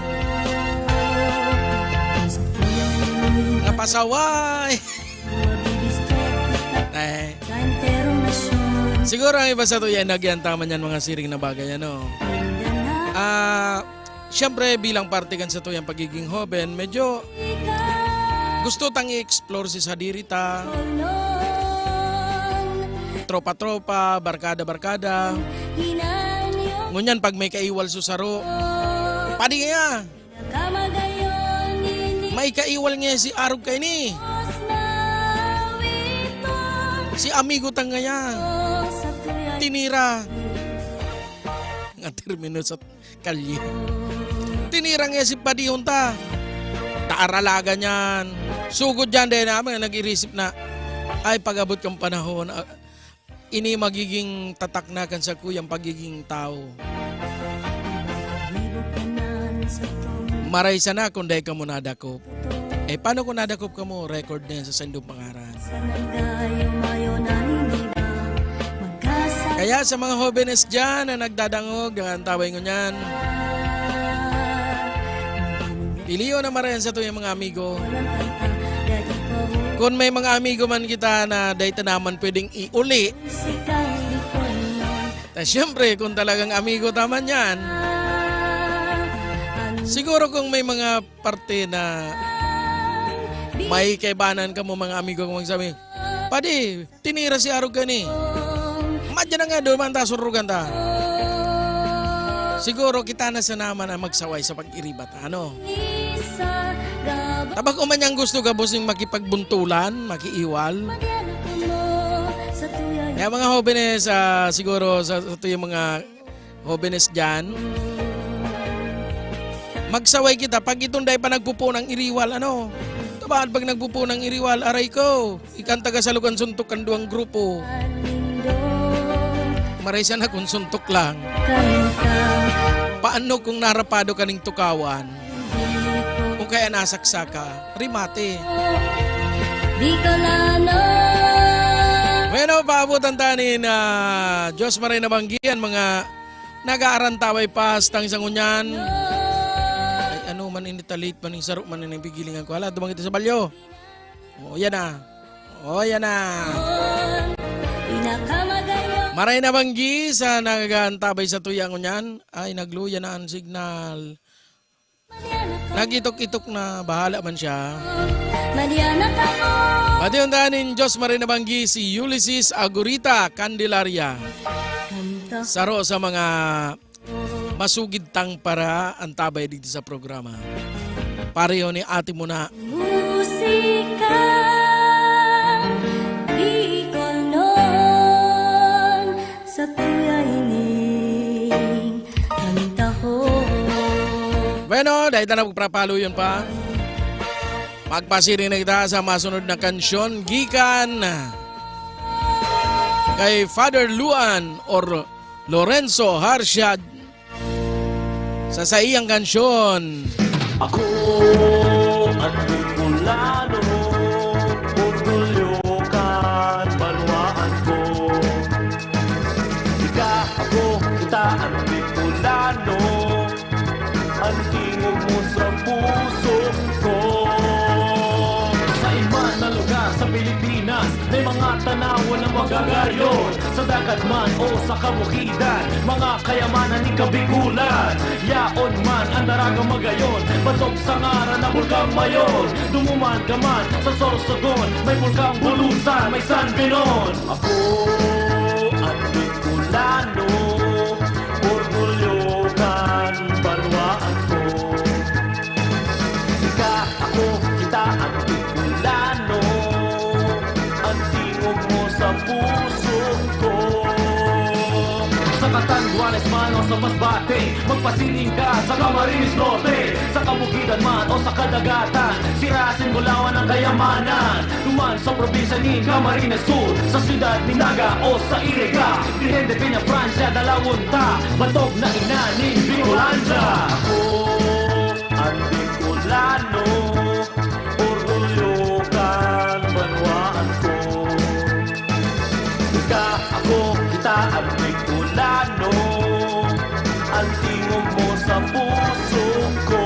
Kapasaway! Eh, siguro ang iba sa tuya, nagyan tama niyan mga siring na bagay, ano? Ah, siyempre, bilang parte kan satuyang pagiging hoben, medyo gusto tang i-explore si sadiri ta. Tropa-tropa, barkada-barkada. Ngunyan, pag may kaiwal sa saro, padi kaya! May kaiwal nga si arog kaini. Si amigo ta ngaya. Tinira. Nga termino sa kalye. Tinira nga si padihon ta. Taaralagan yan. Sugod yan, dahil naman nag-irisip na, ay, pag-abot kang panahon, ah, ini magiging tatak na kan sakuyang pagiging tawo. Maray sana kung dai kamo nadakop. Eh, paano kung nadakop kamo? Record na yan sa saindong pangaran. Kaya sa mga hobenes dyan na nagdadangog, ang antabay ngunyan, pilion na marayan sa tuyang mga amigo. Kung may mga amigo man kita na dai ta naman pwedeng iuli, ta siyempre, kung talagang amigo ta man yan, siguro kung may mga parte na may kaibanan kamo, mga amigo, kung magsabi, "Padi, tinira si arog kani." Madya na nga, duman ta, surugan ta. Siguro kita na sa naman ang magsaway sa pag-iribat, ano? Tabak ko man niyang gusto gabos yung makipagbuntulan, makiiwal. Kaya mga hobenes, ah, siguro sa, sa tuyang mga hobenes dyan, magsaway kita pag itong dai pa nagpupunang iriwal, ano? Tabaad pag nagpupunang iriwal, aray ko, ikan taga salugan suntok kan duwang grupo. Maray sana kung suntok lang. Paano kung narapado kaning tukawan? O kaya nasaksaka? Rimate. Bicolano. Bueno, paabutan ta nin, ah, Diyos maray na banggi an mga nag-aarantabay pa hastang sa ngunyan. Ay, ano man ini, ta late man ning saro man ini, pigilingan ko. Hala, duman kita sa balyo. O, yan na. O, yan na. Pinakamagayon. Maray na banggi sa nag-aantabay sa tuya ngunyan. Ay, nagluya na ang signal. Nagitok-itok na, bahala man siya. Madiyan na kamo. Pati yung daan nin Diyos maray na banggi si Ulysses Agurita Candelaria. Kanta. Saro sa mga masugid tang paraantabay digdi sa programa. Pareho ni ate mo na. Musika Bicolnon, sa tuya ining kantahon. Bueno, dahil na nagpapalo yun pa. Magpasiring na kita sa masunod na kansyon gikan kay Father Luan or Lorenzo Harshad sa saiyang kansyon. Ako an Bicolano, orgulyo kan banwaan ko. Ika, ako, kita an Bicolano, an tingog mo sa puso ko. Sa iba na lugar sa Pilipinas, may mga tanawan na magagayon. Sa dagat man o sa kabukidan, mga kayamanan nin Kabigulan. Yaon man an daragang magayon, batok sa ngaran na Bulkang Mayon. Dumuman ka man sa Sorsogon, may Bulkang Bulusan, may San Benon. Ako an Bicolano, orgulyo kan banwaan ko. Ika, ako, kita an Bicolano, an tingog mo sa puso ko. Masbate, magpasiring ka sa Camarines Norte, sa kabukidan man o sa kadagatan, sira asin bulawan ang kayamanan. Duman sa probinsya nin Camarines Sur, sa siyudad ni Naga o sa Iriga, Virgen de Peña, Francia, dalawon ta, bantog na ina nin Bicolandia. Ako an Bicolano, orgulyo kan banwaan ko. Ika, ako, kita an Bicolano, an tingog mo sa puso ko.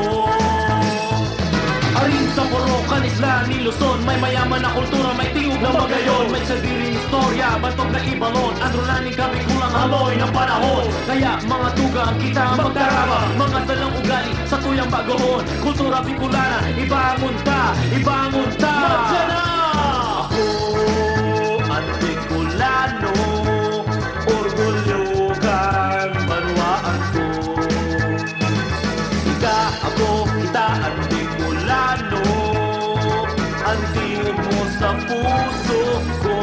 Arin sa poro kan isla ni Luzon, may mayaman na kultura, may tingog na magayon, may sadiring istorya, bantog na ibalon, an runa nin Kabikulang haloy ng panahon. Kaya mga tugang kita magdarama, mga salang ugali sa tuyang bagohon, kultura Bicolana, ibangon ta, ibangon ta. Magdana! Ako an Bicolano, orgulyo kan banwaan ko. Ika, ako, kita an Bicolano, an tingog mo sa puso ko.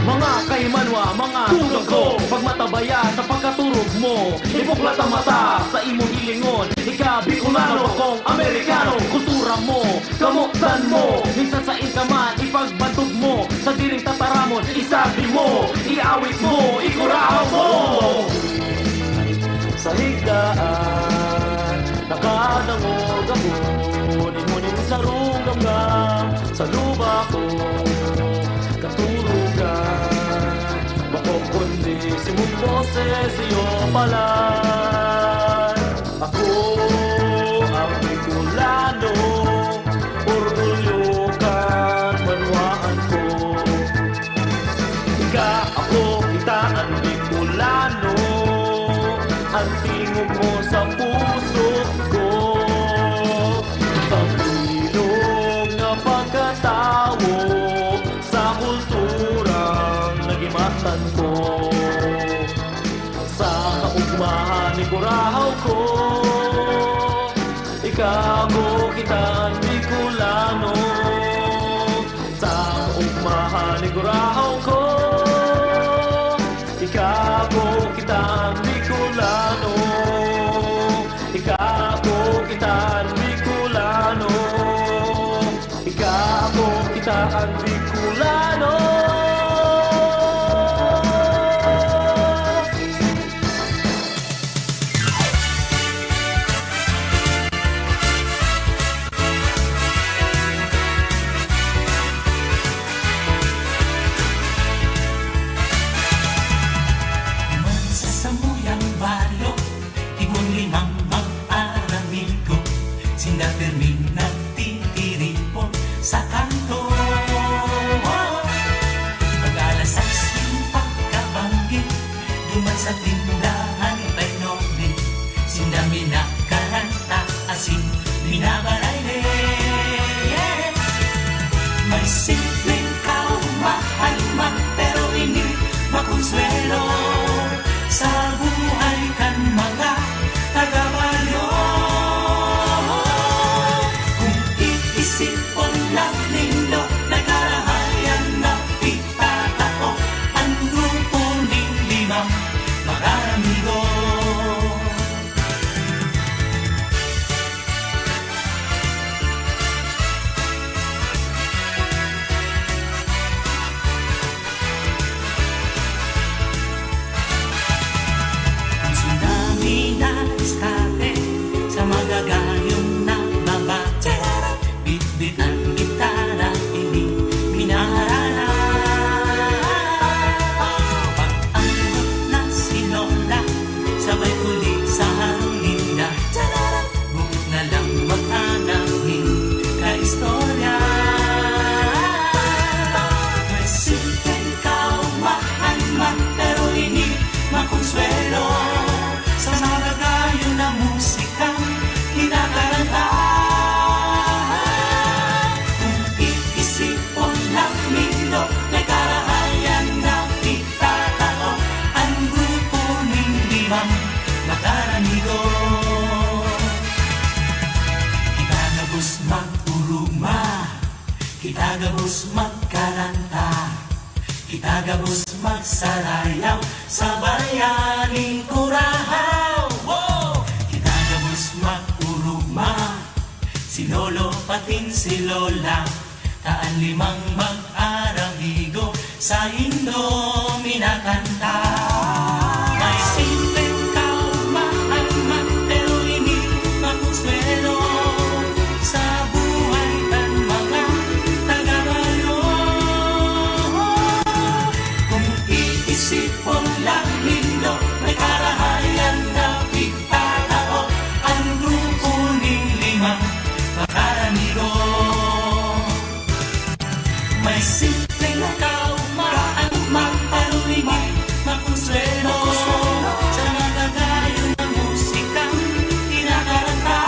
Mga kaimanwa, mga tugang ko, pagmatabaya sa pagkaturog mo, ibuklat ang mata sa imong hilingon. Ika, Bicolano, akong Amerikano, kultura mo, kamotan mo. Minsan sain ka man, ipagbantog mo, sa diring tataramon, isabi mo, iawit mo, ikurahaw mo. Sa higdaan, nakadangog ako, nin huning sarong gamgam sa luba ko, katurugan, bako kundi si mong boses, iyo palan. Ako ang Bicolano, orgulyo kan banwaan ko. Ika, ako, kita an Bicolano, an tingog mo sa puso ko. Sa bilog na pagkatawo, sa kulturang nagimatan ko. Sa kaugmahan ni kurahaw ko, ika, ako, kita an Bicolano. Sa kaugmahan ni kurahaw ko, ika, ako, kita an Bicolano. Ika, ako, kita an Bicolano. Ika, ako, kita an Bicolano. Kita gabos magsarayaw sa bayan nin Curaçao. Wow! Kita gabos mag-urugma, si Lolo patin si Lola, ta an limang mag-aramigo saindo minakanta. May simpleng kaugmaan man, pero ini makonsuelo sa buhay kan mga taga-baryo. Kung iisipon lang nindo, may karahayan na pigtatao an grupo nin limang mag-aramigo. May simpleng kaugmaan, magpalulimay, makonsuelo sa magagayon na musikang kinakaranta.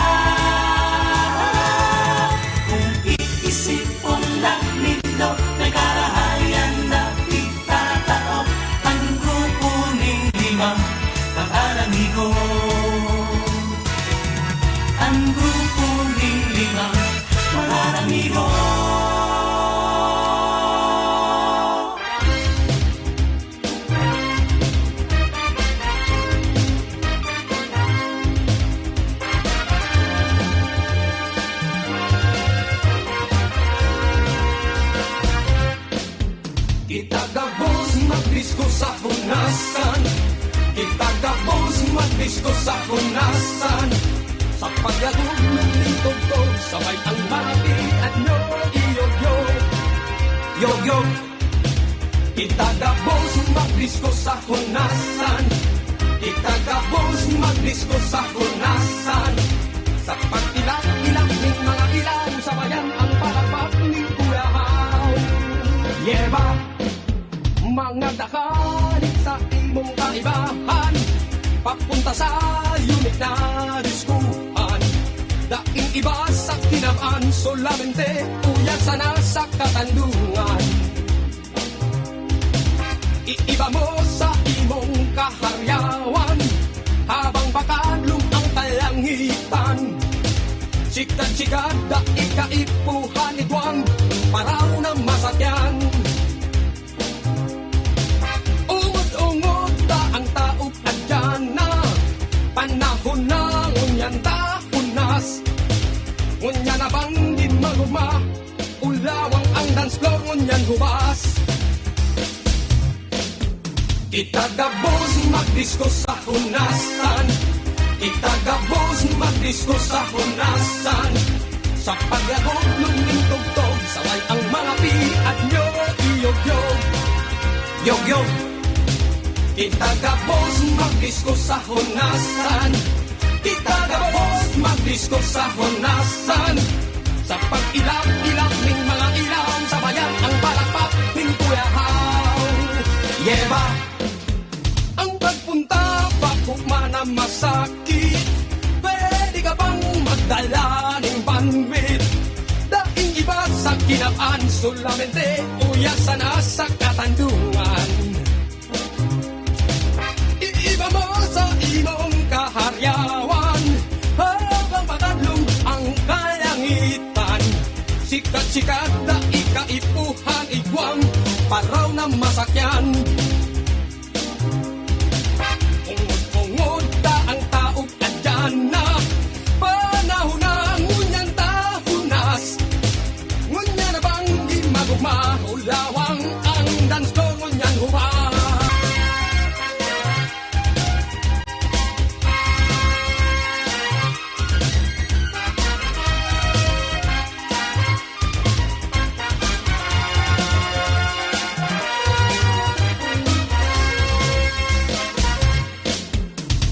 Kung iisipon lang nindo, may karahayan na pigtatao an grupo nin limang mag-aramigo. An grupo nin limang mag-aramigo. Kita gabos magdisko sa hunasan. Kita gabos magdisko sa hunasan. Sa pagyagog nin tugtog, sabay ang mga piat nyo, iyog-yog. Yog-yog. Kita gabos magdisko sa hunasan. Kita gabos magdisko sa hunasan. Sa pag-ilak-ilak nin mga ilaw, sabayan ang palakpak nin kurahaw. Yeba, mga dakali sa imong kaibahan, papunta sa unique na diskuhan. Daing iba sa kinabaan, solamente uya sana sa katandungan. Iiba mo sa imong kaharyawan, habang pakadlong ang kalangitan. Sikad-sikad, dai kaipuhan, igwang, paraw na masakyan. Ungod-ungod ta ang taog adyana, panahon na ngunyan ta hunas. Ngunyan na banggi magugma, ulawang ang dance floor ngunyan hubas. Kita gabos magdisko sa hunasan. Kita gabos magdisko sa hunasan. Sa pagyagog nin tugtog, sabay ang mga piat nyo, iyog-yog. Yog-yog. Kita gabos magdisko sa hunasan. Kita gabos magdisko sa hunasan. Sa pag-ilak-ilak ning mga ilaw, sabayan ang palakpak ning kuyahaw. Yeba! Ang pagpunta, bako man na masakit. Pwede ka pang magdala ning banwit. Daing iba sa kinabaan, solamente uya sana sa katandungan. Iiba mo sa imong kaharyawan, habang pakadlong ang kalangitan. Sikat-sikat na ikaipuhan, igwang, paraw na masakyan. Ungod-ungod ta ang taog adyana, panahon na ngunyan ta hunas. Ngunyan na banggi magugma, ulawang ang dance floor ngunyan hubas.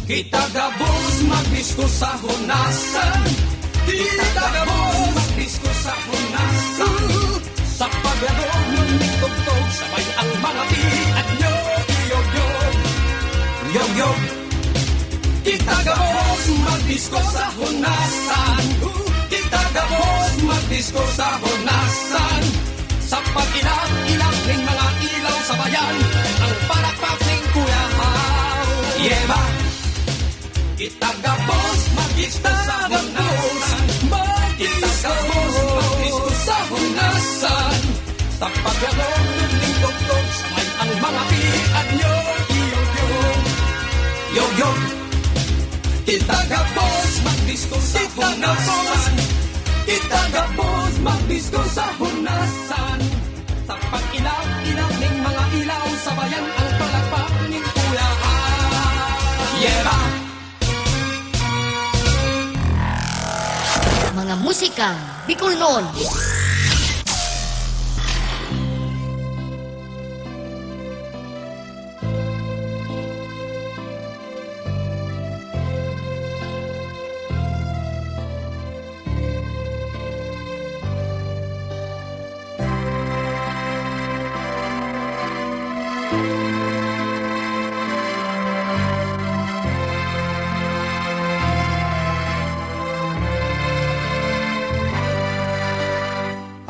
Kita gabos magdisko sa hunasan. Kita gabos magdisko sa hunasan. Sa pagyagog nin tugtog, sabay ang mga piat nyo, iyog-yog. Yog-yog. Kita gabos magdisko sa hunasan. Kita gabos magdisko sa hunasan. Sa pag-ilak-ilak ning mga ilaw, sabayan ang palakpak ning kuyahaw. Yeba! Kita gabos magdisko sa hunasan. Kita gabos magdisko sa hunasan. Sa pagyagog nin tugtog, sabay Musika, Bicol noon.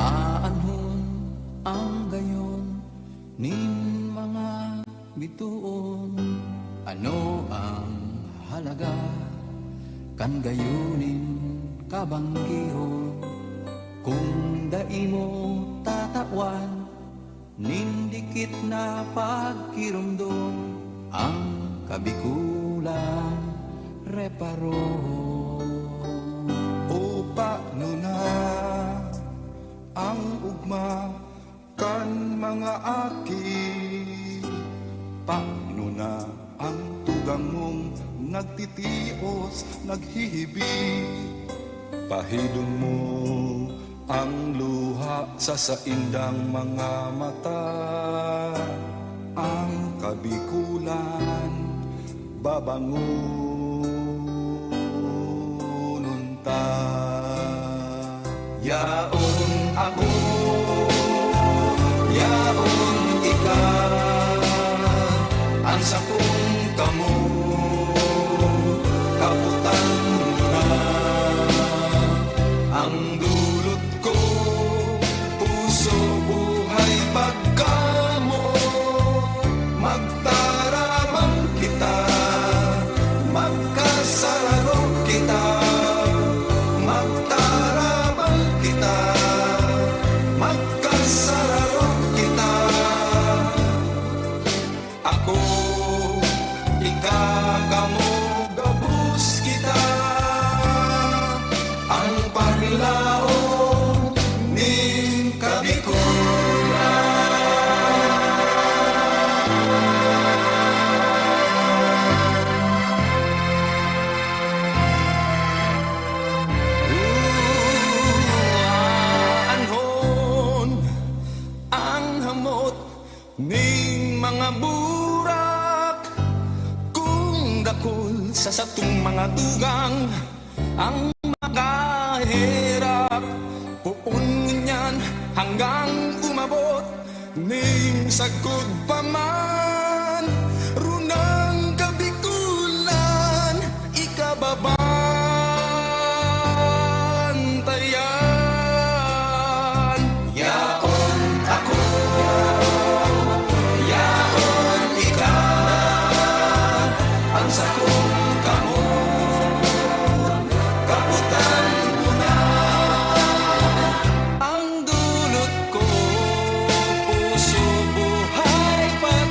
Aanhon ang gayon nin mga bitoon? Ano ang halaga kan gayo nin kabanggihon? Kun dai mo tatawan nin dikit na pagkiromdom, ang kabikulan reparohon. O paano na ang ugma kan mga aki? Paano na ang tugang mong nagtitios, naghihibi? Pahidon mo ang luha sa saindang mga mata. Ang kabikulan babangonon ta. Yaon ako, yaon ika, an sakong kamot, kapotan mo na. Ang dulot ko, puso, buhay, pagkamoot, magtarabang kita, magkasararo kita, magtarabang kita, magkasararo kita. Ako, ika, kamo, gabos kita, an paglaom nin kabikulan. Aanhon ang hamot ning mga burak, kun dakul sa satong mga tugang ang makaherap. Poon ngunyan hanggang umabot ning sagkod pa man, runang kabikulan, ikababantayan. Yaon ako, yaon ika, an sakong kamot, kapotan mo na. Ang dulot ko, puso, buhay, pag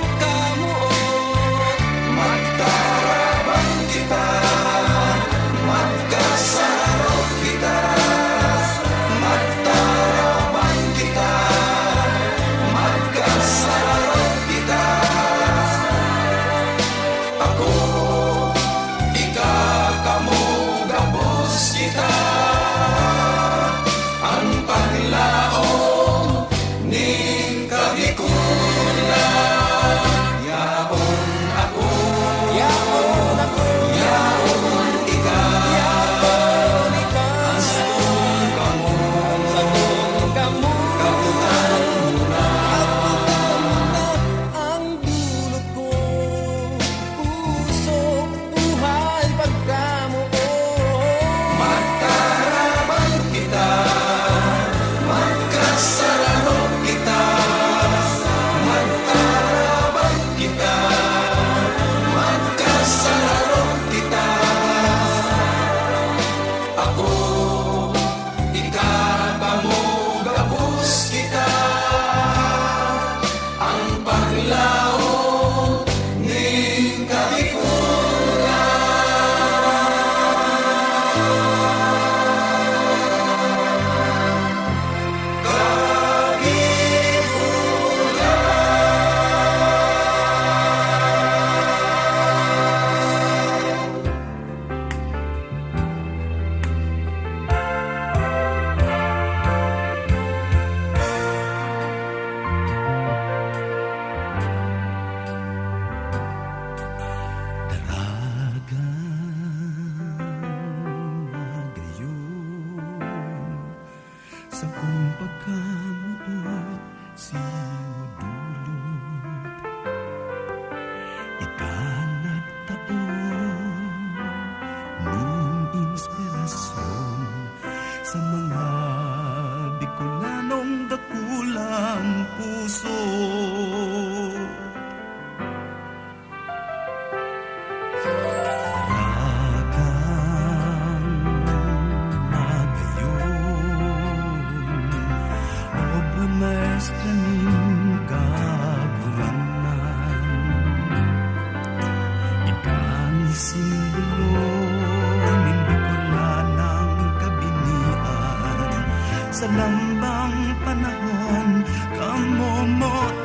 Sa lambang panahon, kamomotan,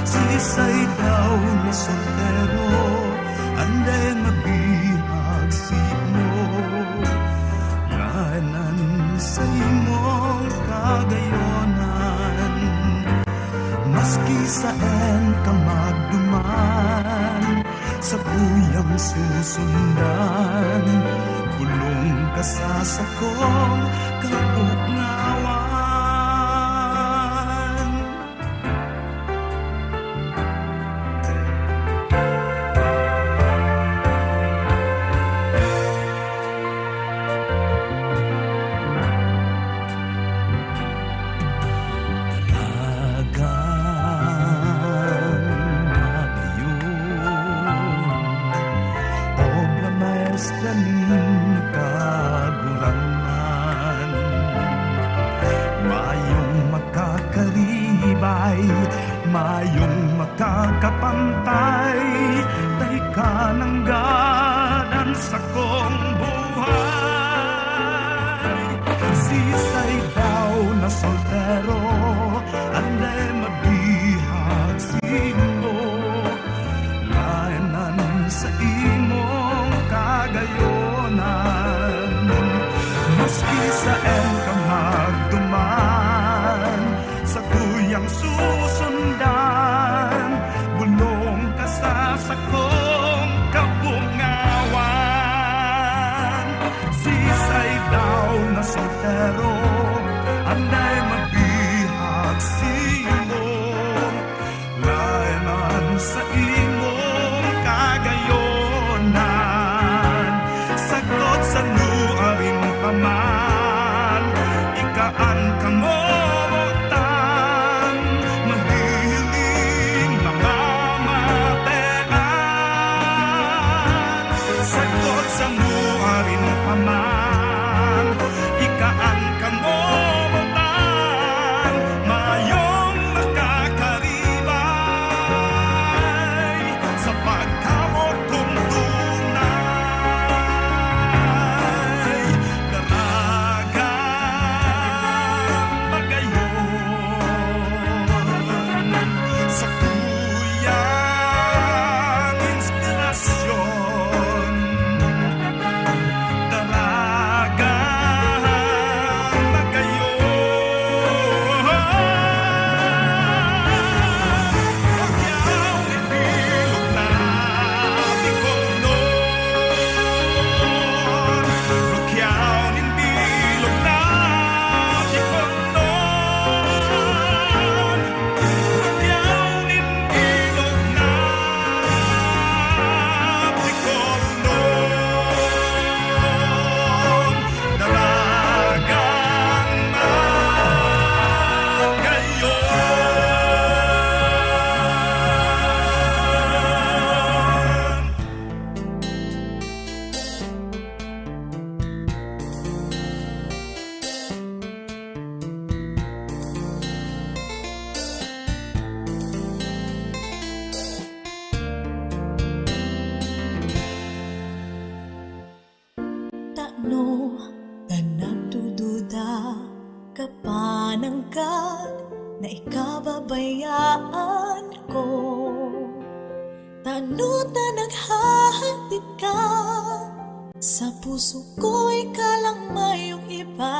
siisay daw na soltero an dai mabihag simo? Laenan sa imong kagayonan, maski saen ka magduman, sakuyang susundan, bulong ka sa sakong kabungawan. Talagang magayon, obra maestra nin Kagurangnan. Mayong makakaribay, mayong makakapantay, ta ika nanggad an sakong buhay. Siisay daw na soltero an dai mabihag simo? Laenan sa imong kagayonan, maski saen ka magduman, sakuyang susundan, bulong ka sa sakong kabungawan. Siisay daw na soltero an dai mabihag simo? Laenan sa imong kagayonan, sagkod sa nuarin pa man, ika an kamomotan, mahihiling mamamatean. Sagkod sa nuarin pa man, ika an kamomotan, mayong makakaribay sa pagkamot kong tunay. Daragang magayon, sakuyang inspirasyon. Daragang magayon, rugyaw nin bilog na bikonon. Rugyaw nin bilog na bikonon. Rugyaw nin bilog na bikonon, daragang magayon. Tano ta nagdududa ka pa nanggad na ika babayaan ko? Tano ta naghahati ka, sa puso ko ika lang mayong iba.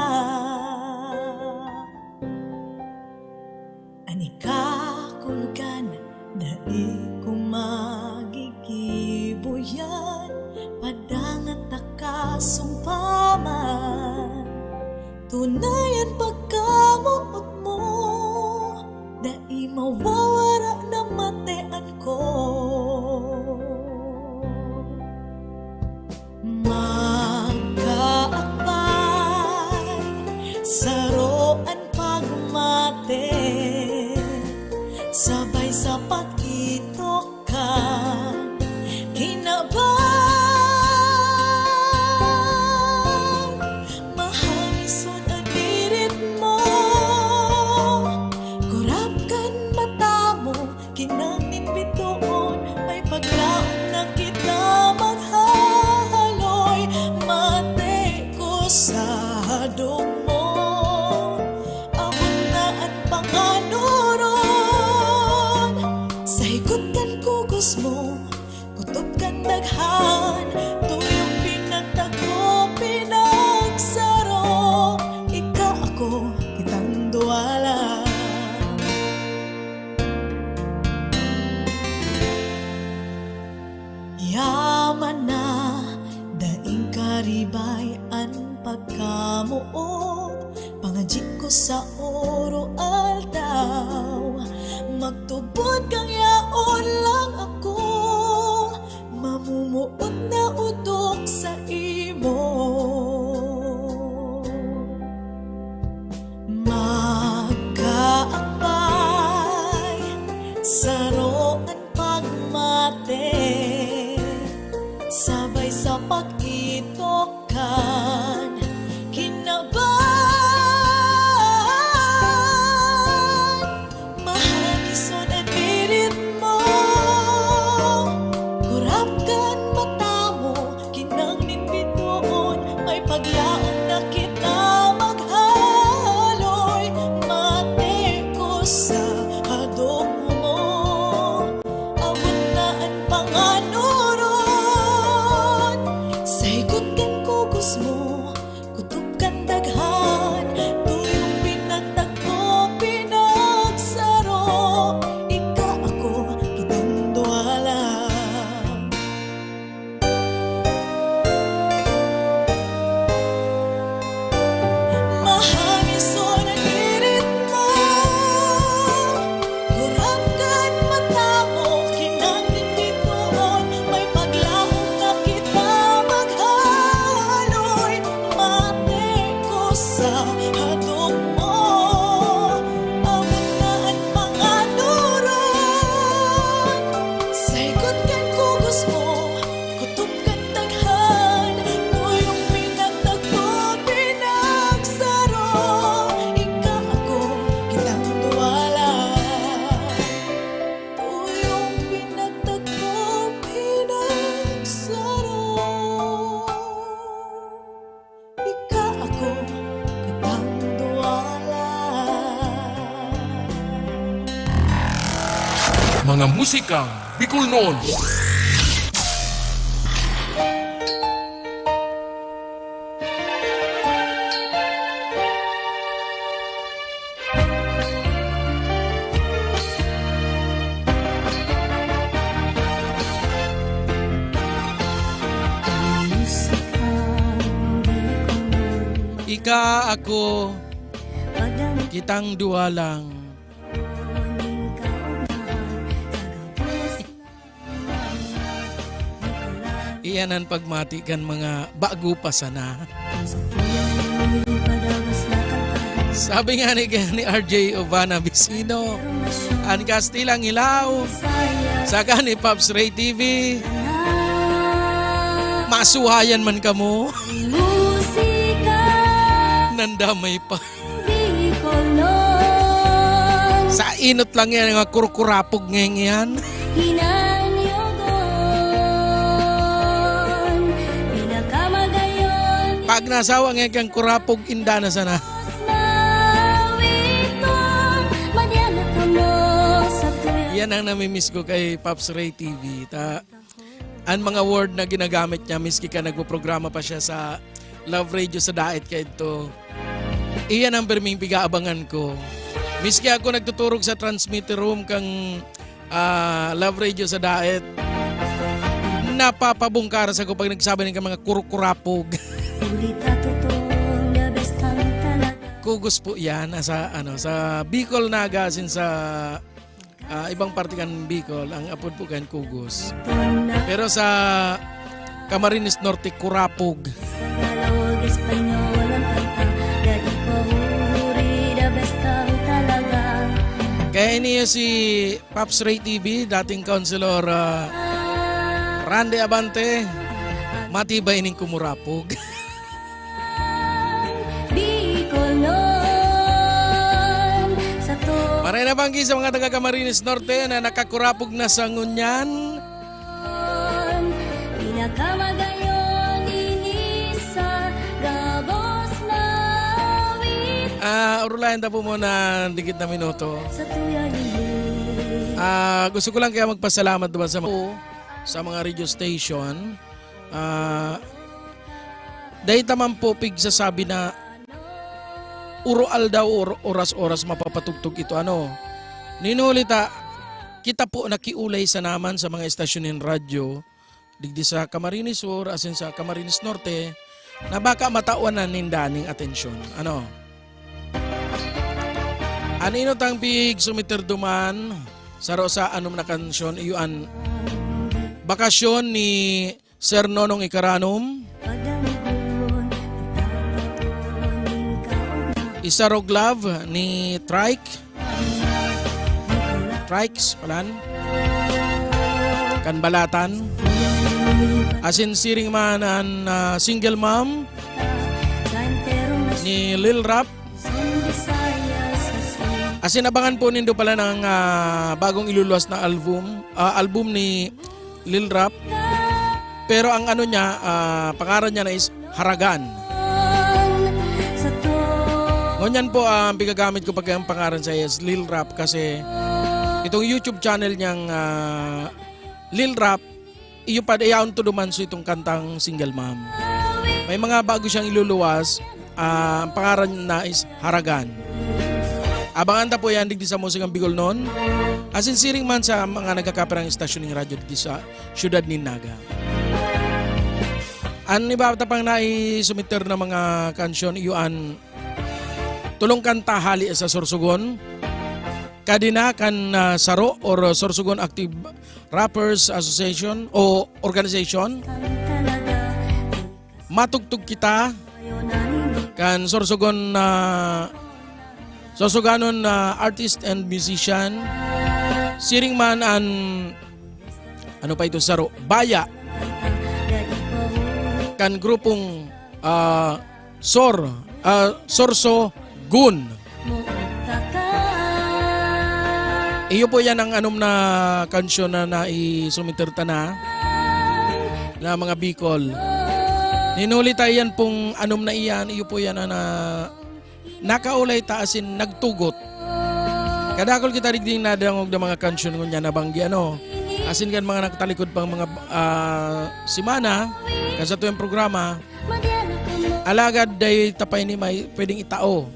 An ikakulugan, dai ko magigibo yan, padangat ta kasong pa man. Tunay an pagkamoot mo, dai mawawara na matean ko. Magkaakbay, saro an pagmate, sabay sa pag-itok kan kinaban. Mahangisan an irit mo, kurap kan mata mo, kinang nin bitoon, may paglaom na kita maghahaloy. Mate ko sa hadong Kamoot, pangadji ko sa oro aldaw, magtubod kang yaon lang ako, mamumuot na odok sa imo. Magkaakbay, saro an pagmate, sabay sa pag-itok kan kinaban. Mahanison an birit mo, kurap kan mata mo, kinang nin bitoon, may paglaom na kita maghahaloy. Mate ko sa hadok mo, abot na an panganoron, sa higot kan kugos mo, kutob kan daghan, tuyong pinagtagpo, pinagsaro, ika ako, kitang duwa lang. Mahanison an birit mo, kurap kan mata mo, kinang nin bitoon, may paglaom na kita maghahaloy. Mate ko sa hadok mo, abot na an panganoron, sa higot kan kugos mo, kutob kan daghan, tuyong pinagtagpo, pinagsaro, ika ako, kitang duwa lang. Tuyong pinagtagpo, pinagsaro, ika ako, kitang duwa lang. Mga musikang Bicolnon. Ika, ako, kitang duwa lang. Iyan an pagmati kan mga bago pa sana. Sabi nga ni, ni R J Ovana Vicino, an Kastilang Hilaw, saka ni Pops Ray T V, masuhayan man kamo. Nandamay pa. Sa inot lang yan, mga kurkurapog ngayong yan. Pag nasawa ngayon kang kurapog, inda na sana. Yan ang namimiss ko kay Pops Ray T V. Ta, an mga word na ginagamit niya, miski ka nagpoprograma pa siya sa Love Radio sa Daet kaidto, iyan ang pirming pigaabangan ko. Miski ako nagtuturog sa transmitter room kang, ah, Love Radio sa Daet, napapabungkaras ako pag nagsabi ng mga kurukurapog. Kugos po yan, ah, sa, ano, sa Bicol Naga, as in sa ah, ibang parte kan Bicol, ang apod po kan Kugos. Pero sa Camarines Norte, Kurapog. Kaya ini si Pops Ray T V, dating Councilor, ah, Randy Abante, matibay ning kumurapog. Bicolnon, sa to- Maray na banggi sa mga taga Camarines Norte na nakakurapog na sa ngunyan. Pinakamagayon ini sa gabos na awit. Ah, urulayan ta po muna dikit na minuto. Sa tuya ini. Ah, gusto ko lang kaya magpasalamat naman sa mga, sa mga radio station. Ah, dai ta man po pigsasabi na uro-aldaw, or-, oras-oras mapapatugtog ito, ano. Nin huli ta, kita po nakiulay sana man sa mga estasyon nin radyo, digdi sa Camarines Sur, asin sa Camarines Norte, na baka matawan na ninda ning atensyon. Ano? An inot ang pig sumiter duman, saro sa anom na kansyon, iyo an Bakasyon ni Sir Nonong Ikaranom, Isarog Love ni Trike, Trikes palan, kan Balatan. Asin siring man an, ah, single mom ni Lil Rap. Asin abangan po nindo pala ng, ah, bagong iluluwas na album, ah, album ni Lil Rap. Pero ang ano niya, ah, pangaran niya na is Haragan. Ngunyan po, ah, ang pigagamit ko pag ang pangaran sa is Lil Rap kasi itong YouTube channel niyang, ah, Lil Rap, iyo pa, yaon to duman so itong kantang Single Mom. May mga bago siyang iluluwas, ah, ang pangaran na is Haragan. Abangan ta po yan digdi sa Musikang Bicol noon. Asin siring man sa mga nagkakaperang istasyon ng radyo digdi sa siyudad nin Naga. An iba ta pang naisumiter na mga kansyon, iyo an tolong kanta hali sa Sorsogon. Kadena kan, ah, saro or Sorsogon Active Rappers Association o Organization. Matugtog kita kan Sorsogon na Sorsoganon na artist and musician. Siring man an, ano pa ito, saro, Baya kan grupong, ah, Sor, ah, Sorso Gun. Iyo po yan ang anom na kansyon na naisumiter ta na, na mga Bicol. Ninuli ta yan pong anom na iyan, iyo po yan na, na nakaulay ta asin nagtugot. Kadakol kita digdi nadangog na mga kansyon ngunyan na banggi ano. Asin kan mga nagtalikod pang mga, ah, semana, kan sa tuyang programa, alagad dai ta pa ini may pwedeng itao.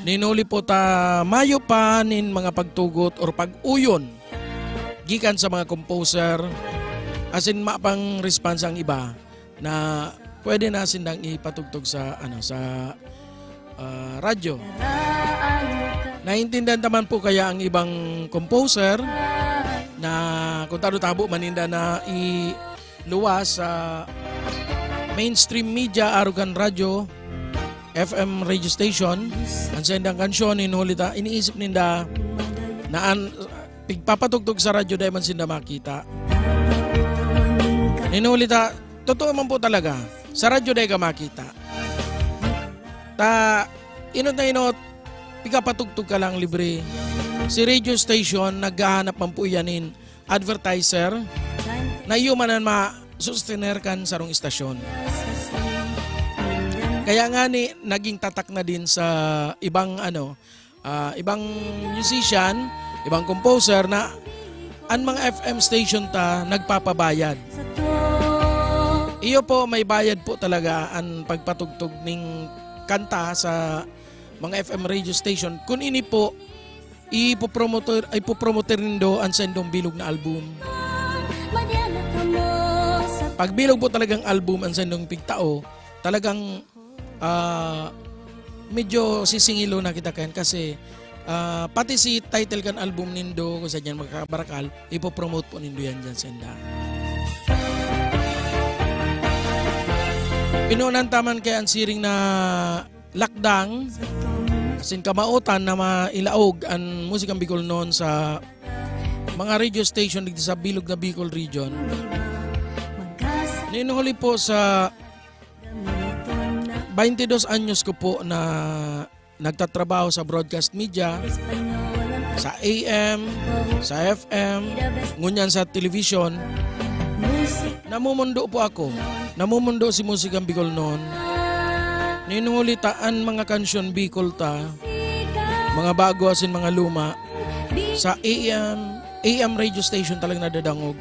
Ninuli po ta mayo pa nin mga pagtugot or pag-uyon gikan sa mga composer, asin mapang response ang iba na pwede na sindang ipatugtog sa, ano, sa, ah, radyo. Naintindihan ta man po kaya ang ibang composer na kung tano tabo man ninda na iluwas sa mainstream media, arog kan radyo, F M radio station, ang saindang kansyon, hinuli ta, iniisip ninda na an, pigpapatugtog sa radyo dai man sinda makita. Hinuli ta, totoo man po talaga, sa radyo dai ka makita. Ta, inot na inot, pigpapatugtog ka lang libre. Si radio station, naghahanap man po yan in advertiser na iyo man an ma-sustener kan sarong istasyon. Kaya nga ni, naging tatak na din sa ibang, ano, ah, ibang musician, ibang composer na an mga F M station ta nagpapabayad. Iyo po, may bayad po talaga an pagpatugtog ning kanta sa mga F M radio station. Kun ini po, ipopromoter, ipopromoter nindo an saindong bilog na album. Pag bilog po talagang album an saindong pigtao, talagang, ah, medyo sisingilo na kita kayan kasi, ah, pati si title kan album nindo, kung sa diyan magkakabarakal, ipopromote po nindo yan dyan sa inda. Pinunan taman kaya ang siring na lakdang, asin kamaotan na mailaog an musikang Bicol noon sa mga radio station digdi sa bilog na Bicol region. Ninuli po sa twenty-two anyos ko po na nagtatrabaho sa broadcast media, sa A M, sa F M, ngunyan sa television, namumundo po ako. Namumundo si Musikang Bicol noon. Ninuli ta an mga kansyon Bicol ta, mga bago asin mga luma, sa A M, A M radio station talagang nadadangog.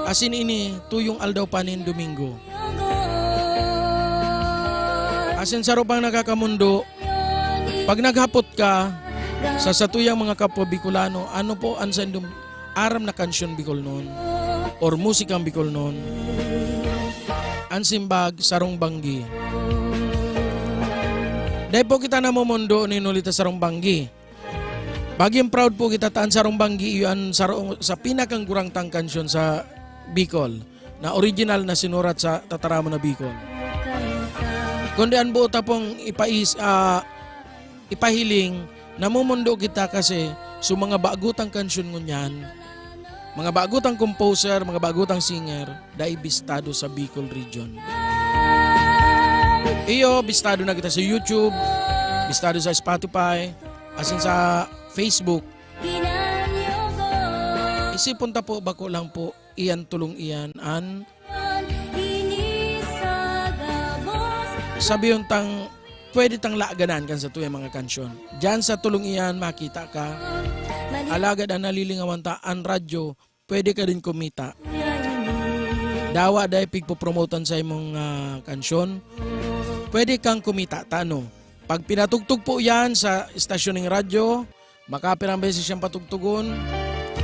Asin ini, tuyong aldaw pa nin Domingo. Asin saro pang nakakamundo, pag naghapot ka sa satuyang mga kapwa Bicolano, ano po an saindong aram na kansyon Bicolnon or musikang Bicolnon? An simbag, sarong banggi. Dai po kita namomondo nin huli ta sarong banggi. Magin proud po kita ta an sarong banggi iyo an sarong, sa pinakang gurangtang kansyon sa Bicol na original na sinurat sa tataramon na Bicol. Kundi an boot ta pong ipais-, ah, ipahiling, namomondo kita kasi sa mga bagutang kansyon ngunyan, mga bagutang composer, mga bagutang singer, dai bistado sa Bicol region. Iyo, bistado na kita sa YouTube, bistado sa Spotify, asin sa Facebook. Isipon ta po, bako lang po, iyan tulong iyan an sabihon tang pwede tang laganan kan satuyang mga kansyon. Diyan sa tulong iyan, makita ka. Alagad an nalilingawan ta, an radyo, pwede ka din kumita. Dawa dai pigpopromotan sa imong, ah, kansyon. Pwede kang kumita. Tano? Pag pinatugtog po yan sa istasyon ng radyo, makapirang beses siyang patugtugon,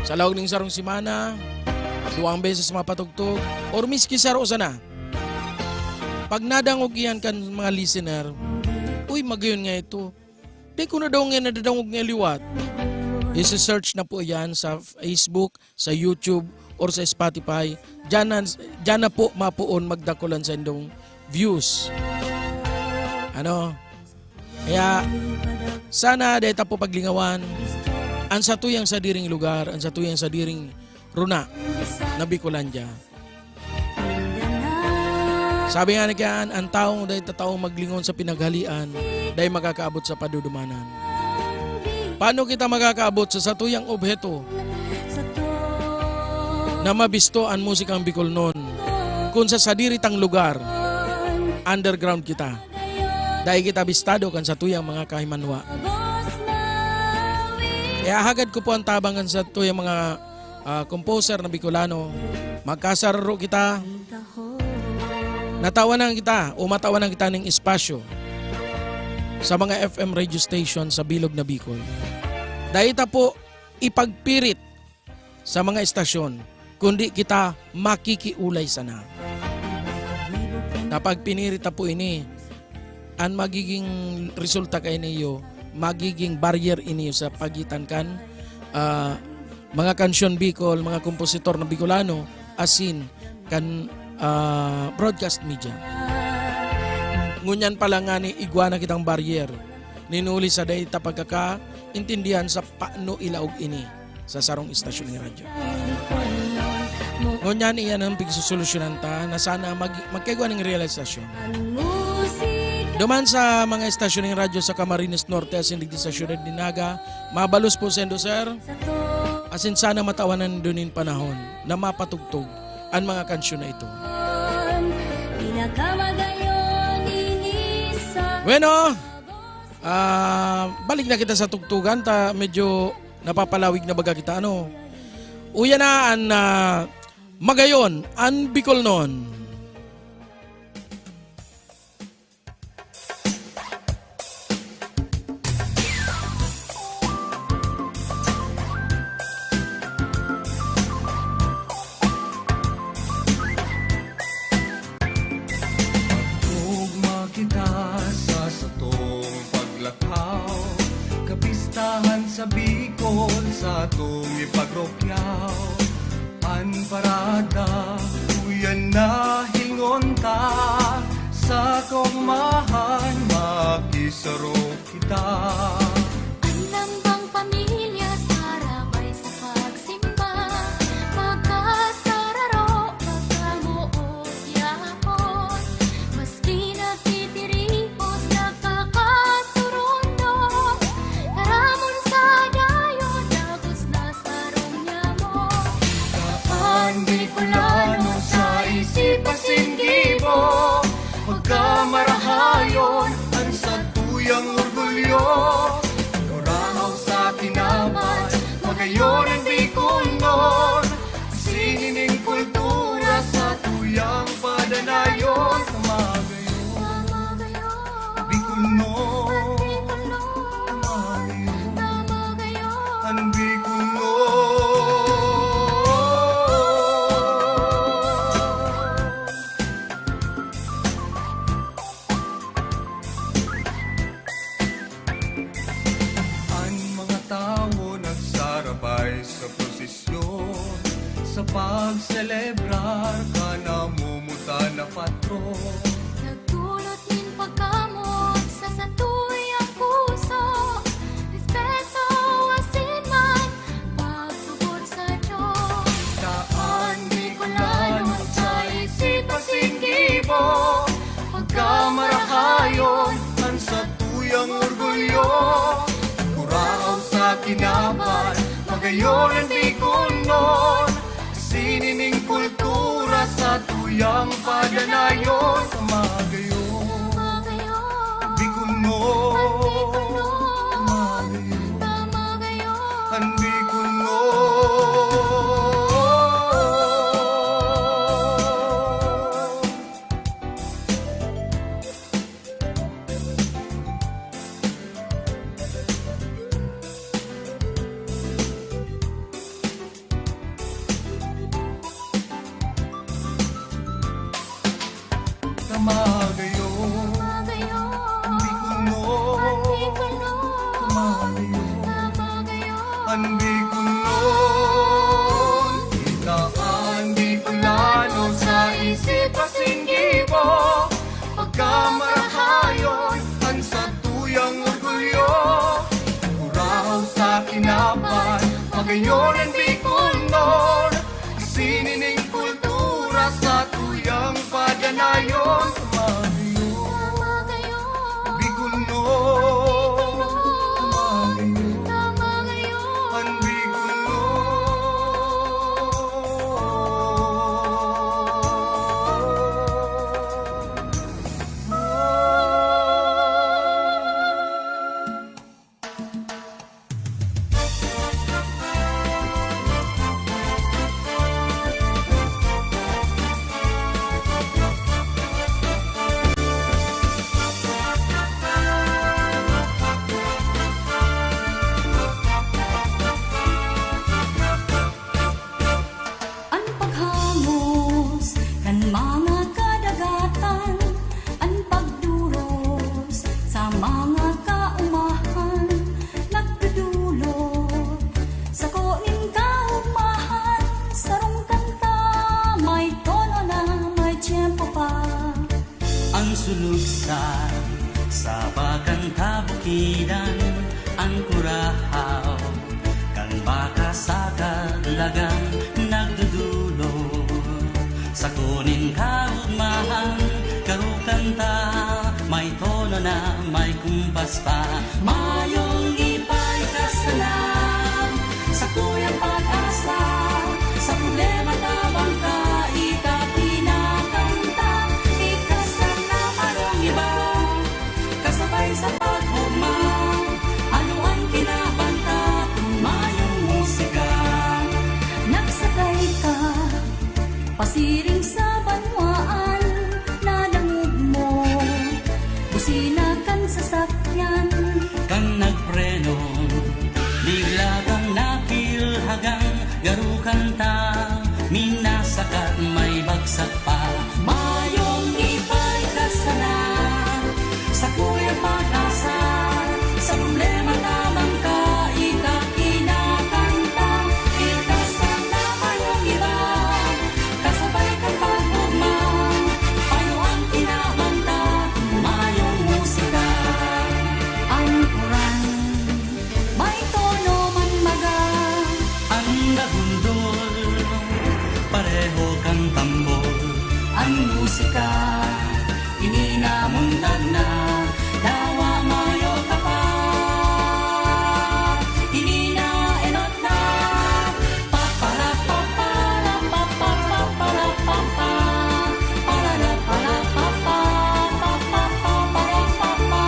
sa laog ning sarong semana, duwang beses mapatugtog, or miski saro sana. Pag nadangog iyan kan mga listener, "Uy, magayon nga ito. Di ko na daw nga nadadangog nga liwat." Isi-search na po yan sa Facebook, sa YouTube, or sa Spotify. Diyan na, diyan na po mapoon magdakulan sa indong views. Ano? Kaya, sana dai ta po paglingawan an satuyang sadiring lugar, an satuyang sadiring runa na Bicolandia. Sabi nga ni Kian, "An tawong dai tataong maglingon sa pinaghalian, dai makakaabot sa padudumanan." Paano kita makakaabot sa satuyang obheto na mabisto an musikang Bicolnon kun sa sadiri tang lugar, underground kita? Dai kita bistado kan satuyang mga kahimanwa. Kaya hagad ko po an tabang kan satuyang mga, ah, composer na Bicolano. Magkasararo kita. Natawanan kita o matawanan kita ning espasyo sa mga F M radio station sa bilog na Bicol. Dai ta po ipagpirit sa mga estasyon, kundi kita makikiulay sana. Kapag pinirit ta po ini, an magiging resulta kaini iyo, magiging barrier ini iyo sa pagitan kan, ah, mga kansyon Bicol, mga kompositor na Bicolano, asin kan, ah, broadcast media. Ngunyan pa lang ngani, igwa na kitang barrier. Nin huli sa dai ta pagkakaintindihan sa paano ilaog ini sa sarong estasyon nin radyo. Ngunyan, iyan ang pagsusolusyonan ta na sana mag-, magkaigwa ning realisasyon. Duman sa mga estasyon nin radyo sa Camarines Norte asin digdi sa siyudad nin Naga, mabalos po saindo, sir. Asin sana matawanan nindo nin panahon na mapatugtog an mga kansyon na ito. Pinakamagayon ini sa Bueno, ah, balik na kita sa tugtugan, ta medyo napapalawig na baga kita, ano? Uya na an, ah, magayon, an Bicolnon. Magtugma kita sa satong paglakaw, kapistahan sa Bicol, satong ipagrokyaw. An parada, uyan na hingon ta, sa kaugmahan makisaro kita. An lambang pamilya sarabay sa pagsimba, magkasararo, pagkamoot yapon. Maski nagtitiripos, nakakasurundong, taramon sa dayon, dagos na sarong yaon. Kaan Bicolano sa isip asin gibo, pagkamarahayon an satuyang orgulyo. Sa prosesyon, sa pagselebrar kan namomotan na patron. Nagdulot nin pagkamot sa satuyang puso, respeto, asin man, pagtubod sa Dios. Taan Bicolano sa isip asin gibo, pagkamarahayon, an satuyang orgulyo. Kurahaw sa kinaban, magayon an Bicolnon. Sining kultura satuyang padanayon. Tama gayon. Tama gayon. Bicolnon. An Bicolnon. Tama gayon. Tama gayon. An Bicolnon. Tama gayon. Tama gayon. An Bicolnon. An Bicolnon. Tama gayon. Tama gayon. An Bicolnon. Kita an Bicolano sa isip asin gibo. Pagkamarahayon, an satuyang orgulyo. Kurahaw sa kinaban, magayon an Bicolnon. Sining kultura satuyang padanayon. Tama gayon. Bicolnon. Tama gayon. Tama gayon. An Bicolnon. An paghangos kan mga kadagatan, an pagduros sa mga kaumahan, nagdudulot sako nin kaugmahan, sarong kanta, may tono na, may tiyempo pa. An sulog sa saba kan kabukidan, an kurahaw kan baka sa kalagan, nagdudulot sako nin kaugmahan, garo kanta, may tono na, may kumpas pa. Mayong ipahikas sana sakuyang pag-asa, sa problema tabang ka, ika kinakanta, ika sana mayong iba. Kasabay sa pag-ugma, ano ang kinabanta kun mayong musika? Nagsakay ka pasiring sa banwaan, nadangog mo busina kan sasakyan. Kan nagpreno, bigla kang napilhagan, garo kanta, minasakat, may bagsak pa. Mayong ipahikas sana sakuyang pag-asa, sa problema tabang ka, ika kinakanta, ika sana mayong iba. Kasabay kan pag-ugma, payo ang kinabanta, mayong musika. An kurang, may tono man baga. An nagundol, pareho kan tambol. An musika, ini na muntag na, dawa mayo ka pa. Ini na enot na. Papara, papara, papara, papara, papa. Parara, para, papa, papa, papara, papa.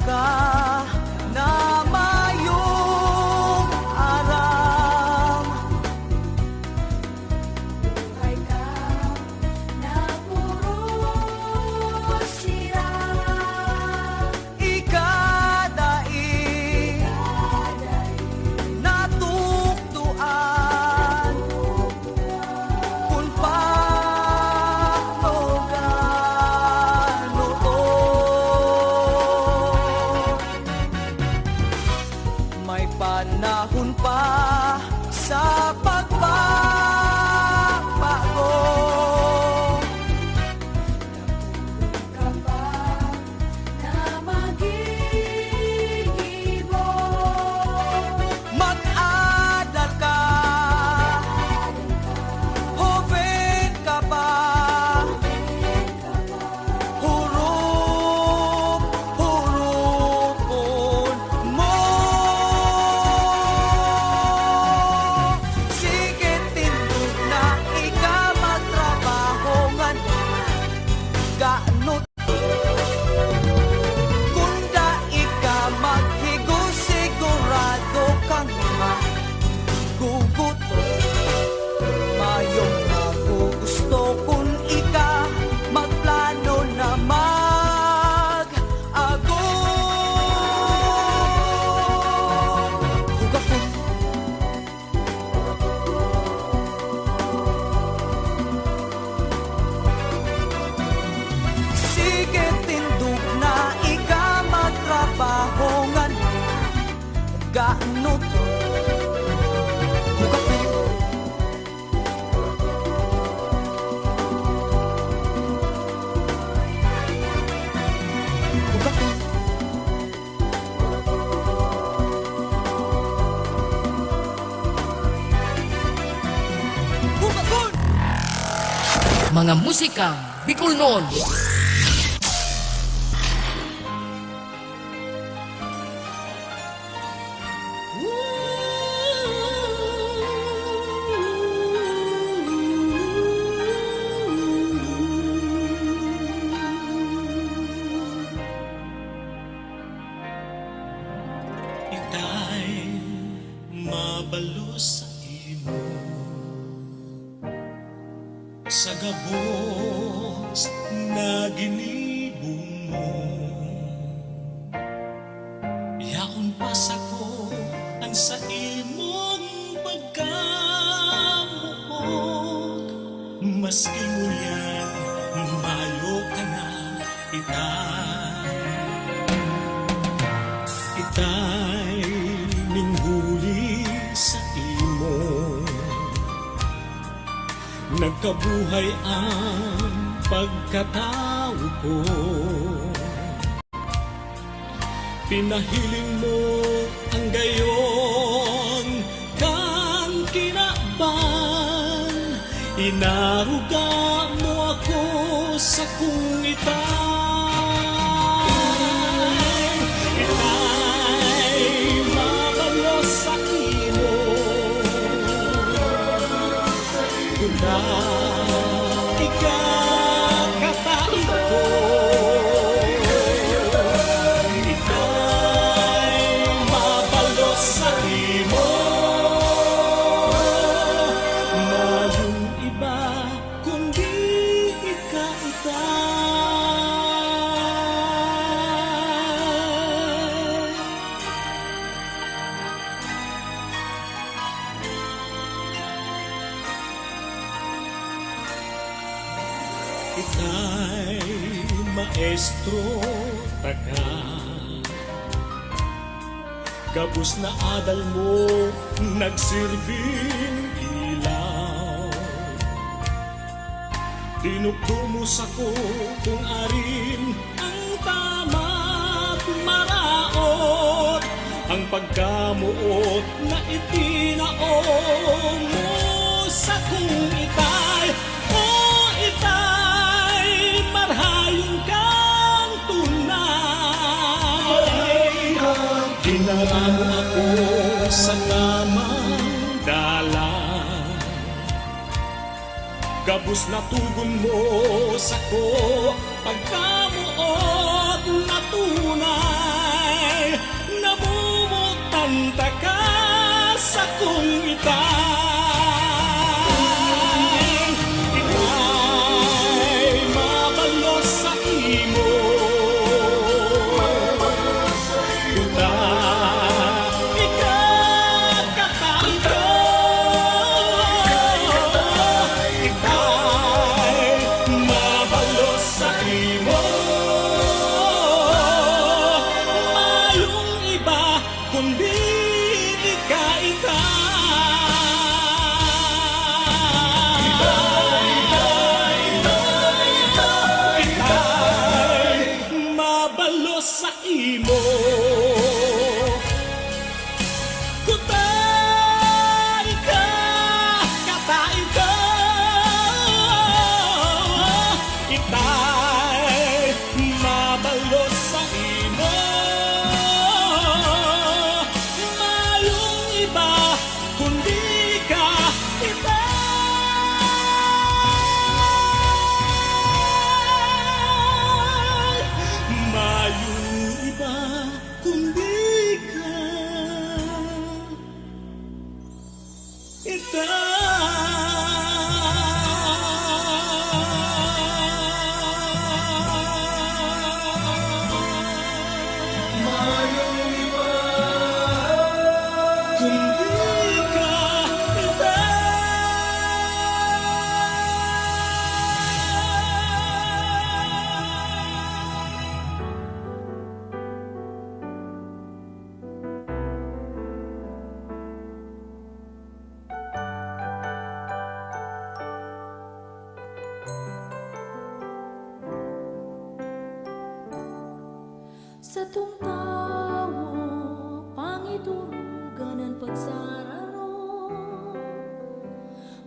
ka na mayong aram. Buhay ka na puro sira. Ika dai natukdoan. Kun paano gano to? May panahon pa sa pagbabago. Ka pa na magigibo. Mag-adal ka, hoben ka pa. Hurup-hurupon mo. Sige, tindog na ika magtrabaho ngan gano. Kun dai ka maghigo, sigurado kang magugutom. Mayong magugusto kun ika magplano na mag-ago. Hugakon. Sige, tindog na ika magtrabaho ngan gano to. Hugakon. Hugakon. Hugakon! Mga musika Bicolnon. Itay mabalos saimo sa gabos na ginibo mo. Yaon pa sako an saimong pagkamoot, maski ngunyan mayo ka na. Itay, itay nin huli saimo, nagkabuhay an pagkatawo ko. Pinahiling mo an gayon kan kinaban, inaruga mo ako sakong itay. Itay, mabalos saimo. Kun ika kataing ko, itay mabalos saimo. Mayong iba kundi ika, itay. Itay, maestro taka. Gabos na adal mo nagsirbing ilaw. Tinukdo mo sako kung arin ang tama't maraot, ang pagkamoot na itinao mo sakong itay. O itay, marhayon kang tunay. Dinara mo ako sa tamang dalan. Gabos na togon mo sako, pagkamoot na tunay. Sakong itay, itay mabalos saimo. Kuta, ika kataito, itay mabalos saimo. Mayong iba kundi ika, ika. Itay mabalos saimo. Kuta, ika kataito, itay mabalos saimo. Mayong iba kundi ika, itay. Mayong iba kundi ika, itay. Mayong iba kundi ika, itay. Satong tawo, pangiturugan an pagsararo.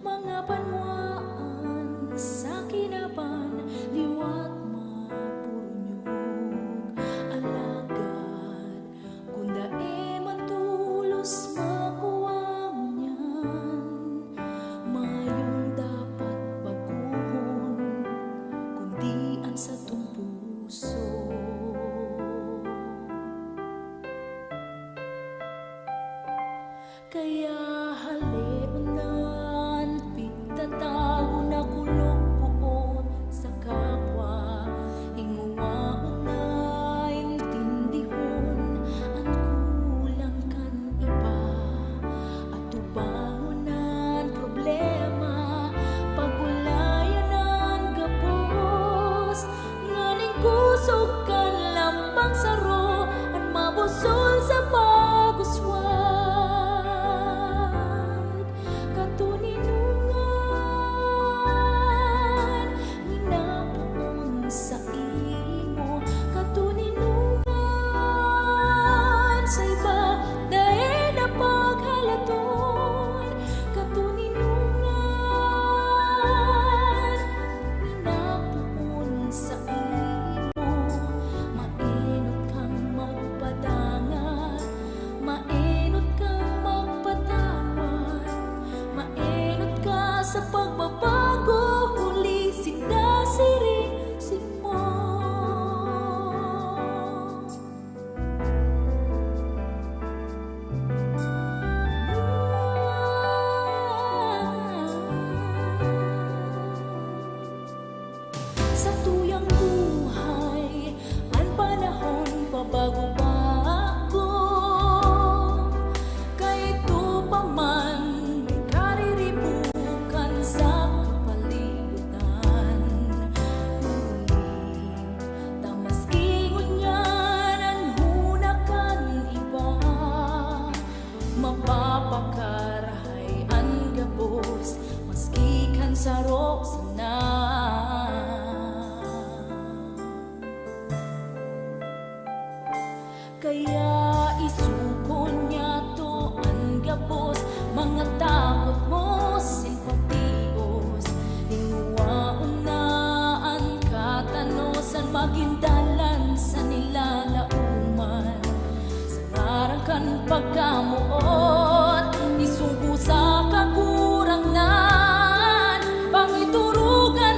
Mga banwaan sa kinaban, liwat mapurunyog. Alagad kun dai man tolos makua ngunyan, mayong dapat bagohon, kundi an satong puso. Kaya haleon an pigtatawo na kulog poon sa kapwa, hingwaon na intindihon an kulang kan iba, atubangon an problema, pag-ulayan an gabos, nganing kusog kan lambang saro an mabusol sa pag-uswag. Katoninongan, minapoon saimo, katoninongan, sa iba dai na paghalaton, katoninongan, minapoon saimo, maenot kang magpadangat, maenot kang magpatawad, maenot ka sa pagbabago, huli sinda siring simo. Sa tuyang buhay, an panahon pabago-bago. Kaidto pa man, may kariribukan sa kapalibutan. Huli ta maski ngunyan an huna kan iba, mapapakarahay an gabos, maski kan saro sana. Kaya isugo niyato an gabos, mga takot mo sin patios. Hingwaon na an katanosan, magin dalan sa nilalaoman. Sa ngaran kan pagkamoot, isugo sa Kagurangnan, pangiturugan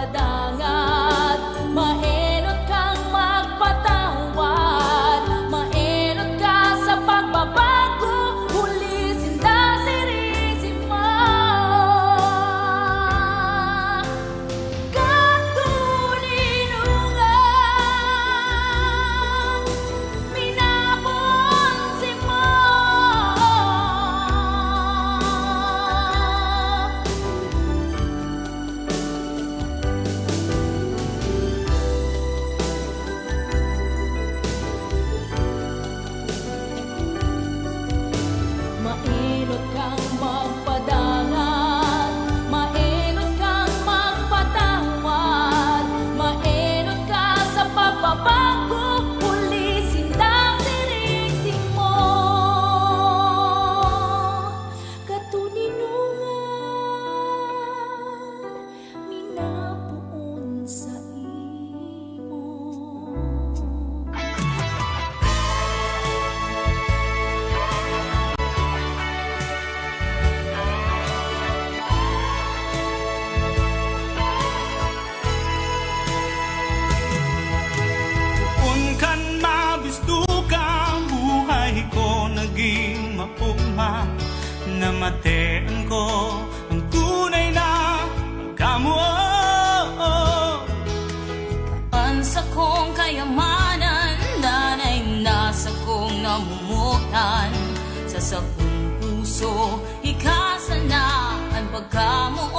Dangat, maenot kang magpatawad, maenot ka sa pagbabago, huli sinda siring si Mao. Katoninongan, minapon si Mao. Maenot kang magpadangat, maenot kang magpatawad, maenot ka sa pagbabago, huli sinda siring si Mao. Katoninongan, minapoon saimo. Poon kan mabisto ka, buhay ko nagin maogma, namatean ko an tunay na pagkamoot. An sakong kayamanan, danay na sakong namomotan. Sa sakong puso, ika sana an pagkamoot.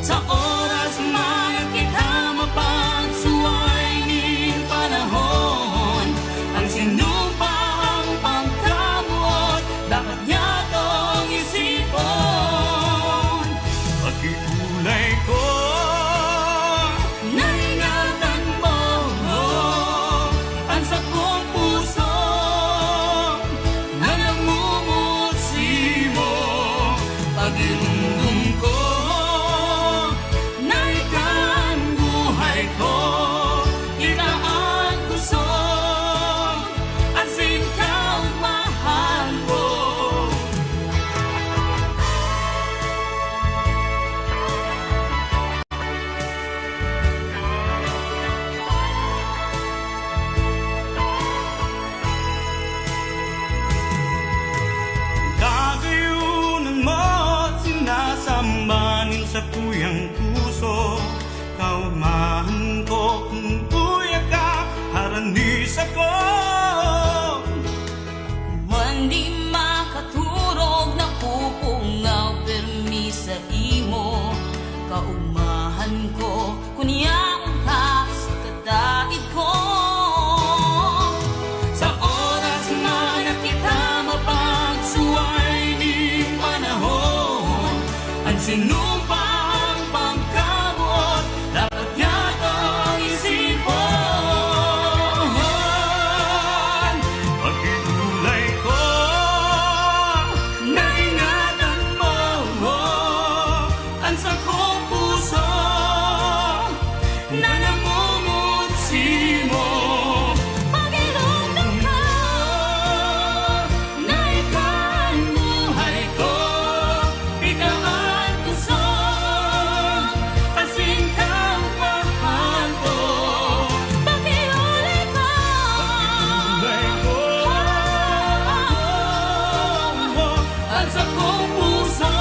Sa oras man na kita mapagsuway nin panahon, an sinumpang pagkamoot, dapat Nyatong isipon, pagkigulay ko, naingatan mo an sakong puso na namumutsi mo. Pagirumdom ko, na ika an buhay ko, ika an kusog, asin kaogmahan ko. Kagayonan mo, sinasamba nin sakuyang puso. Kaogmahan ko kun uya ka, harani sako. Mandi makaturog, napupungaw pirmi saimo. Kaogmahan ko, kun yaon ka sa kataid ko. Sa oras man na kita mapagsuway nin panahon, an sinumpang pagkamoot, dapat nyatong isipon. Pagkigulay ko, naingatan mo an sakong puso na namumutsi mo. Pagirumdom ko na ika an buhay ko, ika an kusog, asin kaogmahan ko. Pakiuli ko, pakiuli ko, an sakong puso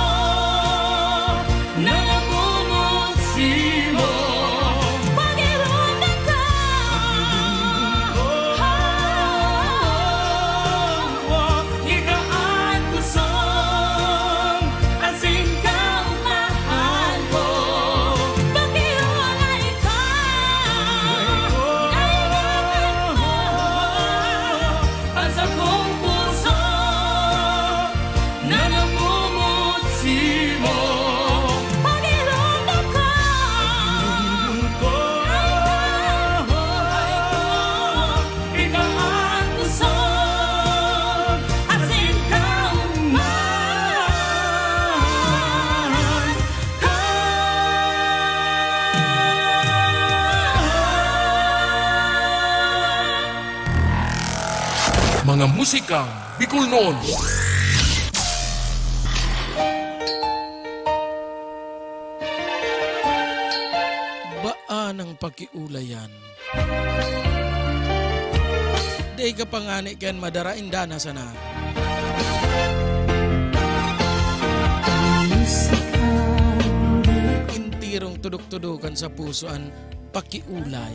na namumutsi mo. Pagirumdom ko, ika an kusog, asin kaogmahan ko. Pakiulay ko, naingatan mo an sakong puso na namumutsi mo. Pagirumdom ko, ika an kusog, asin kaogmahan ko. Mga musikang Bicolnon. Baan ang pakiulayan? Dai ka pa ngani kan madara, inda na sana. Intirong tudok-tudokan sa puso an pakiulay.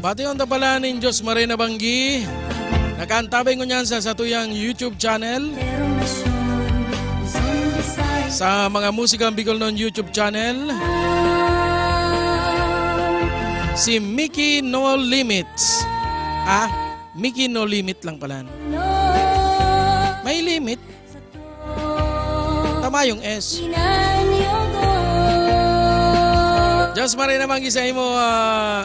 Patihon ta pala nin Diyos Maray na banggi, nakaantabay ngunyan sa satuyang YouTube channel. Sa mga musikang Bicolnon YouTube channel, si Mickey No Limits. Ah, Mickey No Limit lang pala. May limit? Tama yung S. Diyos Maray na banggi sa imo, ah,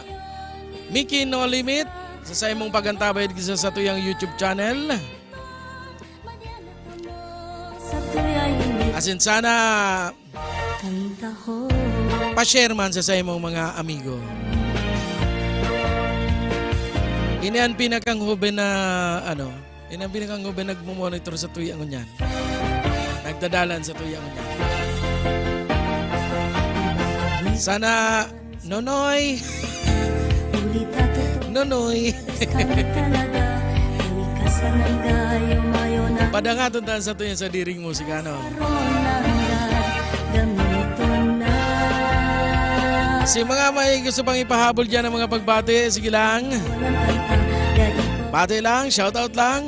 Mickey No Limit, sa saimong pag-antabay sa satuyang YouTube channel. Asin sana pa-share man sa saimong mga amigo. Ini an pinakang hoben na, ano, ini an pinakang hoben nagmo-monitor sa tuya ngunyan. Nagdadalan sa tuya ngunyan. Sana, Nonoy! Nonoy! Padangaton ta an satuyang sadiring musika, no? Si mga may gusto pang ipahabol diyan ng mga pagbati, sige lang. Bati lang, shoutout lang.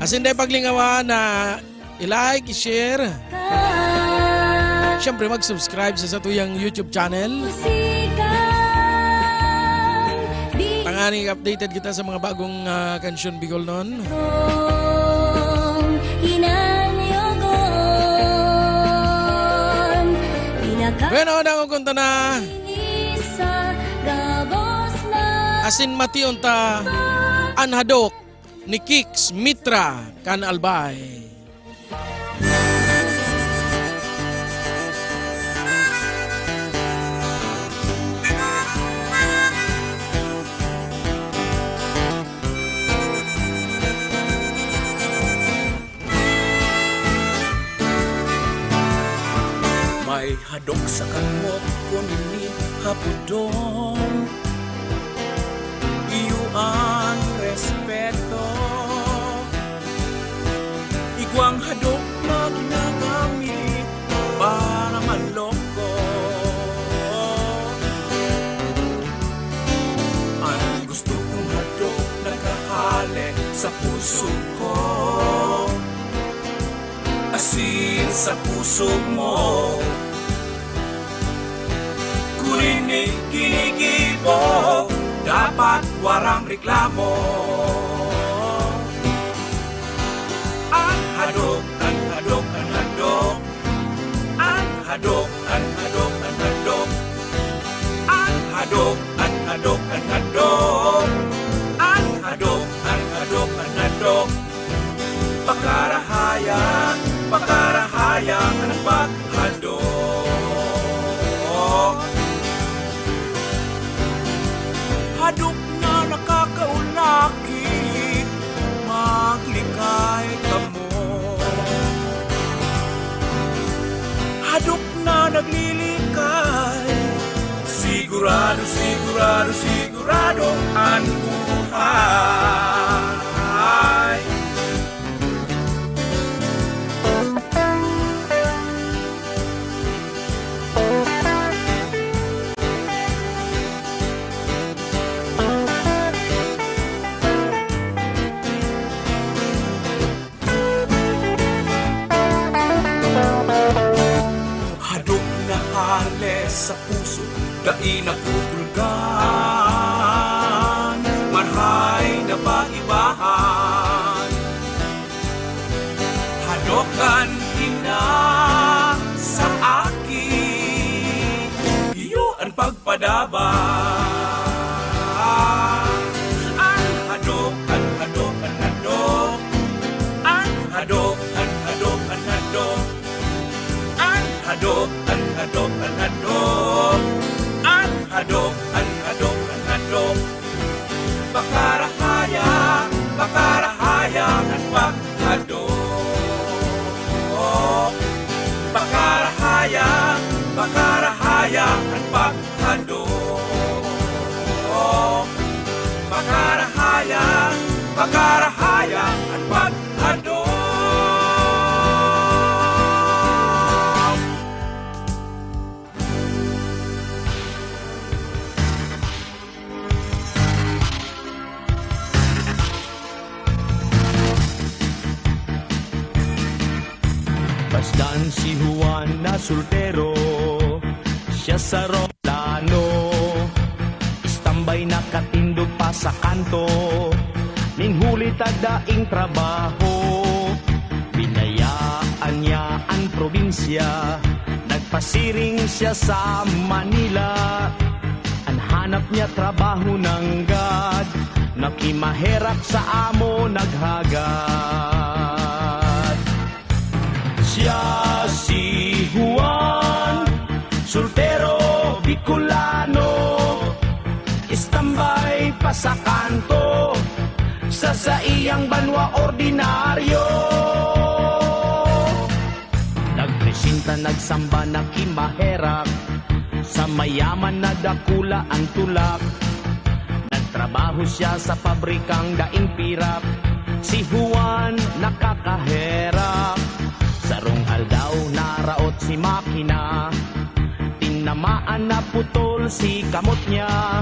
Asin dai paglingawan na i-like, i-share. Siyempre, mag-subscribe sa satuyang YouTube channel. Tanganing updated kita sa mga bagong, ah, kansyon Bicolnon. Bueno, dangogon ta na. Asin mationta an hadok ni Kix Mitra kan Albay. May hadok sa kamot ko nin hapodon, iyo an respeto. Igwang hadok na ginagamit para manloko. An gusto kong hadok nakahale sa puso ko, asin sa puso mo. Kun ini kinigibo, dapat warang reklamo. An hadok, an hadok, an hadok. An hadok, an hadok, an hadok. An hadok, an hadok, an hadok. An hadok, an hadok, an hadok. Pakarahayan, pakarahayan an paghadok. Hadok na nakakaulaki, maglikay kamo. Hadok na naglilikay, sigurado, sigurado, sigurado an buhay. Hadok na hale sa puso, dai nabubulgan, marhay na pag-ibahan. Hadok kan ina sa aki, iyo an pagpadaba. An hadok, an hadok, an hadok. An hadok, an hadok, an hadok. An hadok, an hadok, an hadok. An Pakarahayan an pagtadom. Pasdan si Juan na soltero, siya sa Romblano. Istambay nakatindog pa sa kanto, ning huli ta daing trabaho. Binayaan niya an probinsya, nagpasiring siya sa Manila. An hanap niya trabaho nanggad, nakimaherak sa amo naghagad. Siya si Juan, soltero Bicolano, istambay pa sa kanto, sa saiyang banwa ordinaryo. Nagpresenta, nagsamba, nakimaherak sa mayaman na dakula an tulak. Nagtrabaho siya sa pabrikang daing pirak, si Juan nakakaherak. Sarong aldaw naraot si makina, tinamaan, naputol si kamot niya.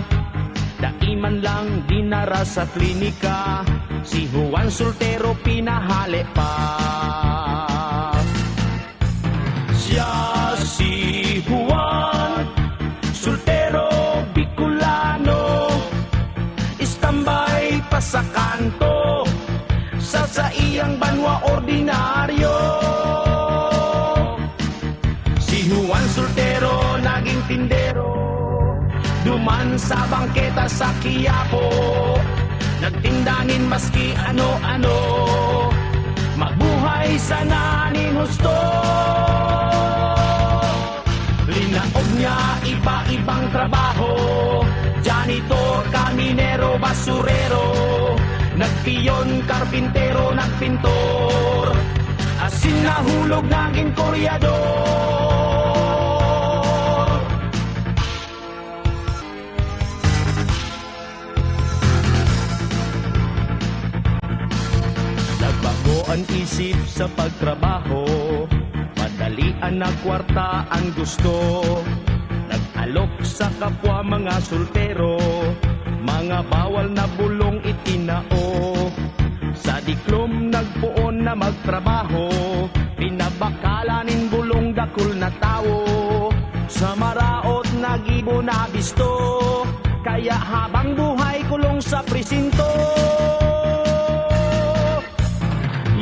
Dai man lang dinara sa klinika, si Juan soltero pinahale pa. Siya si Juan, soltero Bicolano, istambay pa sa kanto, sa saiyang banwa ordinaryo. Si Juan soltero naging tindero, duman sa bangketa sa Quiapo, nagtinda nin maski ano-ano. Mabuhay sana nin husto. Linaog niya iba-ibang trabaho, janitor, kaminero, basurero, nagpiyon, karpintero, nagpintor, asin nahulog nagin koryador. Nagbago an isip sa pagtrabaho, madali an nagkwarta an gusto. Nag-alok sa kapwa mga soltero, mga bawal na bulong itinao. Sa diklom nagpoon na magtrabaho, pinabakalan nin bulong dakul na tawo. Sa maraot na gibo na bisto, kaya habang buhay kulong sa presinto.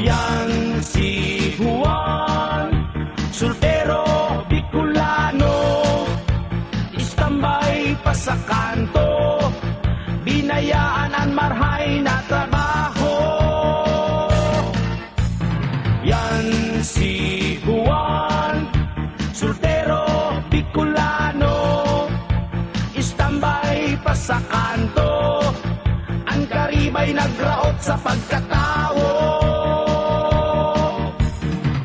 Yan si Juan, soltero Bicolano, istambay pa sa kanto, binayaan an marhay na trabaho. Yan si Juan, soltero Bicolano, istambay pa sa kanto, an karibay nagraot sa pagkatawo.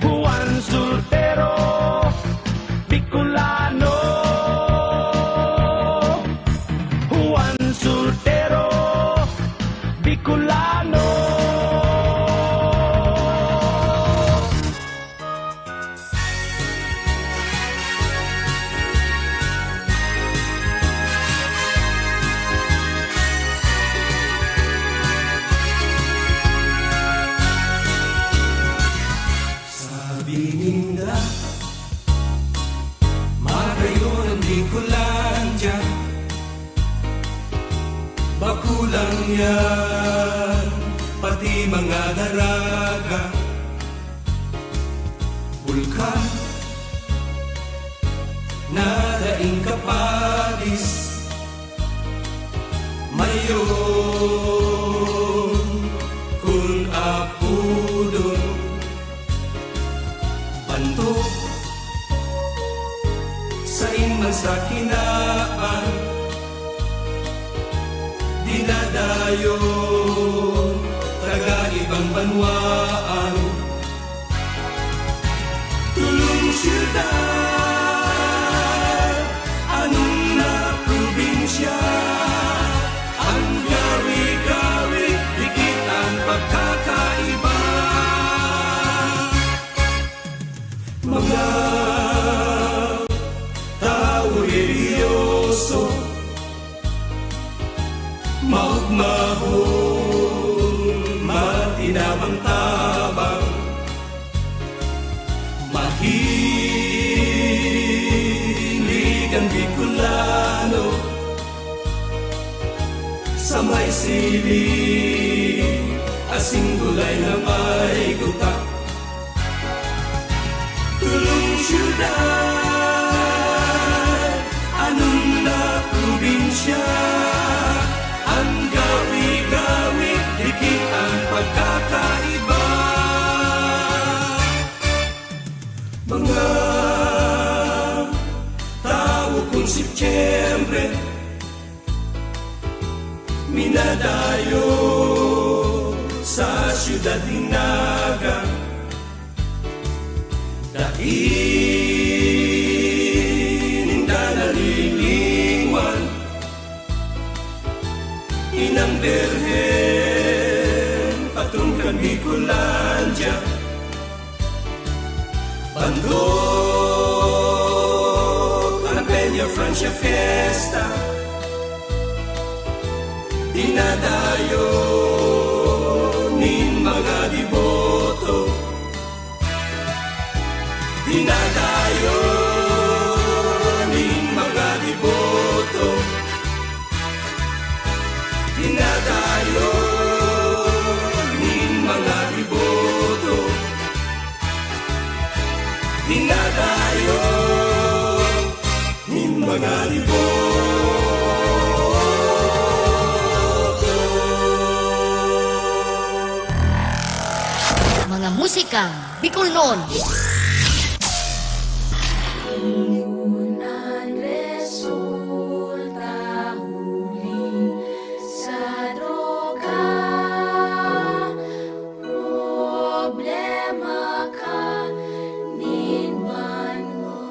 Juan soltero Bicolano, Juan soltero Bicolano. Sabi ninda, magayon an Bicolandia. Bako lang yan, pati mga daraga, bulkan na daing kapadis. Mayo kun apodon, bantok, sain man sa kinaan, dinadayo taga ibang banwaan. Tulong syudad, anong na probinsya, an gawi-gawi, dikit an Maugmahon, matinabang-tabang, mahilig an Bicolano sa may sili, asin gulay na may gata. Tulong syudad, anong na probinsya, ang gawi-gawi, dikit ang pagkakaiba. Mga tawo kun Setyembre, minadayo sa syudad nin Naga. Dai ninda nalilingwan inang Birhen patungkan Bicolandia. Bandok an Peña Francia Fiesta, dinadayo nin mga deboto. Dinadayo nin mga deboto. Dinadayo nin mga deboto. Dinadayo nin mga deboto. Mga musikang Bicolnon. Yun ang resulta huli sa droga. Problema ka nin banwa.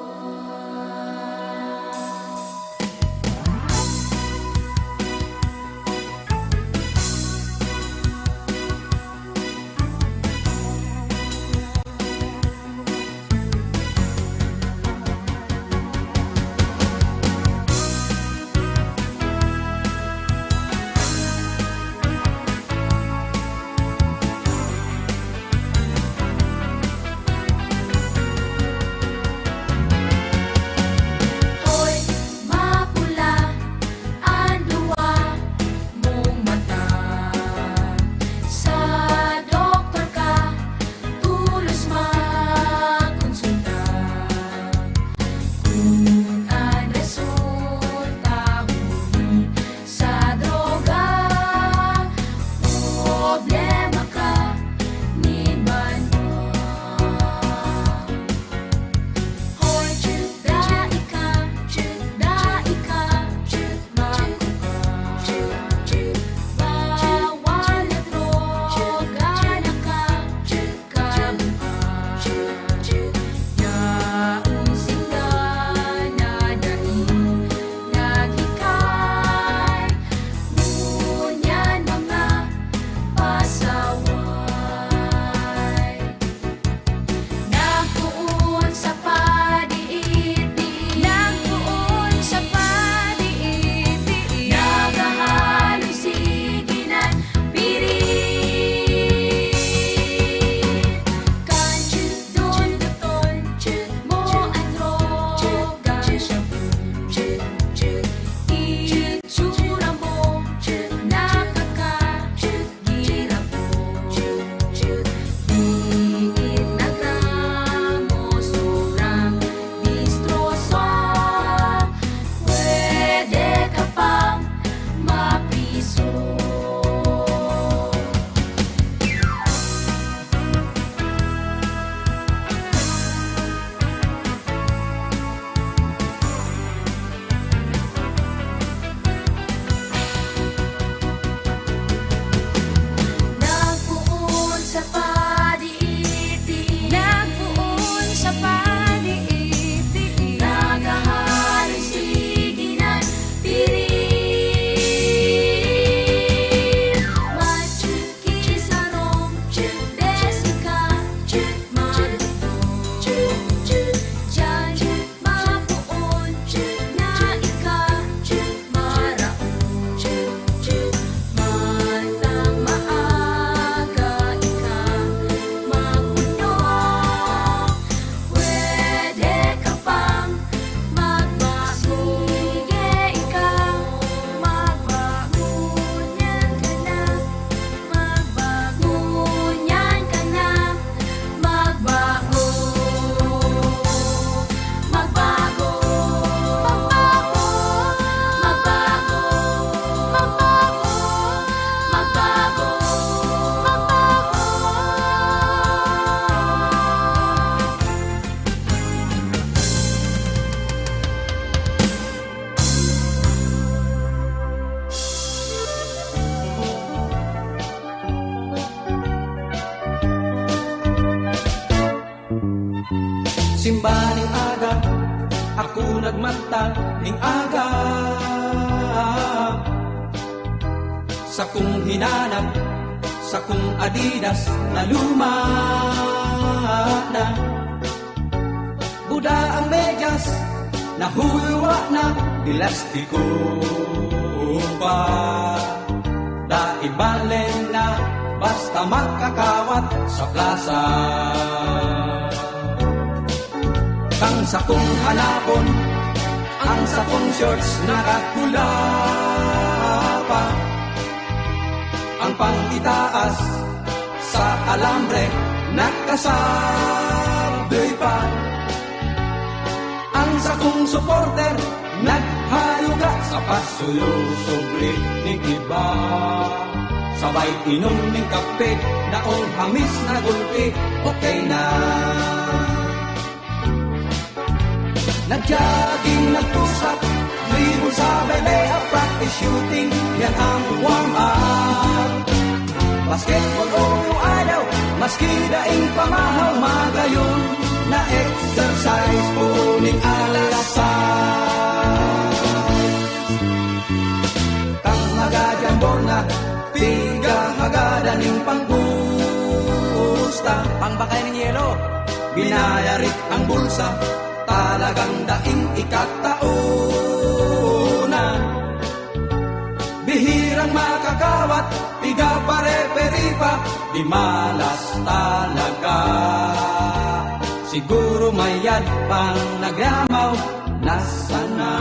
Simba ning aga, ako nagmata ning aga. Sakong hinanap, sakong Adidas na luma na. Buda ang medyas, nahulwa na, pilastiko pa. Dai balen na, basta makakawat sa plasa. Ang sakong hanapon, ang sakong shorts nakakula pa. Ang pangitaas sa alambre nakasabloy pa. Ang sakong suporter naghaluga sa pasulo sobre ning iba. Sabay inom ning kape, naong hamis na gulpi, okay na. Nag-jogging, nag-push up, dribble sa bele, practice shooting, yan ang warm up. Basketball o yung ayaw, maski daing pamahaw, magayon na exercise, puning alas sais. Kang magadyan bola, piga hagada ning panggusta. Pangbakay ning yelo. Binayarik ang bulsa, talagang daing ikataon na. Bihirang makakawat, piga pare-peri pa, di malas talaga. Siguro mayad pang nagyamaw na sana.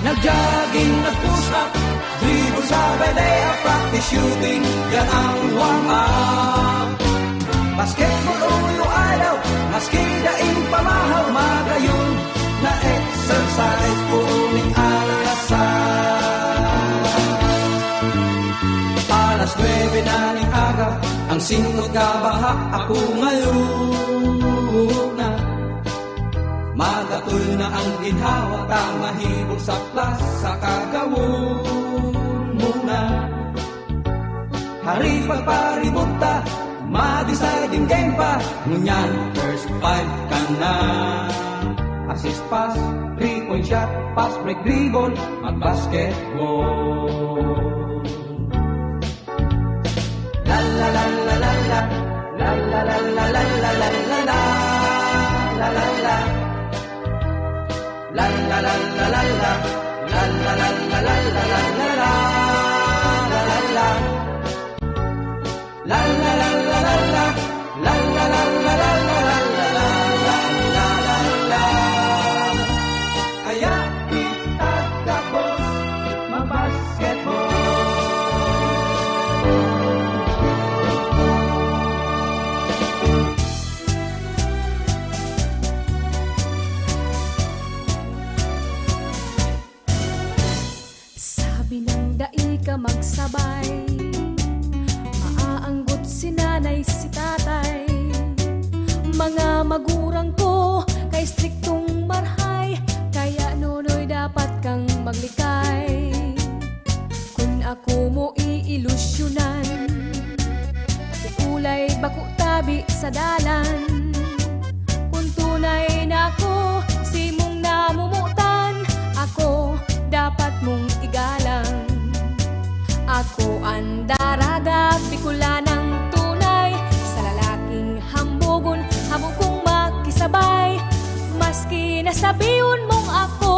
Nag-jogging, nag-push up, dribble sa bele, practice shooting, yan ang warm up. Basketball o yung ayaw, maski daing pamahaw, magayon na exercise, puning alas sais. Alas nuebe na ning aga, ang singot ka baha, ako ngayon na. Magatol na ang ginhawa ta, mahibog sa plaza, kagawon mo na. Hari pagparibot ta, mag-deciding game pa, ngunyan first five ka na. Assist pass, three-point shot, pass break dribble, mag-basketball. La la la la la la. La la la la la la la la la. La la la. La la la la la la. La la la la la la la la la. La la la. La la la la la la. La la la la la la la la la la la la. Kaya kita gabos mag-basketball. Sabi nang dai ka magsabay, maaanggot si nanay, si tatay. Mga magurang ko kay striktong marhay, kaya nunoy dapat kang maglikay. Kun ako mo iilusyonan, di ulay bako tabi sa dalan. Kun tunay na ako simong namomotan, ako dapat mong igalang. Ako an daraga, Bicolanang tunay, sa lalaking hambogon, habo kong makisabay. Maski na sabihon mong ako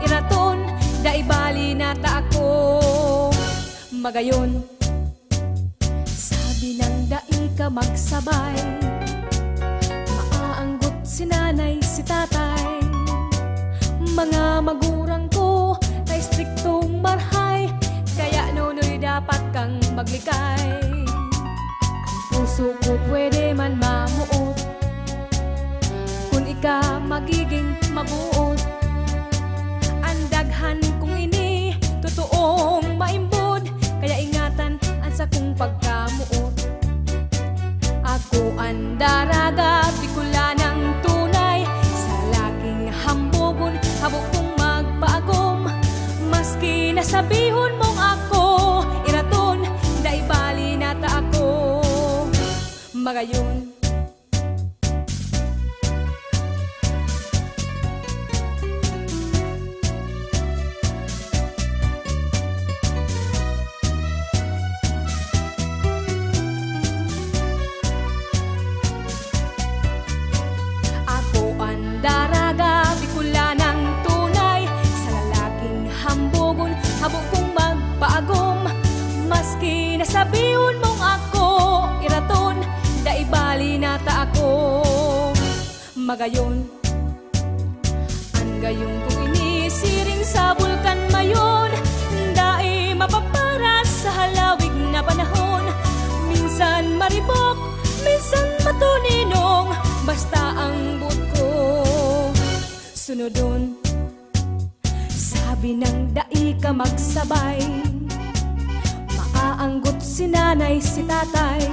iraton, dai bali na ta ako. Magayon, sabi nang dai ka magsabay, maaanggot si nanay, si tatay. Mga magurang ko kay striktong marhay, kaya nunoy dapat kang maglikay. Ang Suko pwede man mamuot kun ika magiging mabuot. Ang daghan kong ini, totoong maimbod, kaya ingatan ang sakong pagkamuot. Ako ang daraga, Bicolanang tunay, sa lalaking hambugon, habo kong magpaagom. Maski nasabihon mong ako iraton, dai bali na ta ako magayon. Ako ang daraga, Bicolanang tunay, sa lalaking hambugon, habo kong magpaagom. Maski nasabihon mong ako iraton, dai bali na ta ako magayon. Ang gayong kong ini siring sa Bulkan Mayon, dai mapaparas sa halawig na panahon. Minsan maribok, minsan matuninong, basta ang boot ko sunodon. Sabi nang dai ka magsabay, maaanggot si nanay, si tatay.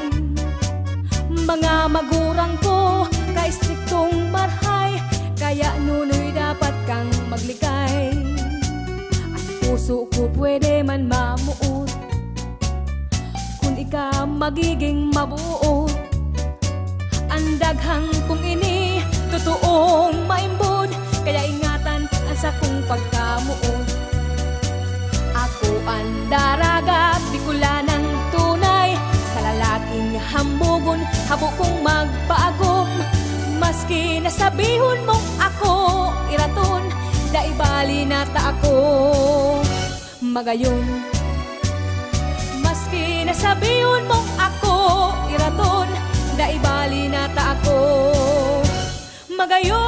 Mga magurang ko, kaistriktong marhay, kaya nunoy dapat kang maglikay. Ang puso ko pwede man mamuot kun ika magiging mabuot. Ang daghang kong ini, totoong maimbod, kaya ingatan ang sakong pagkamuot. Ako ang daraga, Bicolanang tunay, sa lalaking hambugon, habo kong magpaagom. Maski nasabihon mong ako iraton, dai bali na ta ako magayon. Maski nasabihon mong ako iraton, dai bali na ta ako magayon.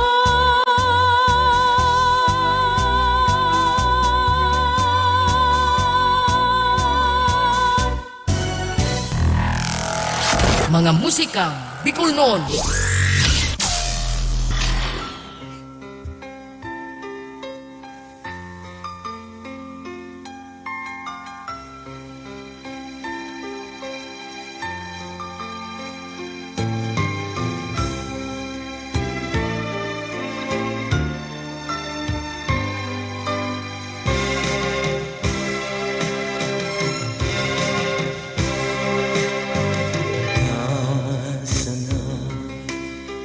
Mga musikang Bicolnon. Sana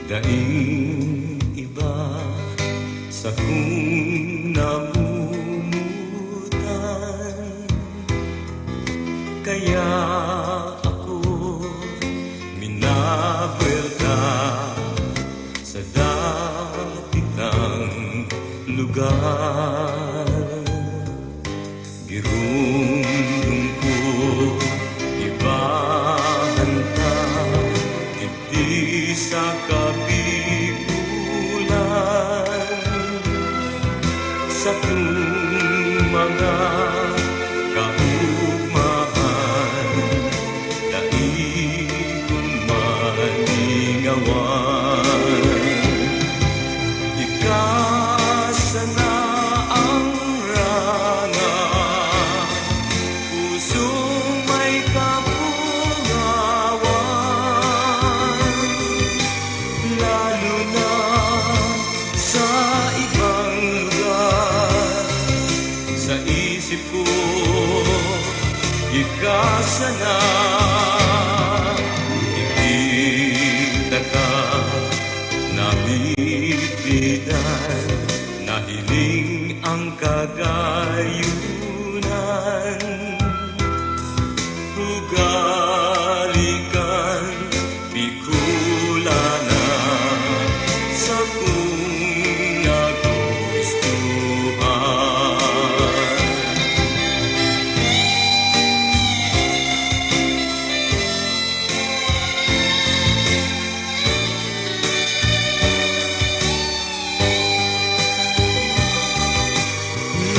daing iba sakong namumutan, kaya ako minabuelta sa dati tang lugar. Giromdom ko, ibahan ta, digdi sa Kabikulan. Sakong mga kaugmahan, dai ko malingawan. Ika sana ang ranga, pusong may kapungawan, lalo na sa ibang lugar. Sa isip ko, ika sana, hindi taka nabitbitan, nahiling ang kagayunan. Ugali kan Bicolana, sakong nagustuhan.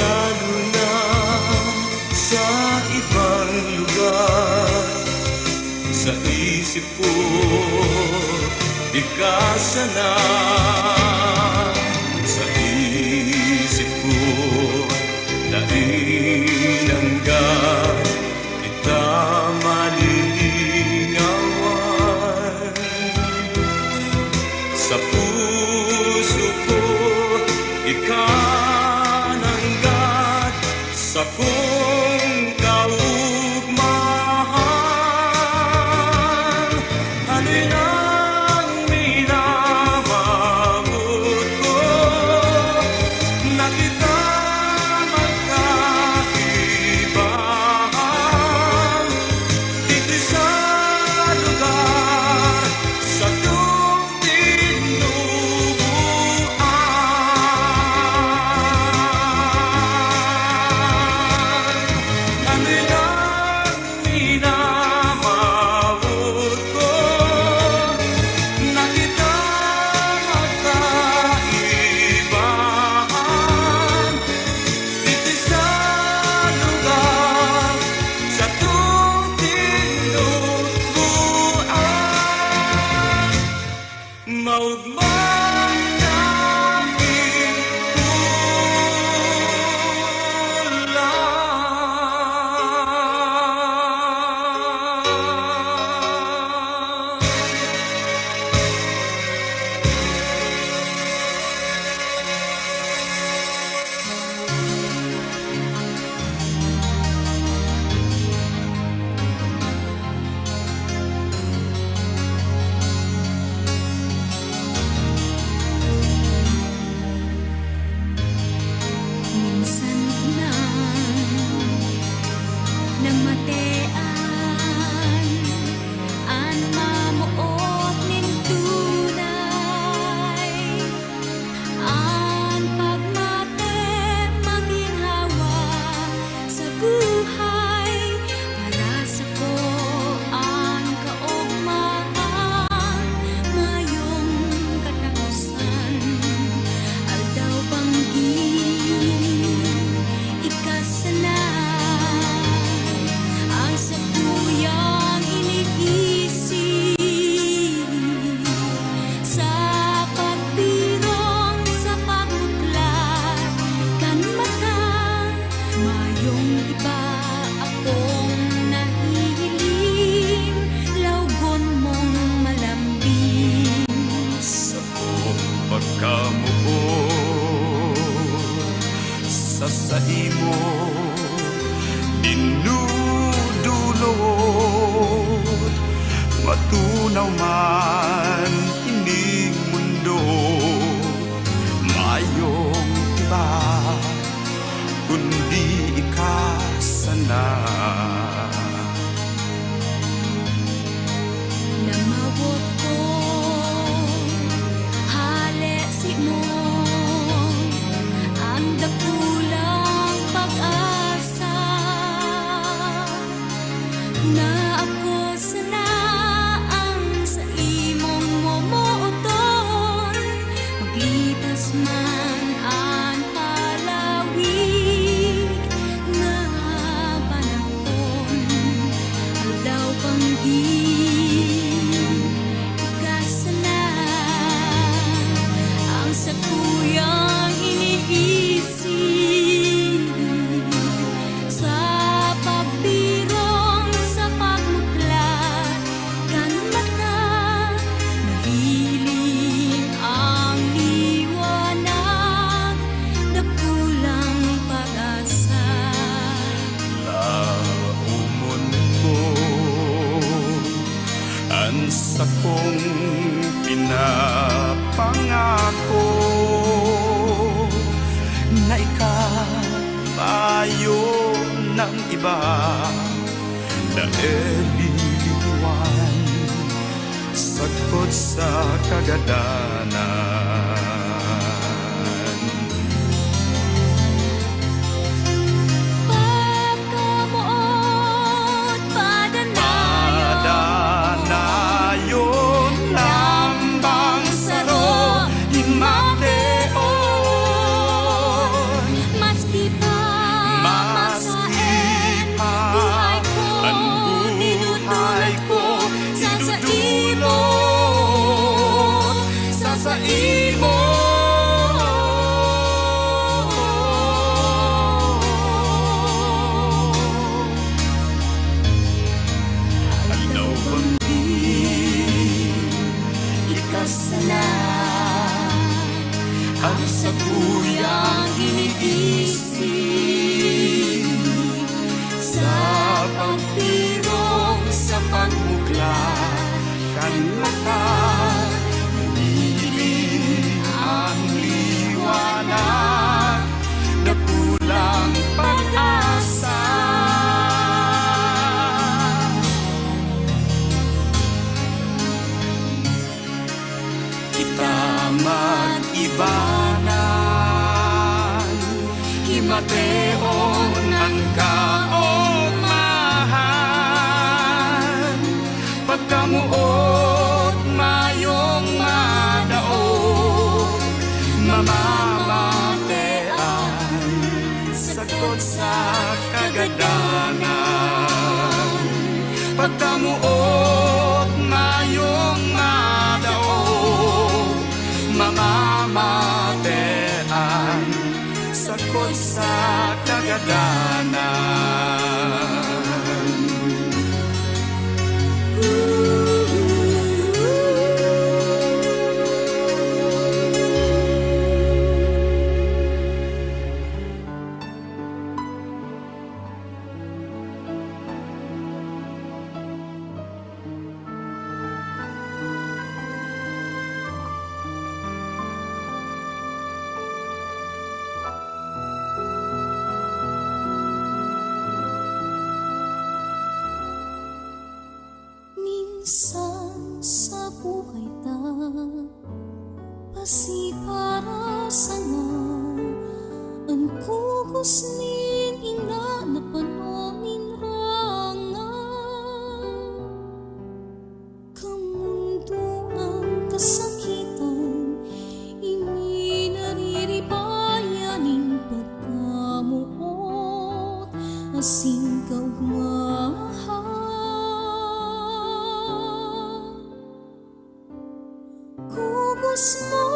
Lalo na sa ibang lugar, sa isip Ika sana sa isip ko, dai nanggad kita malilingawan. Sa puso ko, ika nanggad, sakong kaugmahan, haloy nang minamawot ko na kita magkaibahan. Dito sa lugar, sa Maugmang naging ulan. Minsan na namatean an mamoot nin tunay. An pagmate maginhawa sa buhay, para sako an kaogmahan mayong kataposan. Aldaw banggi, ika sana ang sakuyang iniisip. Sa pagbirong, sa pagmuklat kan mata, mayong iba akong nahihiling, laogon mong malambing. Sakong pagkamuot sa saimo dinudulot, matunaw man ining mundo, mayong iba kundi ika sana. Namawot ko, hale simo an dakulang pag-asa, na ako sana ang sa imong momoton, maglipas man an palawig na panahon. Aldaw banggi, ika sana ang sakuyang iniisip. Sa pagbirong, sa pagmuklat kan mata, mahiling ang liwanag, dakulang pag-asa. Laomon ko an sakong pinapangako, na ika mayo nang iba na lilingwan sagkod sa kagadanan. Pagkamoot, padanayon, padanayon lambang saro, himation. Maski pa, maski masaen, pa, buhay ko, an buhay ko, dinudulot, dinudulot, sa Eon an kaogmahan, pagkamoot mayong madaog, mamamatean sagkod sa kagadanan. Pagkamoot mayong madaog, mamamatean sagkod sa kagadanan. Minsan sa buhay ta, pasipara sana an kugos nin ina na pano nin ranga. Kamundoan, kasakitan, ini nariribaya nin pagkamoot asin kaogmahan. Kugos mo,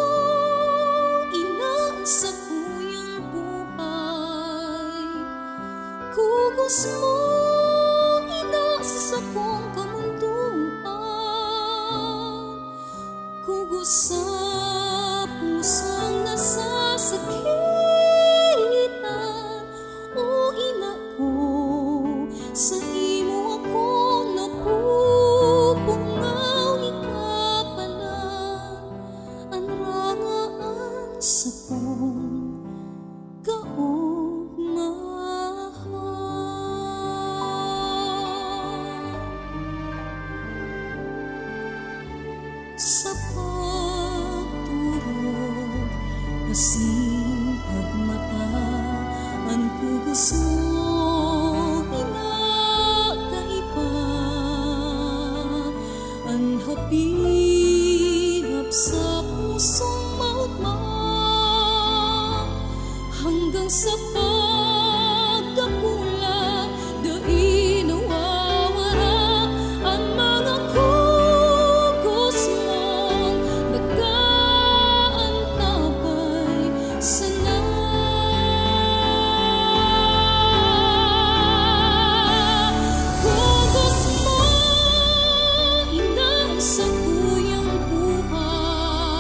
ina, an sakuyang buhay. Kugos mo, ina, sa sakong kamundoan. Kugos sa pusong nasasakitan, o ina ko, sa imo ako napupungaw, ikapalan an rangaan sakong kaogmahan. Sa pagturog asin pagmata, an kugos mo pinakaiba. An hapihap sa pusong maogma, hanggang sa pagdakula, dai nawawara an mga kugos mong nag-aantabay sana. Kugos mo, ina, an sakuyang buhay.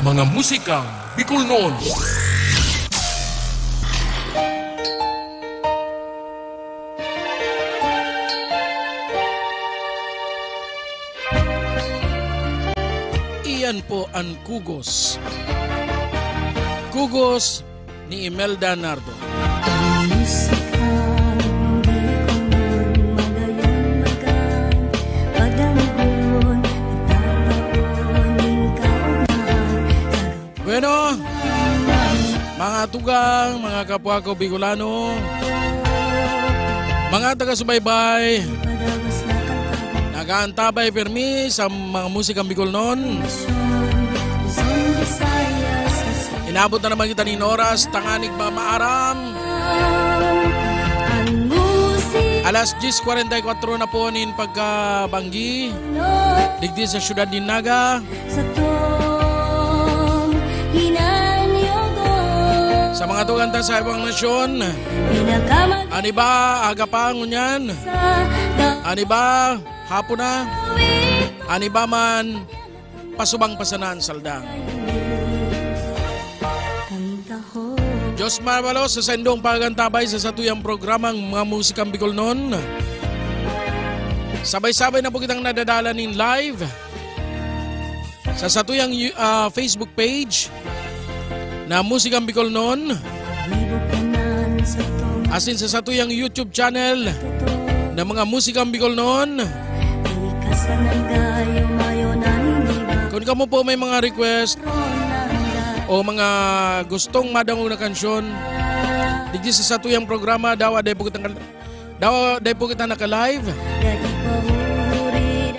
Mga musikang Bicolnon. Iyan po an Kugos. Kugos ni Imelda Nardo. Bueno, mga tugang, mga kapwa ko Bicolano, mga taga-subaybay, nag-aantabay pirmi sa mga musikang Bicolnon. Inabot na naman kita nin oras, tanganing mamaaram. Alas diyes kwarenta y kwatro na po nin pagkabanggi, digdi sa siyudad nin Naga. Sa mga tugang ta sa ibang nasyon, an iba, aga pa ngunyan. An iba, hapon na. An iba man, pasubang pa sana an saldang. Diyos mabalos sa saindong pag-antabay sa satuyang programang Mga Musikang Bicolnon. Sabay-sabay na po kitang nadadala nin live sa satuyang yu-, ah, Facebook page na Musikang Bicolnon. Asin sa satuyang YouTube channel na Mga Musikang Bicolnon. Kun kamo po may mga request o mga gustong madangog na kansyon, digdi sa satuyang programa, dawa dai po kita, dawa dai po kita naka-live.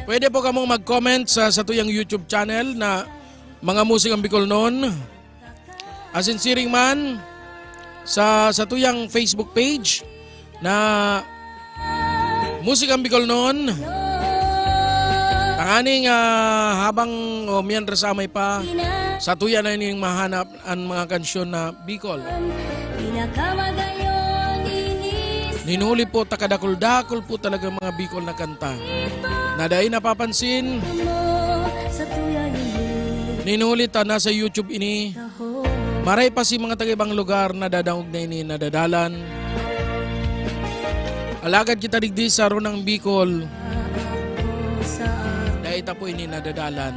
Pwede po kamong mag-comment sa satuyang YouTube channel na Mga Musikang Bicolnon. Asin siring man sa satuyang Facebook page na Musikang Bicolnon. Tanganing, ah, habang, o, mientras amay pa, satuya na ining mahanap an mga kansyon na Bicol. Nin huli po, takadakul-dakul po talaga mga Bicol na kanta na dai napapansin. Nin huli ta nasa YouTube ini. Maray pa si mga taga-ibang lugar na dadangog na ini, nadadalan. Alagad kita digdi sa Runang Bicol, dai ta po ini nadadalan.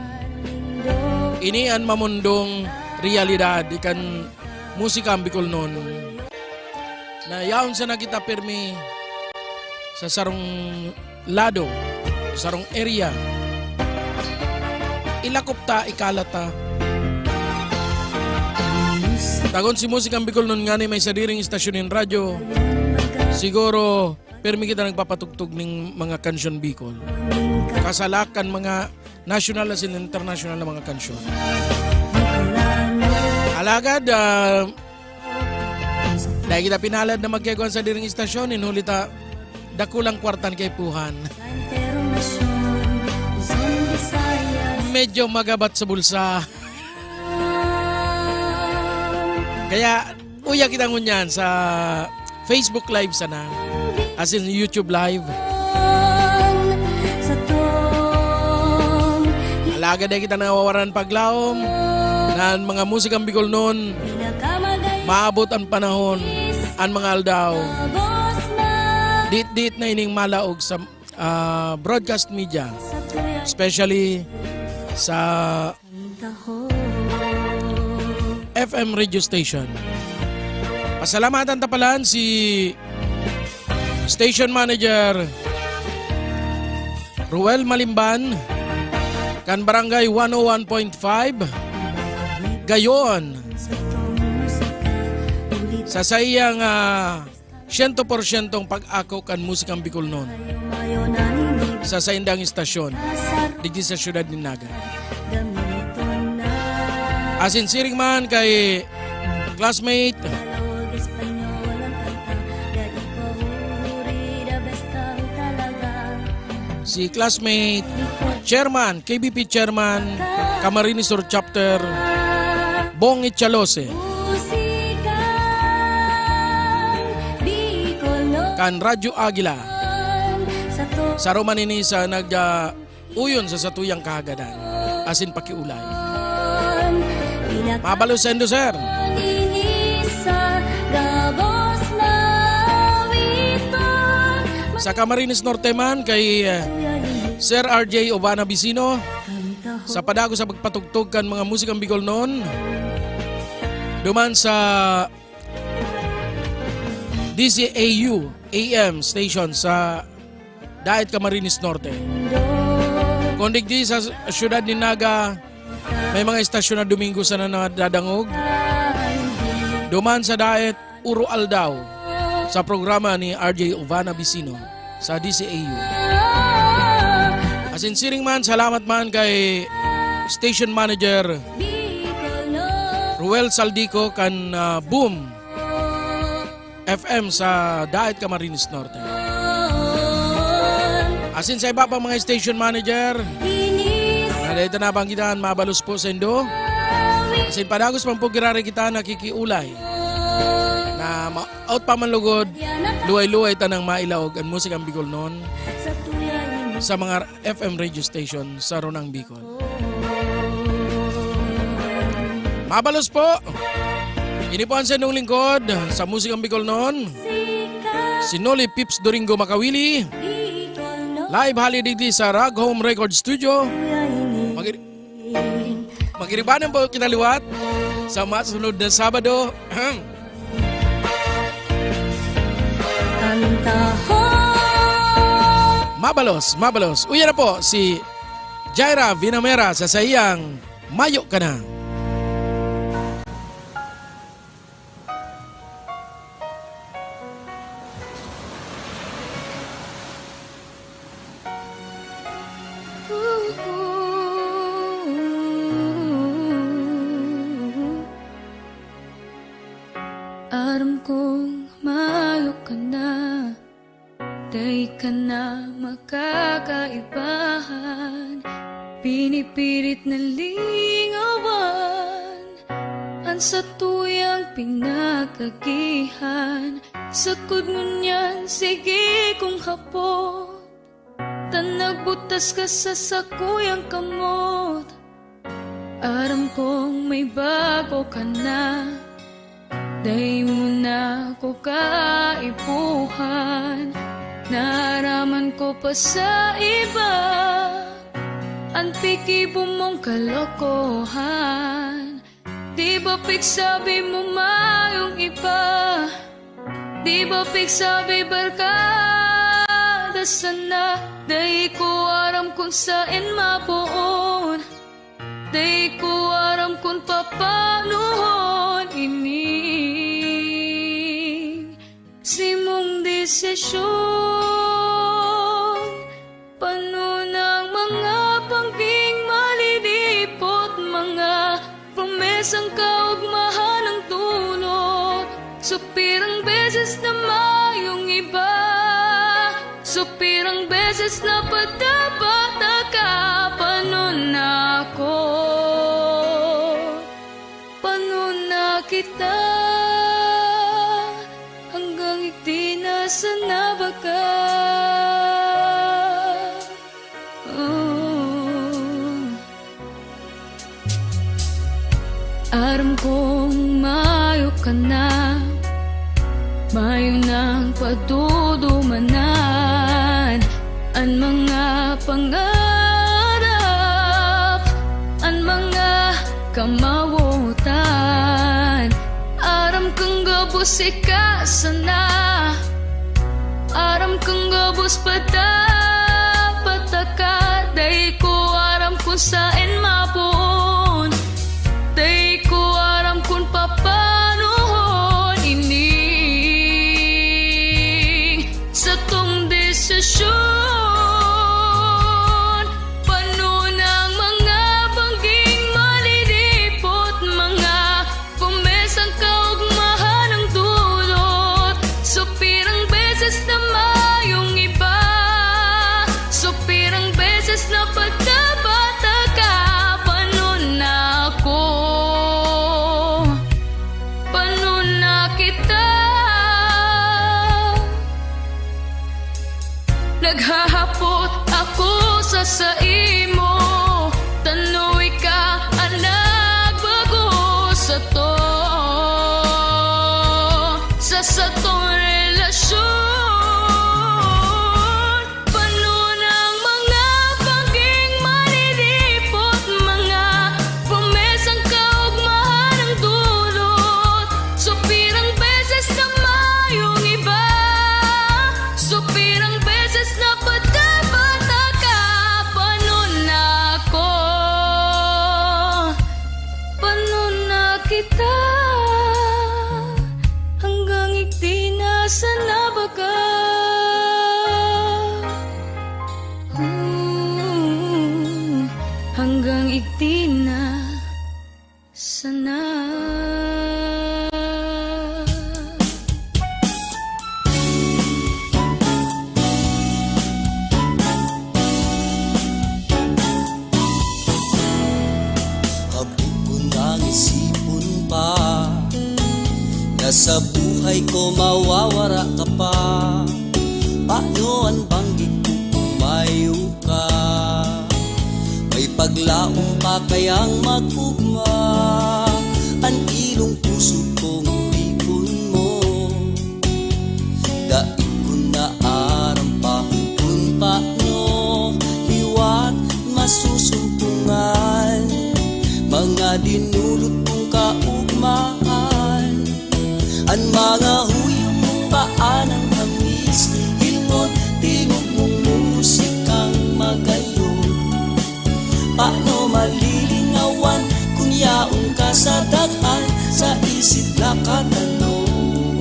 Ini an mamundong realidad ikan musika ang Bicolnon. Na yaon sana kita pirmi sa sarong lado, sarong area. Ilakop ta, ikalat ta. Tagon si Musikang Bicolnon ngani may sadiring istasyon nin radyo. Siguro, pirmi kita nagpapatugtog ning mga kansyon Bicol. Kasalak kan mga national asin international na mga kansyon. Alagad, ah, dai kita pinalad na magkaigwa sa diring istasyon, nin huli ta dakulang kwarta an kaipuhan. Medyo magabat sa bulsa. Kaya, uya kita ngunyan sa Facebook Live sana. As in, YouTube Live. Alagad dai kita nawawaran paglaom na an mga musikang Bicolnon, maabot an panahon, an mga aldaw, dit-dit na ining malaog sa, ah, broadcast media, especially sa F M radio station. Pasalamatan ta palan si Station Manager Ruel Malimban, kan Barangay one oh one point five, Gayon. Sa saiyang, ah, siyento porsyentong pag-ako kan musikang Bicolnon sa saindang istasyon, digdi sa siyudad nin Naga. Asin siring man kay classmate, si classmate, chairman, K B P chairman, Camarines Sur Chapter, Bong Ichalose. Kan Radyo Agila. Saro man ini sa nag, ah, uyon sa satuyang kahagadan asin pakiolay. Mabalos saindo, sir. Sa Camarines Norte man kay, eh, Sir R J Ovana Vicino, sa padagos sa pagpatugtog kan mga musikang Bicolnon, duman sa D Z A U A M station sa Daet, Camarines Norte. Kun digdi sa syudad nin Naga, may mga estasyon na Domingo sana nadadangog. Duman sa Daet, Uro Aldaw, sa programa ni R J Ovana Vicino sa D Z A U. Asin siring man, salamat man kay station manager Ruel Saldico kan, ah, Boom F M sa Daet, Camarines Norte. Asin sa iba pang mga station manager na dito nabanggitan, mabalos po saindo. Asin padagos man po giraray kita nakikiulay na ma-, out pa man lugod, luway-luway tanang mailaog an musikang Bicolnon sa mga F M radio station sa Runang Bicol. Mabalos po! Ini po an saindong lingkod sa musikang Bicolnon, si Noli Pips Doringo Makawili. Live hali digdi sa Rag Home Record Studio. Magir-, magiribanan po kita liwat sa masunod na Sabado. Mabalos, mabalos. Uya na po si Jaira Vinamera sa saiyang Mayo Ka Na. Aram kong mayo ka na, dai ka na makakaibahan. Pinipirit na lingawan an satuyang pinag-agihan. Sagkod ngunyan, sige kong hapot, ta nagbutas ka sa sakuyang kamot. Aram kong may bago ka na, dai mo na ko kaipuhan. Naaraman ko pa sa iba an pikibo mong kalokohan. Di ba pigsabi mo mayong iba? Di ba pigsabi barkada sana? Dai ko aram kun saen mapoon. Dai ko aram kun papanuhon ini. Simong desisyon, panon ang mga pangging malidipot, mga promesang kaogmahan ang dulot. Supirang beses na mayong iba, supirang beses na padabata ka, panon na ako. Panon na kita, hanggang igdi na sana baka. Oh. Aram kong mayo ka na, mayo nang padudumanan an mga pangarap, an mga kamawotan. Aram kang gabos ika sana, aram kang gabos padapataka. Dai ko aram kun saen mapoon, dai ko aram kun papanuhon ining satong desisyon. Panon ang mga bangging malidipot, mga promesang kaogmahan ang dulot. Supirang beses na mayong iba, supirang beses na padabata ka, panon na ako. Panon na kita, naghahapot ako sa saimo. Tano ika an nagbago, igdi na sana. Habo ko nang isipon pa na sa buhay ko mawawara ka pa. Paano an banggit ko kung mayo ka? May paglaom pa kayang mag-ugma an ilong puso kong tipon mo. Dai ko na aram pa kun paano liwat masusumpungan mga dinulot kong kaugmahan. An mga huyong mong paa nang hamis, hilmot, tingog mong musikang magayon. Paano malilingawan kun yaon ka sa daghan, sa isip nakatanom?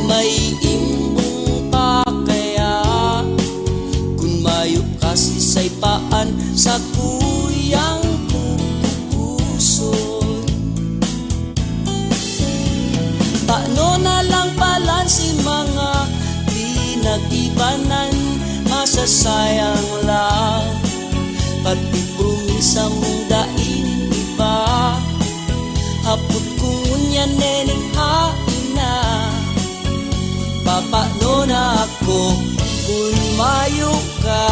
May imbong pa kaya kun mayo ka sisay paan sakuyang pupuson? Paano na lang palan si mga pinag-ibanan, masasayang lang. Pati promisa mong dai nin iba, hapot ko ngunyan nening haina. Papaano na ako kun mayo ka?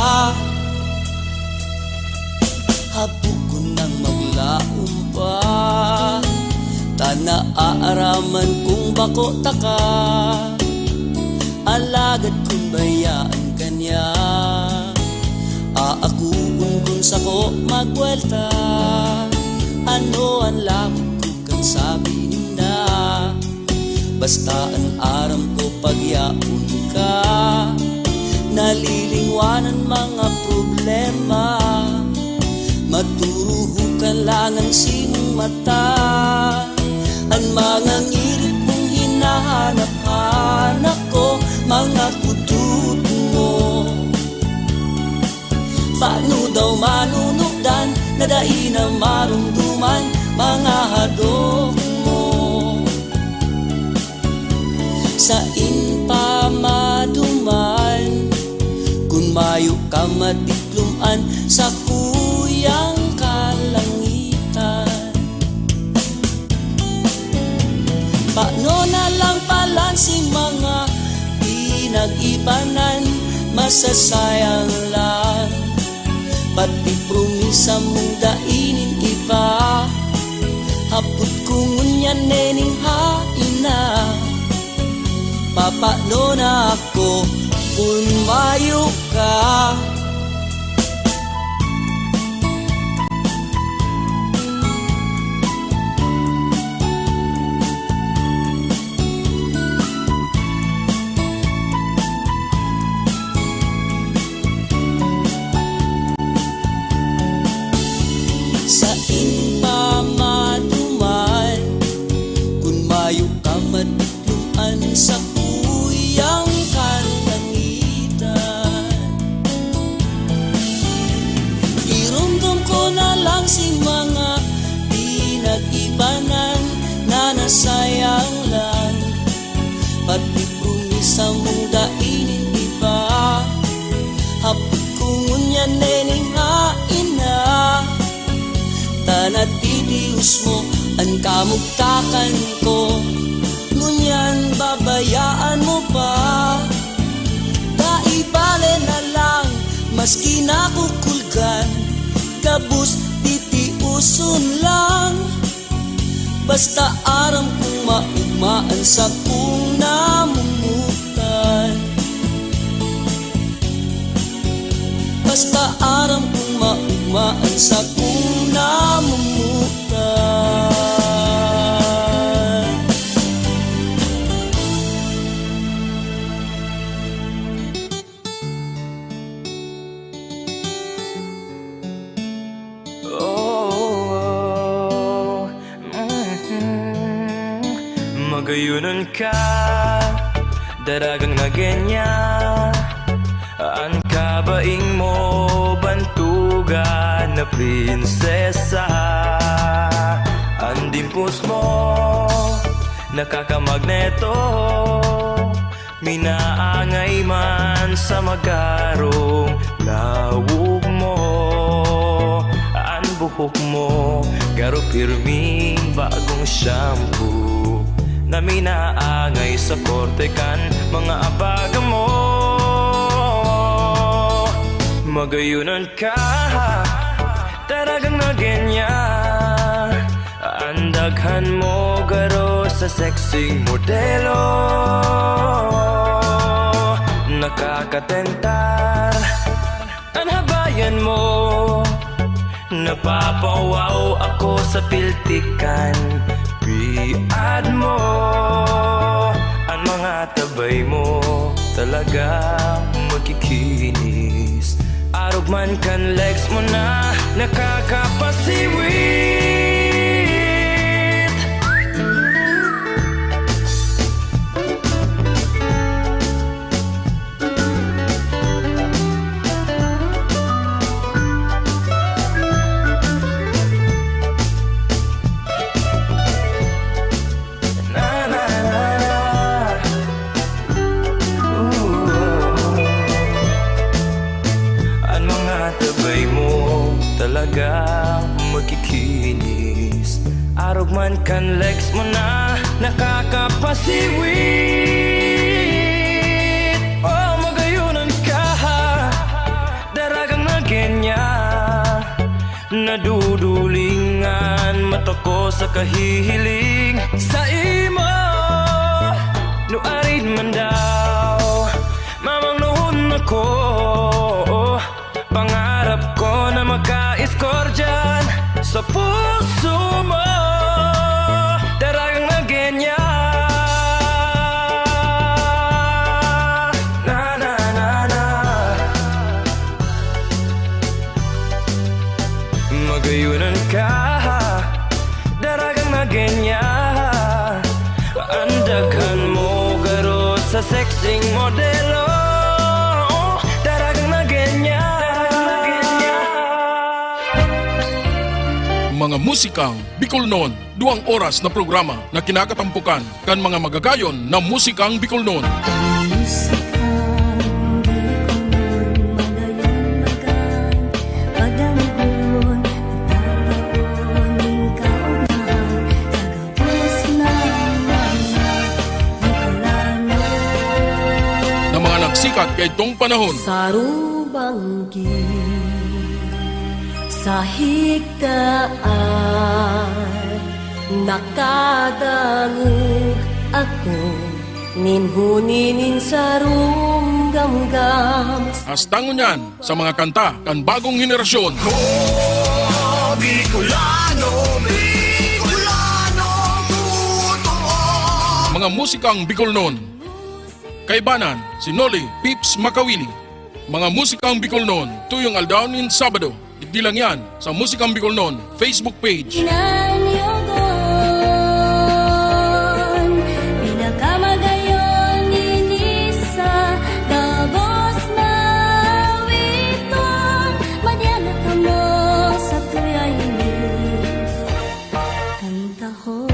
Habo ko nang maglaom pa, ta naaaraman kong bako taka. Alagad kun bayaan ka niya, aakoon kun sako magwelta. Ano an labot ko kan sabi ninda? Basta an aram ko, pagyaon ka, nalilingwanan mga problema. Maturuho ka lang an simong mata. An mga ngirit mong hinahanap-hanap ko, mga kudot mo. Paano daw manunudan na dai na maromdoman mga hadok mo? Sain pa maduman kun mayo ka madiklom-an sakuyang kalangitan? Paano na lang palan si mga pinag-ibanan, masasayang lang. Pati promisa mong dai nin iba, hapot ko ngunyan nening haina. Papaano na ako kun mayo ka? Sain pa maduman kun mayo ka madiklom-an sakuyang kalangitan. Iromdom ko na lang si mga pinag-ibanan na nasayang lang. Pati promisa mong dai nin iba, hapot ko ngunyan nening haina. Ta natitios mo an kamugtakan ko, ngunyan babayaan mo pa. Dai bale na lang, maski nakukulgan, gabos titioson lang. Basta aram kong maugma an sakong namomotan. Basta aram kong maugma an sakong namomotan. Oh, mhm. Magayonon ka, daragang nagenya, an kabaing mo, bantogan Prinsesa, an dimples mo nakakamagneto, minaangay man sa magarong lawog mo. An buhok mo, garo pirming bagong shampoo, na minaangay sa korte kan mga abaga mo. Magayonan ka, talagang nagenya. An daghan mo garo sa sexing modelo, nakakatentar. An habayan mo, napapawaw ako sa piltikan. Piad mo, an mga tabay mo, talaga magkikinis. Arog man kan legs mo na nakakapasiwit. Na, na, na, na. Ooh. An mga tabay mo talaga magkikinis. Arog man kan legs mo na nakakapasiwit. Oh, magayonan ka, daragang nagenya. Naduduling an mata ko sa kahihiling saimo. Nuarin man daw, mamangnohon ako. Pangarap ko na maka-score diyan sa puso mo. Daragang nagenya. Na, na, na, na. Magayonan ka, daragang nagenya. An daghan mo garo sa sexing modelo, daragang nagenya. Mga musikang Bicolnon, duwang oras na programa na kinakatampokan kan mga magagayon na musikang Bicolnon. Ang musikang Bicolnon, magayon bagan, pagdanggon, nagtataon nin kaonahan, tagabos ng mga Bicolano. Na mga nagsikat kaidtong panahon. Sarubang Sa higdaan, nakadangog ako nin huni nin sarong gamgam. Hasta ngunyan sa mga kanta kan bagong henerasyon. Ko, Bicolano, Bicolano, totoo. Mga musikang Bicolnon. Kaibanan, si Noli Pips Makawili. Mga musikang Bicolnon, tuyong aldaw nin Sabado. Digdi lang yan sa Musikang Bicolnon Facebook page. Nangyogon, pinakamagayon ini sa gabos na witong, madya na kamo sa tuyay ini. Kantahon.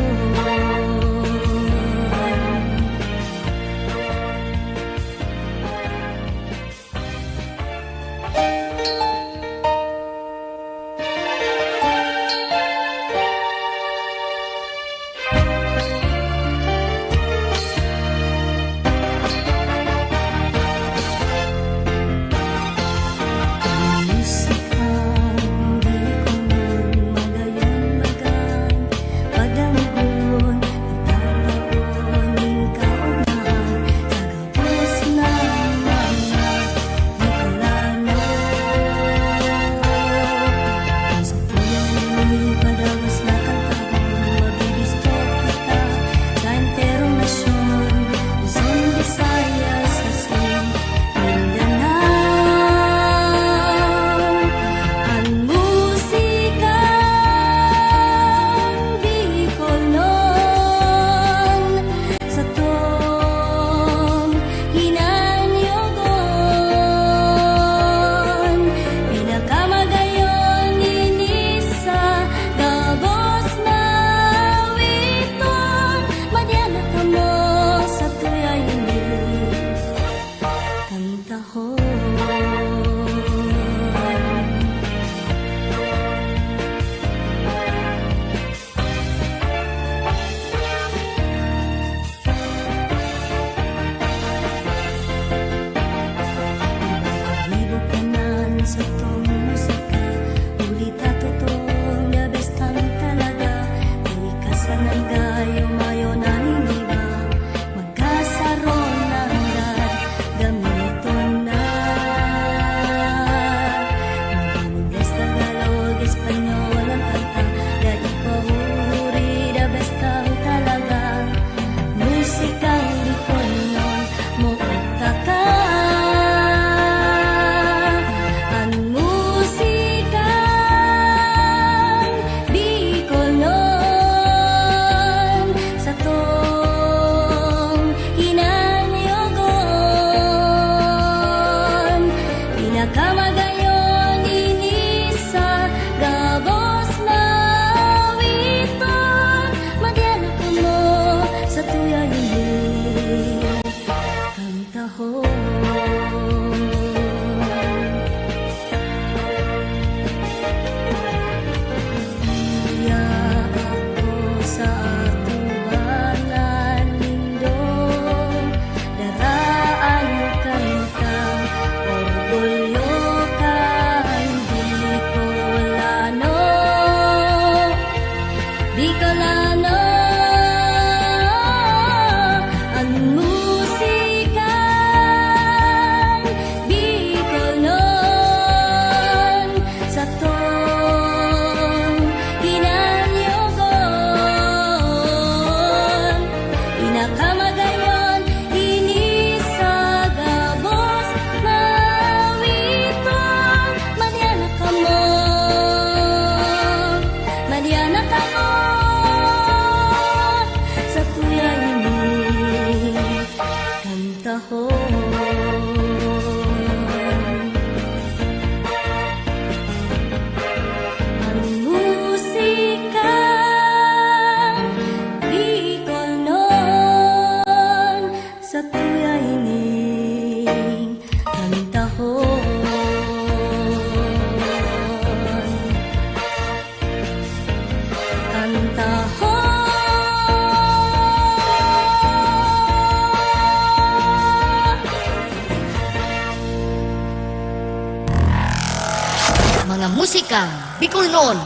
Ka, Bicol noon.